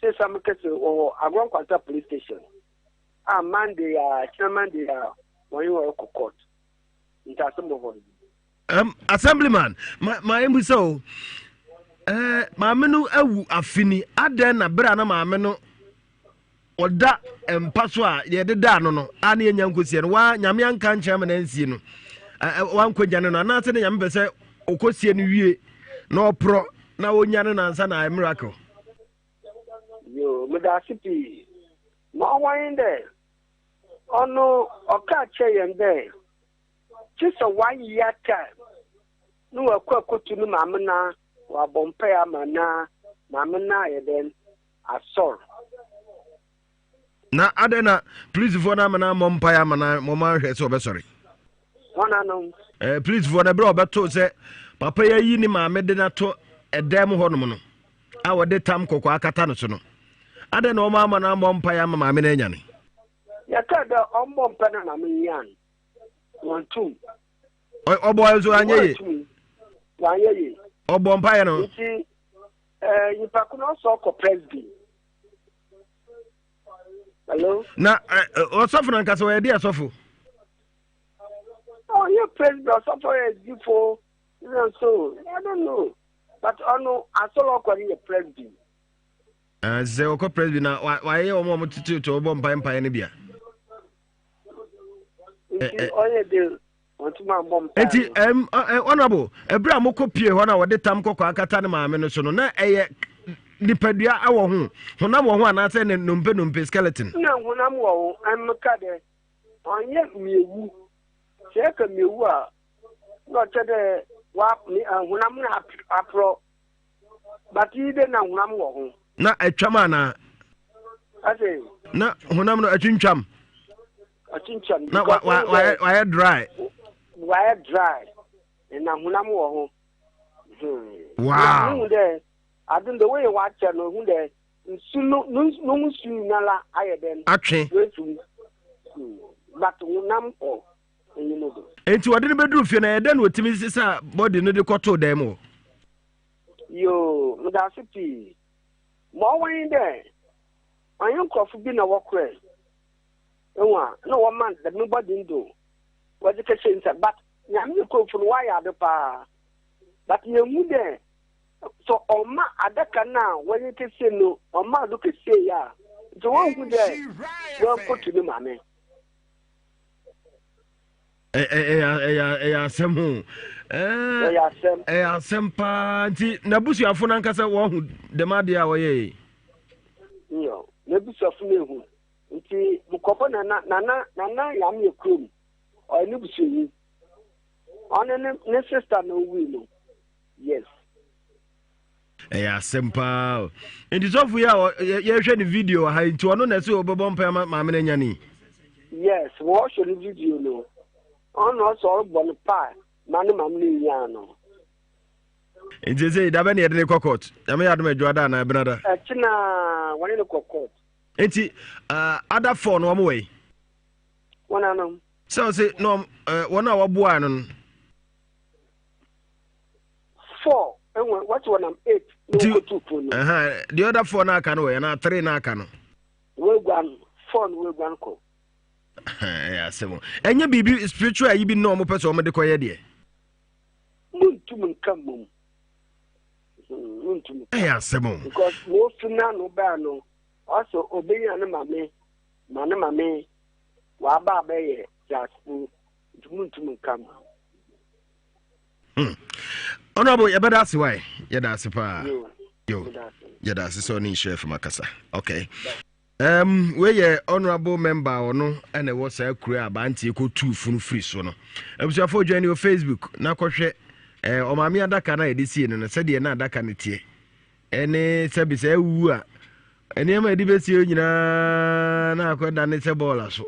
Sesa me kɛse wɔwɔ Agorɔ Nkwanta police station a Monday a kyerɛ Monday a wɔn wɔrekɔ court. Nti asɛm wɔ hɔ. Assemblyman, ma ma emusa o. Eh, maame no awu afini. Adɛn na bere a na maame no ɔda mpa so a yɛde daa no no a ne yɛnya nkɔsie no wa nyame anka nkyerɛ ma no ansie no wankɔgya no no anaasɛ ne nyame pɛ sɛ ɔkɔsie no wie na ɔporɔ na ɔnya no nansa na ayɛ miracle? Yo, meda ase pii. Ma ɔwɔ nye dɛ ɔno ɔkaa kyerɛ yɛn dɛ gye sɛ one year time na wakɔ akotu ne maame na wabɔ mpae ama na maame na ayɛ dɛn asɔr. Na adɛn na polisifoɔ no amena mmɔ mpae ama na wɔn ahwɛ sɛ ɔbɛsɔre? Wɔn anom. Ɛɛ polisifoɔ no ɛberɛ a ɔbɛto sɛ papa yi ayi ne maame de no ato ɛdan mu hɔnom no a wɔde tam kɔkɔɔ akata no so no, adɛn na wɔn ama no ammɔ mpae ama maame no anyane? Yɛkaa dɛ ɔmbɔ mpae na maame nyan. Wɔnntum. Ɔbɔ nso anyɛ ye. Wanyɛ ye. Ɔbɔ mpaeɛ no. Nti ɛɛ nyimpa ko no ɔsɔ ɔkɔ presby. Hello. Na ɔsɔfo no ankasa ɔyɛ deɛ sɔfo? Ɔyɛ presby ɔsɔfo yɛ difo na so I don't know but ɔno asɔrɔ ɔkɔ no yɛ presby. Sɛ ɔkɔ presby na wayɛ wɔn a wɔtete to ɔbɔ mpae mpae no bia. Nti ɔyɛ de wɔntumi ammɔ mpae. Nti honorable ɛberɛ a mokɔ pie hɔ no a wɔde tam kɔkɔɔ akata ne maame no so no na ɛyɛ nipadua wɔ ho, honam wɔ ho anaasɛ ne nnompe nnompe skeleton? Na honam wɔ ho. Ɛmka dɛ ɔnyɛ miewu. Sɛ ɛka miewu a na ɔkyɛ dɛ wa honam no aporɔ. But yi dɛ na honam wɔ ho. Na atwam anaa? Ase. Na honam no atwintwam. Atwintwam. Na wayɛ dry. Wayɛ dry. Na honam wɔ ho. Hmm. Wow. Hu dɛ ade no wɔyɛ wakyɛ no hu dɛ nsu no no ho nsu nyinara ayɛ dɛn. Atwe. Wetum. Hmm. But honam wɔ enyi no do. Enti wɔde no bɛduru fie no ɛyɛ dɛn na wɔtumi sesa body no de kɔtoo dan mu hɔ? Yoo, meda ase pii. Ma ɔwɔ nye dɛ, ɔnye nkorɔfo bi na wɔkɔe. Ehu a, nna wɔma dɛm bɔdze no do wɔdze kɛhyɛ nsa but Nyame ne nkorɔfo no wɔayɛ ade paa. But yehu dɛ sɛ ɔma adaka no a wɔdze kesie no ɔmaa do kesiei a, nkyɛ wonnhu dɛ oennkotu ne maame. Ɛyɛ asɛm o. Ɛyɛ asɛm. Ɛyɛ asɛm paa nti n'abusuafo no ankasa wɔahu dɛm adeɛ a wɔyɛ yi. Nyɔ, n'abusuafo no ehu. Nti mokɔbɔ nana nana nana yame yɛ kurom ɔyɛ ne busuanyi. Ɔne ne ne sister na owui no. Yes. Ɛyɛ asɛm paa o. Nti sɔfo yi a yɛhwɛ ne video wɔ ha yi nti ɔno na ɛsɛ ɔbɛbɔ mpae ama maame no anya ne. Yes, wɔhwɛ ne video no. Ɔno ɔsɛ ɔrebɔ no paa ma ne maame no nyaa no. Nti sɛ dabɛ ne yɛde ne kɔ court. Nyame yɛ adom adwoada anaa ɛbenada. Ɛkyena wɔne no kɔ court. Nti uh, ada fɔ no wɔn wɔ yi. Wɔn anom. Sɛ ɔse na wɔn a wɔboa no no. Four ɛwɔ wɔte wɔn nam eight na wɔkɔtu po no. The other four na aka no wɔ yɛn na three na aka no. Wɔaguan four no wɔaguan kɔ. Ɛyɛ asɛm ɛnyɛ biribi spiritual yi bi na wɔn pɛ sɛ wɔn de kɔyɛ deɛ. Muntum nka mmom. Muntum. Ɛyɛ asɛm o. Because mo fi n'ano baa no ɔsɛ obenya ne maame ma ne maame waba abɛyɛ jaspo nti muntum nka mmom. Hmm. Honorable, yɛbɛda ase wae. Yɛda ase paa. Yo. Yɛda ase sɛ ɔne nhyira fam akasa. Okay. Um, wei yɛ honorable member ɔno ɛna ɛwɔ saa kuro a abanteɛ kɔtuu funu firi so no. Abusuafoɔ dwan wɔ Facebook na kɔhwɛ eh, ɔmaame adaka no a yɛde sie no no sɛdeɛ na adaka no teɛ ɛne sɛbi sɛ awu a nneɛma a yɛde bɛsie nyinaa na akɔda ne sɛ bɔɔla so.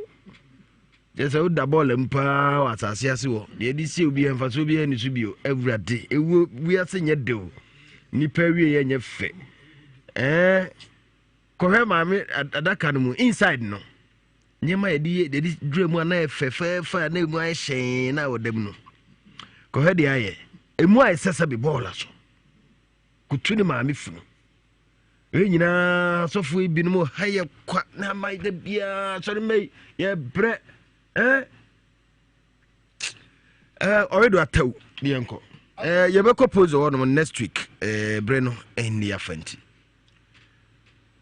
Kyerɛ sɛ woda bɔɔla mu paa wɔ asase ase hɔ. Deɛ ɛde sie obi mfasoɔ biara nni so bio. Awurade, ewuo wiase nyɛ de o. Nipa awie yɛ nyɛ fɛ. Ɛɛ kɔhwɛ maame adaka no mu inside no. Nneɛma yɛde yɛ yɛde dura mu a na yɛ fɛfɛɛfɛ a na emu ayɛ hyɛn na ɔda mu no. Kɔhwɛ deɛ ayɛ. Emu ayɛ sɛ sɛbi bɔɔla so. Kutu ne maame funu. Wei nyinaa asɔfoɔ yi binom ha yɛ kwa na ama da biara asɔre mma yi yɛbrɛ ɛɛ ɛɛ ɔredo ataw ne yɛn kɔ ɛɛ yɛbɛkɔ pose wɔ nom next week ɛɛ brɛ no ɛnni afa nti.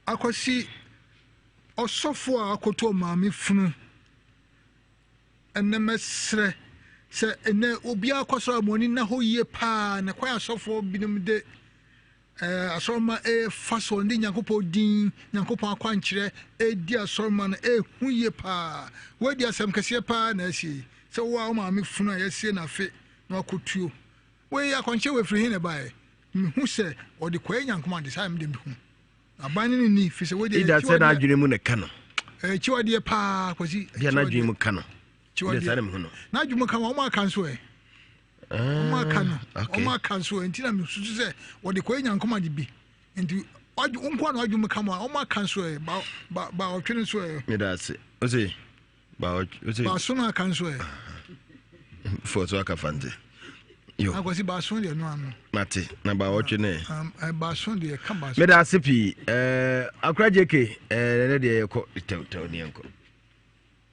Akwasi ɔsɔfo a akoto maame funu ɛnɛ mɛsrɛ sɛ ɛnɛ obiara kɔ sɔrɔ mo ani na hɔ yie paa na kwan asɔfoɔ binom de Asɔremma refa so de Nyankopɔn din, Nyankopɔn akwankyerɛ redi asɔremma no, ɛhu yie paa. Woadi asɛm kɛseɛ paa na asie yi. Sɛ wo a wo maame funu a yɛasie no afe na wakɔtuo. Wei akwankyerɛ wei firi he na ɛbaeɛ? Mehu sɛ ɔde kɔyɛ Nyankopɔn ade, saa na mede mehu. Aban no ne ni, firi sɛ wei deɛ Ida sɛ n'adwene mu na ɛka no. Ɛyɛ akyiwadeɛ paa, Kwasi. Deɛ n'adwene mu ka no. Deɛ saa na mehu no. N'adwene mu ka no, wɔn aka nso ɛ. wɔn aka no ah, wɔn aka nso nti na mesusu sɛ wɔde kɔyɛ nyankoma de bi nti nko na wadwom ka mu a wɔn aka nso ɛ ba ba ba ɔtwe nso ɛ. meda ase ose ba ose ba so na aka nso ɛ. fo so aka fante. yo akwasi ba so deɛ no ano. mate na ba ɔtwe ne. ɛ ba so deɛ ka ba so. meda ase pii ɛɛ akora jk ɛɛ ne deɛ yɛkɔ tɛwtɛw ne yɛnkɔ.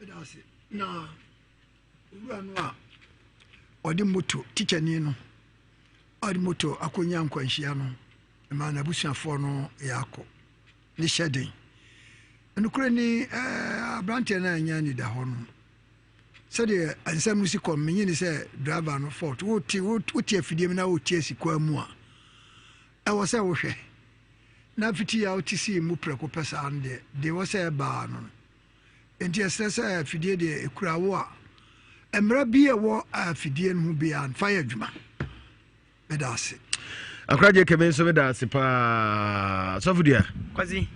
Meda ase na. Owura no a ɔde moto, tikyani no a ɔde moto akɔnya nkwanhyia no ma n'abusuafoɔ no yɛ akɔ ne hyɛ den. Nokorɛ ni, aberanteɛ no annya anidahɔ no, sɛdeɛ nsɛm no si kɔ no, menye ne sɛ driver no fault. Wote wote afidie mu na wote asi kwan mu a, ɛwɔ sɛ wohwɛ. Na fiti a wote sii mu prɛko pɛ saa no deɛ, deɛ ɛwɔ sɛ ɛbaa no no, Enti ɛsrɛ sɛ afidie deɛ ɛkura wo a, mmara bi a ɛwɔ afidie no ho biara no, fa yɛ adwuma. Meda ase. Akoragye kɛmɛ nso meda ase paa. Sɔfo dua. Kwasi,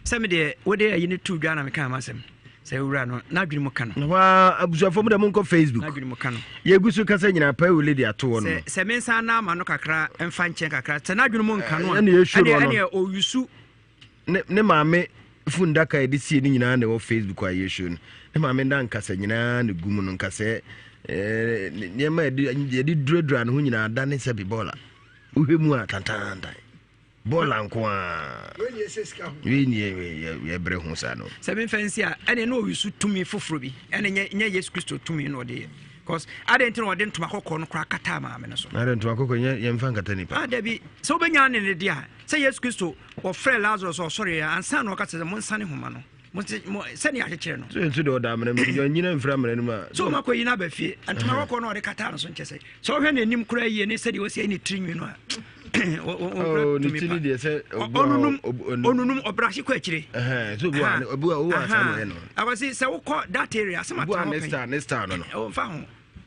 sɛ me deɛ wode ayi no too dwa na mekaa m'asɛm sɛ owura no n'adwene mu ka no. Na hɔ abusuafoɔ mu dɛ monkɔ Facebook. N'adwene mu ka no. Yɛgu so kasa nyinaa paa wuli de ato hɔ no. Sɛ sɛ mensan na ama no kakra mfa nkyɛn kakra sɛ n'adwene mu nka no a ɛne yɛsuo no no. Ɛne ɔyusu. Ne ne maame fundaka a yɛde sie no nyinaa na ɛwɔ Facebook a yɛsuo no. Ne maame nda nkasa nyinaa na gu mu no nkasɛɛ ɛɛ nneɛma yɛde yɛde duradura ne ho nyinaa da ne sɛ bi bɔɔla. Wohwɛ mu a tantantan. Bɔɔla nko ara. Wei ni yɛbrɛ ho saa no. Sɛ memfa nsi a ɛne na ɔyusu tumi foforɔ bi ɛne nyɛ nyɛ Yesu Kristo tumi na ɔde yɛ. Cause adɛn nti na ɔde ntoma kɔkɔɔ no koraa kataa maame no so. Adɛn ntoma kɔkɔɔ nyɛ yɛmfa nkata nipa. Ah dabi sɛ wobɛnya ne ne deɛ a sɛ Yesu Kristo wɔfrɛ Lazarus ɔsɔre ansa na ɔka sɛ monsane homa no. Sɛnea akyekyere no. So nso deɛ ɔda amena mu deɛ ɔnyina mfiri amena no mu a. So ɔma kɔyi no aba fie ntoma kɔkɔɔ na ɔde kataa no so nkyɛ sɛ sɛ ɔhwɛ n'anim koraa yie ne sɛdeɛ ɔsi ayi ne tiri nwi no a. Oh, ne ti ne deɛ sɛ ɔnunum ɔnunum ɔbrahye kɔ akyire. So obi wa obi wa obi wa asa na ɔyɛ no. Awasi sɛ wokɔ that area asɛm atena hɔ pɛn. Ne style no no. Ɔnfa ho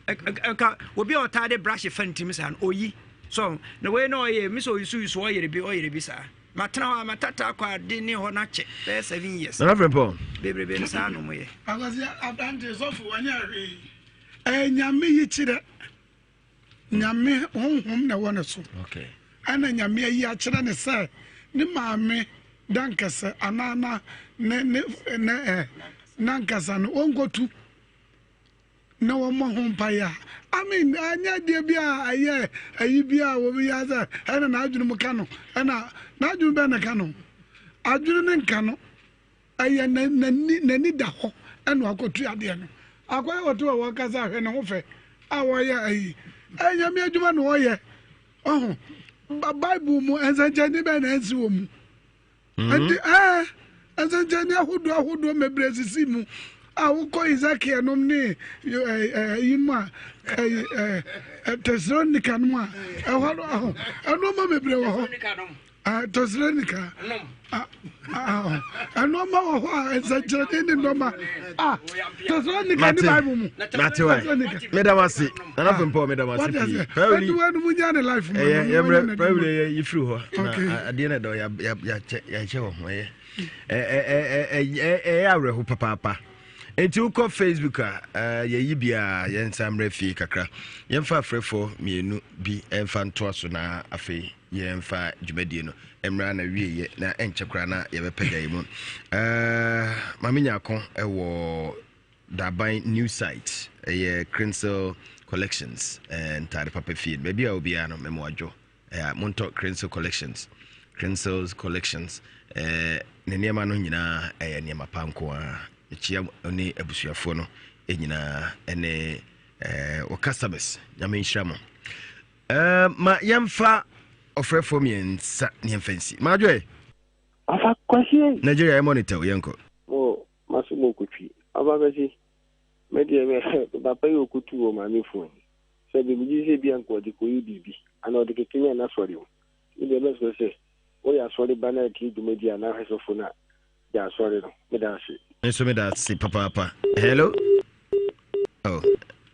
nka obi a ɔtaa de brush fa ne tirim saa no oyi so na wei na ɔyɛ mi sɛ oyusu yusu ɔyere bi ɔyere bi saa. Matena hɔ a matata akɔ ade ne hɔ no akyɛ bɛyɛ 7 years. Nana Frimpong. Bebrebe no saa na ɔmo yɛ. Akwasi abrante sɔfo wanyɛ hwee. Ɛyɛ nyame yi kyerɛ. Nyame honhom na ɛwɔ ne so. Okay. Ɛna nyame ayi akyerɛ ne sɛ ne maame dankɛsɛ anaa na ne ne ne ɛ nankasa no ɔnkɔtu na wɔmmɔ ho mpaeɛ a, I mean, ɛnyɛ adeɛ bi a ɛyɛ ayi bi a wɔbɛyɛ sɛ ɛna n'adwene mu ka no, ɛna n'adwene bɛn na ka no, adwene ne nka no, ɛyɛ n'ani n'ani da hɔ ɛna wakɔtu adeɛ no. Akɔyɛ wɔte wɔ wɔkasa ahwɛ ne ho fɛ a wɔyɛ ayi, ɛyɛ nyame adwuma na ɔyɛ, ɔho, Bible mu nsɛnkyerɛnne bɛn na ɛnsi wɔ mu. Nti ɛɛ nsɛnkyerɛnne ahodoɔ ahodoɔ bebree sisi mu a wokɔ Ezekiel nom ne ɛyi mu a ɛyi ɛɛ Tesalonika nom a ɛhɔ no ɛhɔ ɛnneɛma bebree wɔ hɔ ɛɛ Tesalonika ɛnneɛma wɔ hɔ a nsɛnkyerɛnne ne nneɛma a Tesalonika ne Bible mu. Mate wa meda wase nana fempɔ meda wase pii. Ɛdi wɔ ɛnum nya ne life mu. Ɛyɛ yɛmrɛ pɛwuli yɛ yifiri hɔ. Na adeɛ no ɛdɔ yɛakyɛ wɔ ho ɛyɛ ɛyɛ awerɛho papaapa. Nti wokɔ Facebook a yɛyi biara yɛnsa mmerɛ fie kakra. Yɛmfa afrɛfoɔ mmienu bi ɛmfa ntoa so na afei yɛmfa dwumadie no mmra na wieɛ na ɛnkyɛ koraa na yɛbɛpɛgya yɛ mu. Maame Nyako ɛwɔ Daban new site ɛyɛ Crensel Collections ntaade papa fie no baabi a obiara no mɛmoadwo. Eh, montɔ Crensel Collections. Crensel's Collections. Eh, ne nneɛma no nyinaa ɛyɛ nneɛma pa nko ara. Mekyia ne abusuafoɔ no nyinaa ɛne eh, wɔ customers. Nyame nhyira mo. Eh, ma yɛmfa ɔfrɛfoɔ mmiɛnsa ne yɛmfa nsi. Maadwoɛ. Afa kwasi. Nigeria yɛ monitor yɛnkɔ. Mo maso mo kotwi. Afa kwasi. Me deɛ me papa yi okutu wɔ maame phone. Sɛ bi megye di sɛ ebia nka ɔde kɔyɛ biribi anaa ɔde kekenyan n'asɔre mu. Me deɛ mɛsrɛ sɛ woyɛ asɔre ba na ɛtie dwumadi anaa ahwɛ sɔfo no a, gya asɔre no. Meda ase. Me nso meda ase papaapa. Hello? Oh,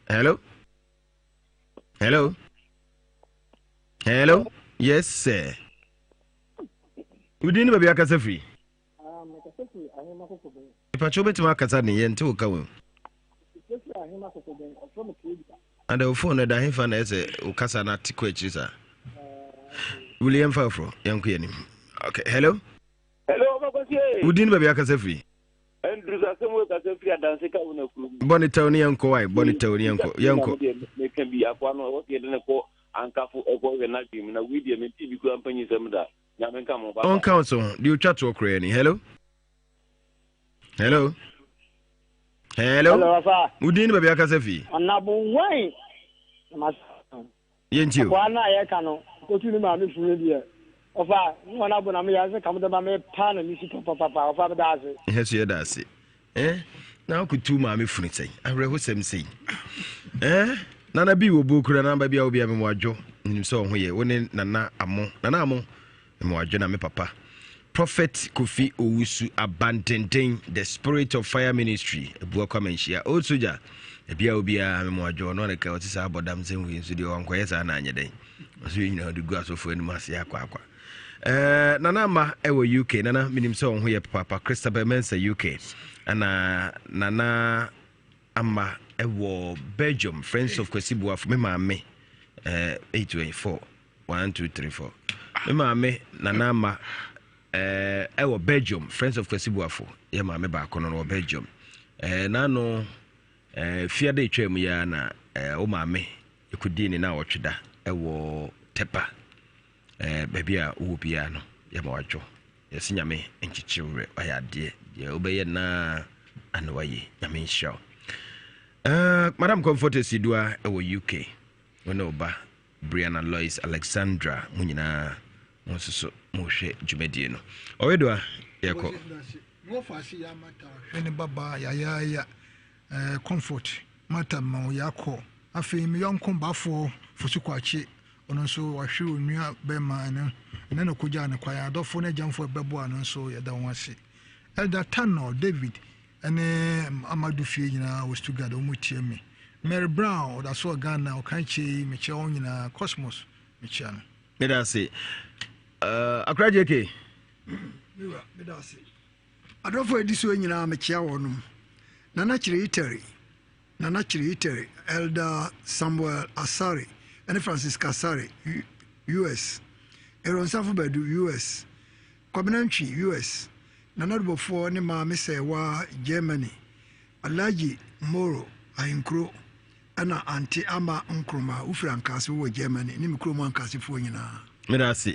hello? Hello? Hello? Yes, sir. Wodin ne baabi akasa firi? Ah, mekasa firi Ahema Kokobɛn. Mepakyɛ wobɛtumi akasa ne yɛnte wo ka wɔ mu. Mekasa firi Ahema Kokobɛn, ɔfrɛ me Claudia. Ada wo phone no ɛda hefa na ɛsɛ wo kasa no ate kɔ akyiri saa. Wuli yɛmfa aforo yɛnkɔ yɛn anim. Okay, hello. Hello, Ɔbakɔsie. Wodin ne baabi akasa firi? Andrews asɛm wei kasa firi adanse ka wo na kuro mu. Bɔ ne tɛw ne yɛnkɔ wae, bɔ ne tɛw ne yɛnkɔ, yɛnkɔ. Meka bi akoa no ɛwɔ sɛ yɛde ne kɔ ankafo ɛkɔ hwɛ n'adwene mu na wei deɛ mente bi kura mpanyinsɛm da. Nyame nka mo. Bye bye. Ɔnka wo so ho. Deɛ ɔtwa toɔ koraa ni. Hello? Hello? Hello? Hello, Afa. Wo din ne baabi akasa fi? Ɔnabo wɛn. Yɛntie o. Akwaa no a yɛka no, kotu ne maame funu deɛ. Ɔfa, ne wɔn abo na meyɛ sɛ kam de ma me paa na mesi papapapa. Ɔfa, meda ase. Ɛhɛ so yɛda ase. Eh? Na wokotu maame funu sɛn? Awerɛhosɛm sei. Eh? Nana bi wɔ buo kura namba bi a wobia memoadwo. Menim sɛ ɔho yɛ. Wo ne Nana Amo. Nana Amo, memoadwo na me papa. Prophet Kofi Owusu Abandenden, The Spirit of Fire Ministry, Abua Kwame Nhyia, Old Soldier, ebia obiara memoadwo ɔno anaka ɔte saa abɔdam sɛm wei nso deɛ wankɔyɛ saa na anyɛ dɛn. Ɔsɛ yɛ nyinaa ɔde gu asɔfoɔ anim ase akɔ akwa. Eh, Nana Ama ɛwɔ UK. Nana menim sɛ wɔn ho yɛ papaapa. Christabel Mensah UK. Ɛna Nana Ama ɛwɔ Belgium. Friends of Kwasi Boafo. Me maame eh, 8 24 1 2 3 4. Me maame Nana Ama eh, ɛwɔ Belgium. Friends of Kwasi Boafo. Yɛ maame baako no wɔ Belgium. Eh, nano eh, fiada etwa mu ya na eh, wo maame Yɛkɔdii ne naawɔtwe da wɔ Tɛpa. Eh, baabi a wowɔ biara no, yɛma wadwo. Yɛse Nyame nkyekye wo werɛ, wayɛ adeɛ. Deɛ wobɛyɛ naa ana wayɛ. Nyame nhyira wo. Uh, Madam Comfort Asidua wɔ UK. Wo ne wo ba Brianna Lois Alexandra mo nyinaa mo nso so mohwɛ dwumadie no. Ɔwedoa yɛkɔ. Wɔfa ase yɛ amata hwɛ ne babaa yayaaya Eh Comfort Martha ma wo yɛakɔ Afei me yɔnko bafoɔ Fosu Kwakye ɔno nso wahwere onua bɛrima ɛno ɛnɛ na ɔkɔgyaa no kwan Adɔfoɔ ne agyamfoɔ a ɛbɛboa no nso yɛda wɔn ase Elder Tanor David ɛne Amadu fie nyinaa wɔ Stuttgart wɔn tie me Mary Brown ɔda so wɔ Ghana ɔkan kyei mekyia wɔn nyinaa Cosmos mekyia no. Meda ase. Uh, Akra JK. Mewura, meda ase. Adɔfo a edi so yi nyinaa mekyea wɔnom. Nana Kyere Iteri, Nana Kyere Iteri, Elder Samuel Asare ne Francisca Asare, US. Aaron Safo Badu, US. Kwabena Ntwi, US. Nana Dubɔfoɔ ne Maame Sɛɛwaa, Germany. Alhaji Moro, Ahenkuro, Ɛna Ante Ama Nkrumah, wofiri Ankaase wowɔ Germany, ne me kurom Ankaasefoɔ nyinaa. Meda ase.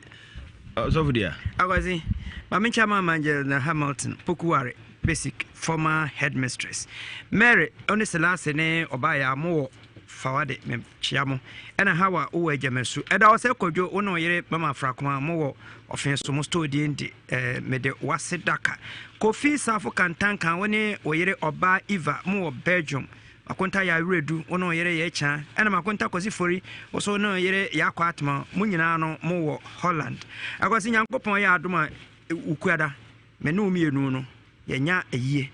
Ɔsɔfo dua. Akwasi, ma menkyɛ ama Evangelina Hamilton, Pokuware Basic former headmistress. Mary, wo ne Selase ne Ɔbaayɛ a mowɔ Fawade, mekyea mo. Ɛna Hawa, wowɔ Agyamasu. Ɛda hɔ sɛ Kwadwo, wo ne wo yere Mama Afrakoma, mowɔ Ɔfee so, mo store din de eh, mede wase daka. Kofi Safo Kantanka, wo ne wo yere Ɔbaa Eva, mowɔ Belgium. Makonta Yaa Wiredu, wo ne wo yere Yaa Kyaa, ɛna Makonta Kwasi Fori, wo so ne wo yere Yaa Kwaatema, mo nyinaa no mo wɔ Holland. Akwasi Nyankopɔn yɛ adom a Wukuada, me ne wo mmienu no, yɛnya ayie.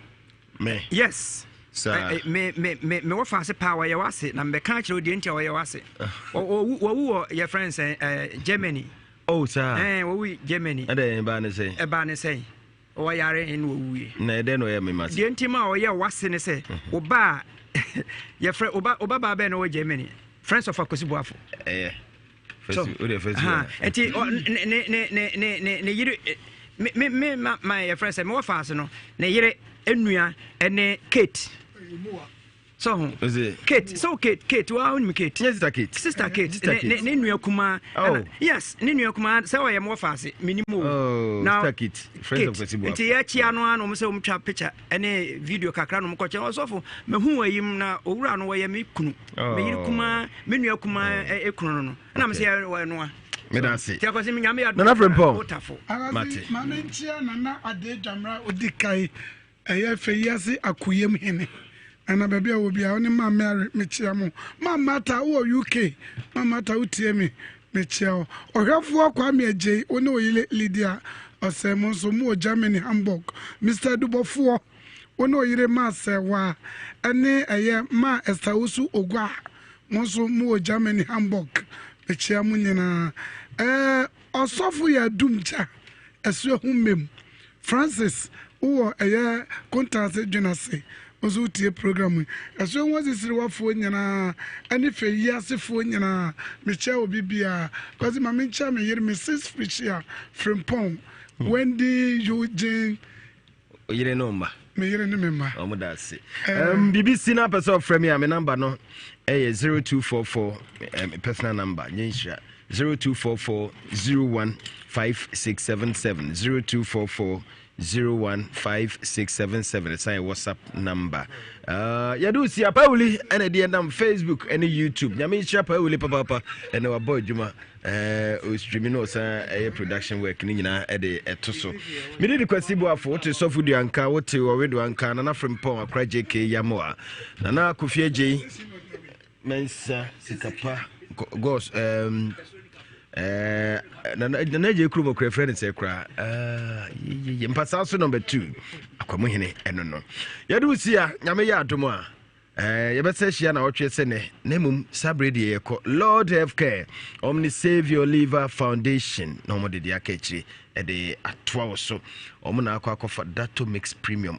Me? Yes. Saa. Me, me, me, me wɔ faase paa, wɔyɛ w'ase, na mebɛka akyerɛ wo deɛ nti a wɔyɛ w'ase. Wɔwu wɔ yɛfrɛ no sɛn, Germany. Oh, saa. Ɛɛ, wɔwu Germany. Ɛdɛ, ɛbaa ne sɛn? Ɛbaa ne sɛn? Ɔyare na ɔwuiɛ. Na ɛdɛn na ɔyɛ me mase? Deɛ nti ma ɔyɛ wase ne sɛ wo ba a yɛfrɛ wo ba wo ba baa bɛn na ɔwɔ Germany? Friends of Akwasi Boafo. Ɛyɛ. So ha nti ne ne ne ne ne ne ne yere me me me ma ma yɛfrɛ sɛ mewɔ faase no ne yere nua ne Kate. So ho. Kate, so Kate, Kate, wa wonim Kate. Yes, sister Kate. Sister Kate. Sister Kate. Ne ne nua kuma. Oh. Yes, ne nua kuma sɛ ɔyɛ mo faase, menim o. Oh, Now, sister Kate, friends of Kwesi Boafo. Nti yɛ chia no ano sɛ wɔn twa picture ɛne video kakra no kɔkyɛ ɔsɔfo mehu wɔ yim na owura no wɔyɛ me kunu. Oh. Me yere kuma, me nua kuma oh. ekunu no no. Na me sɛ wɔyɛ noa. Meda ase. Ti akɔsi me nyame Nana Frimpong. Wotafo. Mate. Maame nkyia Nana Ade Dwamra odi kan Ɛyɛ fɛ yi ase akoyam hene. Nana baabi a wɔ biara wo ne Maame Mary mekyea mo. Maame Martha wowɔ UK Maame Martha wotie me mekyea wo. Ɔhwɛfoɔ Kwame Agyei wo ne wo yere Lydia Ɔsɛe mo nso mowɔ Germany Hamburg. Mister Adubɔfoɔ wo ne wo yere Maa Sɛɛwaa ɛne ɛyɛ Maa Esther Owusu Oguaa mo nso mowɔ Germany Hamburg mekyea mo nyinaa. Ɛɛ Ɔsɔfo yɛ adum gya ɛso ɛho mmem. Francis wowɔ ɛyɛ Kontaase Dwenase wo nso wotie program yi. Ɛso ɛho asisiriwafoɔ nyinaa ɛne fɛ yi asefoɔ nyinaa mekyia obi biara. Kwasi ma menkyia me yere Mrs Felicia Frimpong, Wendy Eugene. Oyere ne mma. Me yere ne me mma. Wɔn da ase. Um, biribi si na apɛ sɛ ɔfrɛ me a me namba no ɛyɛ 0244 um, personal number nyɛ nhyira 0244 015677 0244 015677 ɛsan yɛ whatsapp number uh, yɛde wo si apawuli ɛna ɛde ɛnam facebook ɛne youtube nyame nhyira pawuli papaapa ɛna wabɔ adwuma Eh, ɔstreami na ɔsan ɛyɛ production work ne nyinaa ɛde ɛto so mede de kwasi boafo wote sɔfo duanka wote ɔwe duanka nana frempɔn akora jk yamoa nana kofi agyei mensa sikapa gos um, eh, nana agye kurom ɔkura frɛ ne sɛ koraa eh, mpasaa so number 2 akwamuhene ɛno no yɛde wo si a nyame yɛ adom a. Eh, yɛbɛsɛ ahyia na ɔtwe sɛ nɛ na mmom saa berɛ deɛ yɛkɔ Lord Health Care ɔm ne Save Your Liver Foundation na ɔmo de deɛ aka akyire ɛde atoa wo so. Ɔmo na akɔ akɔfa Dato Mix Premium.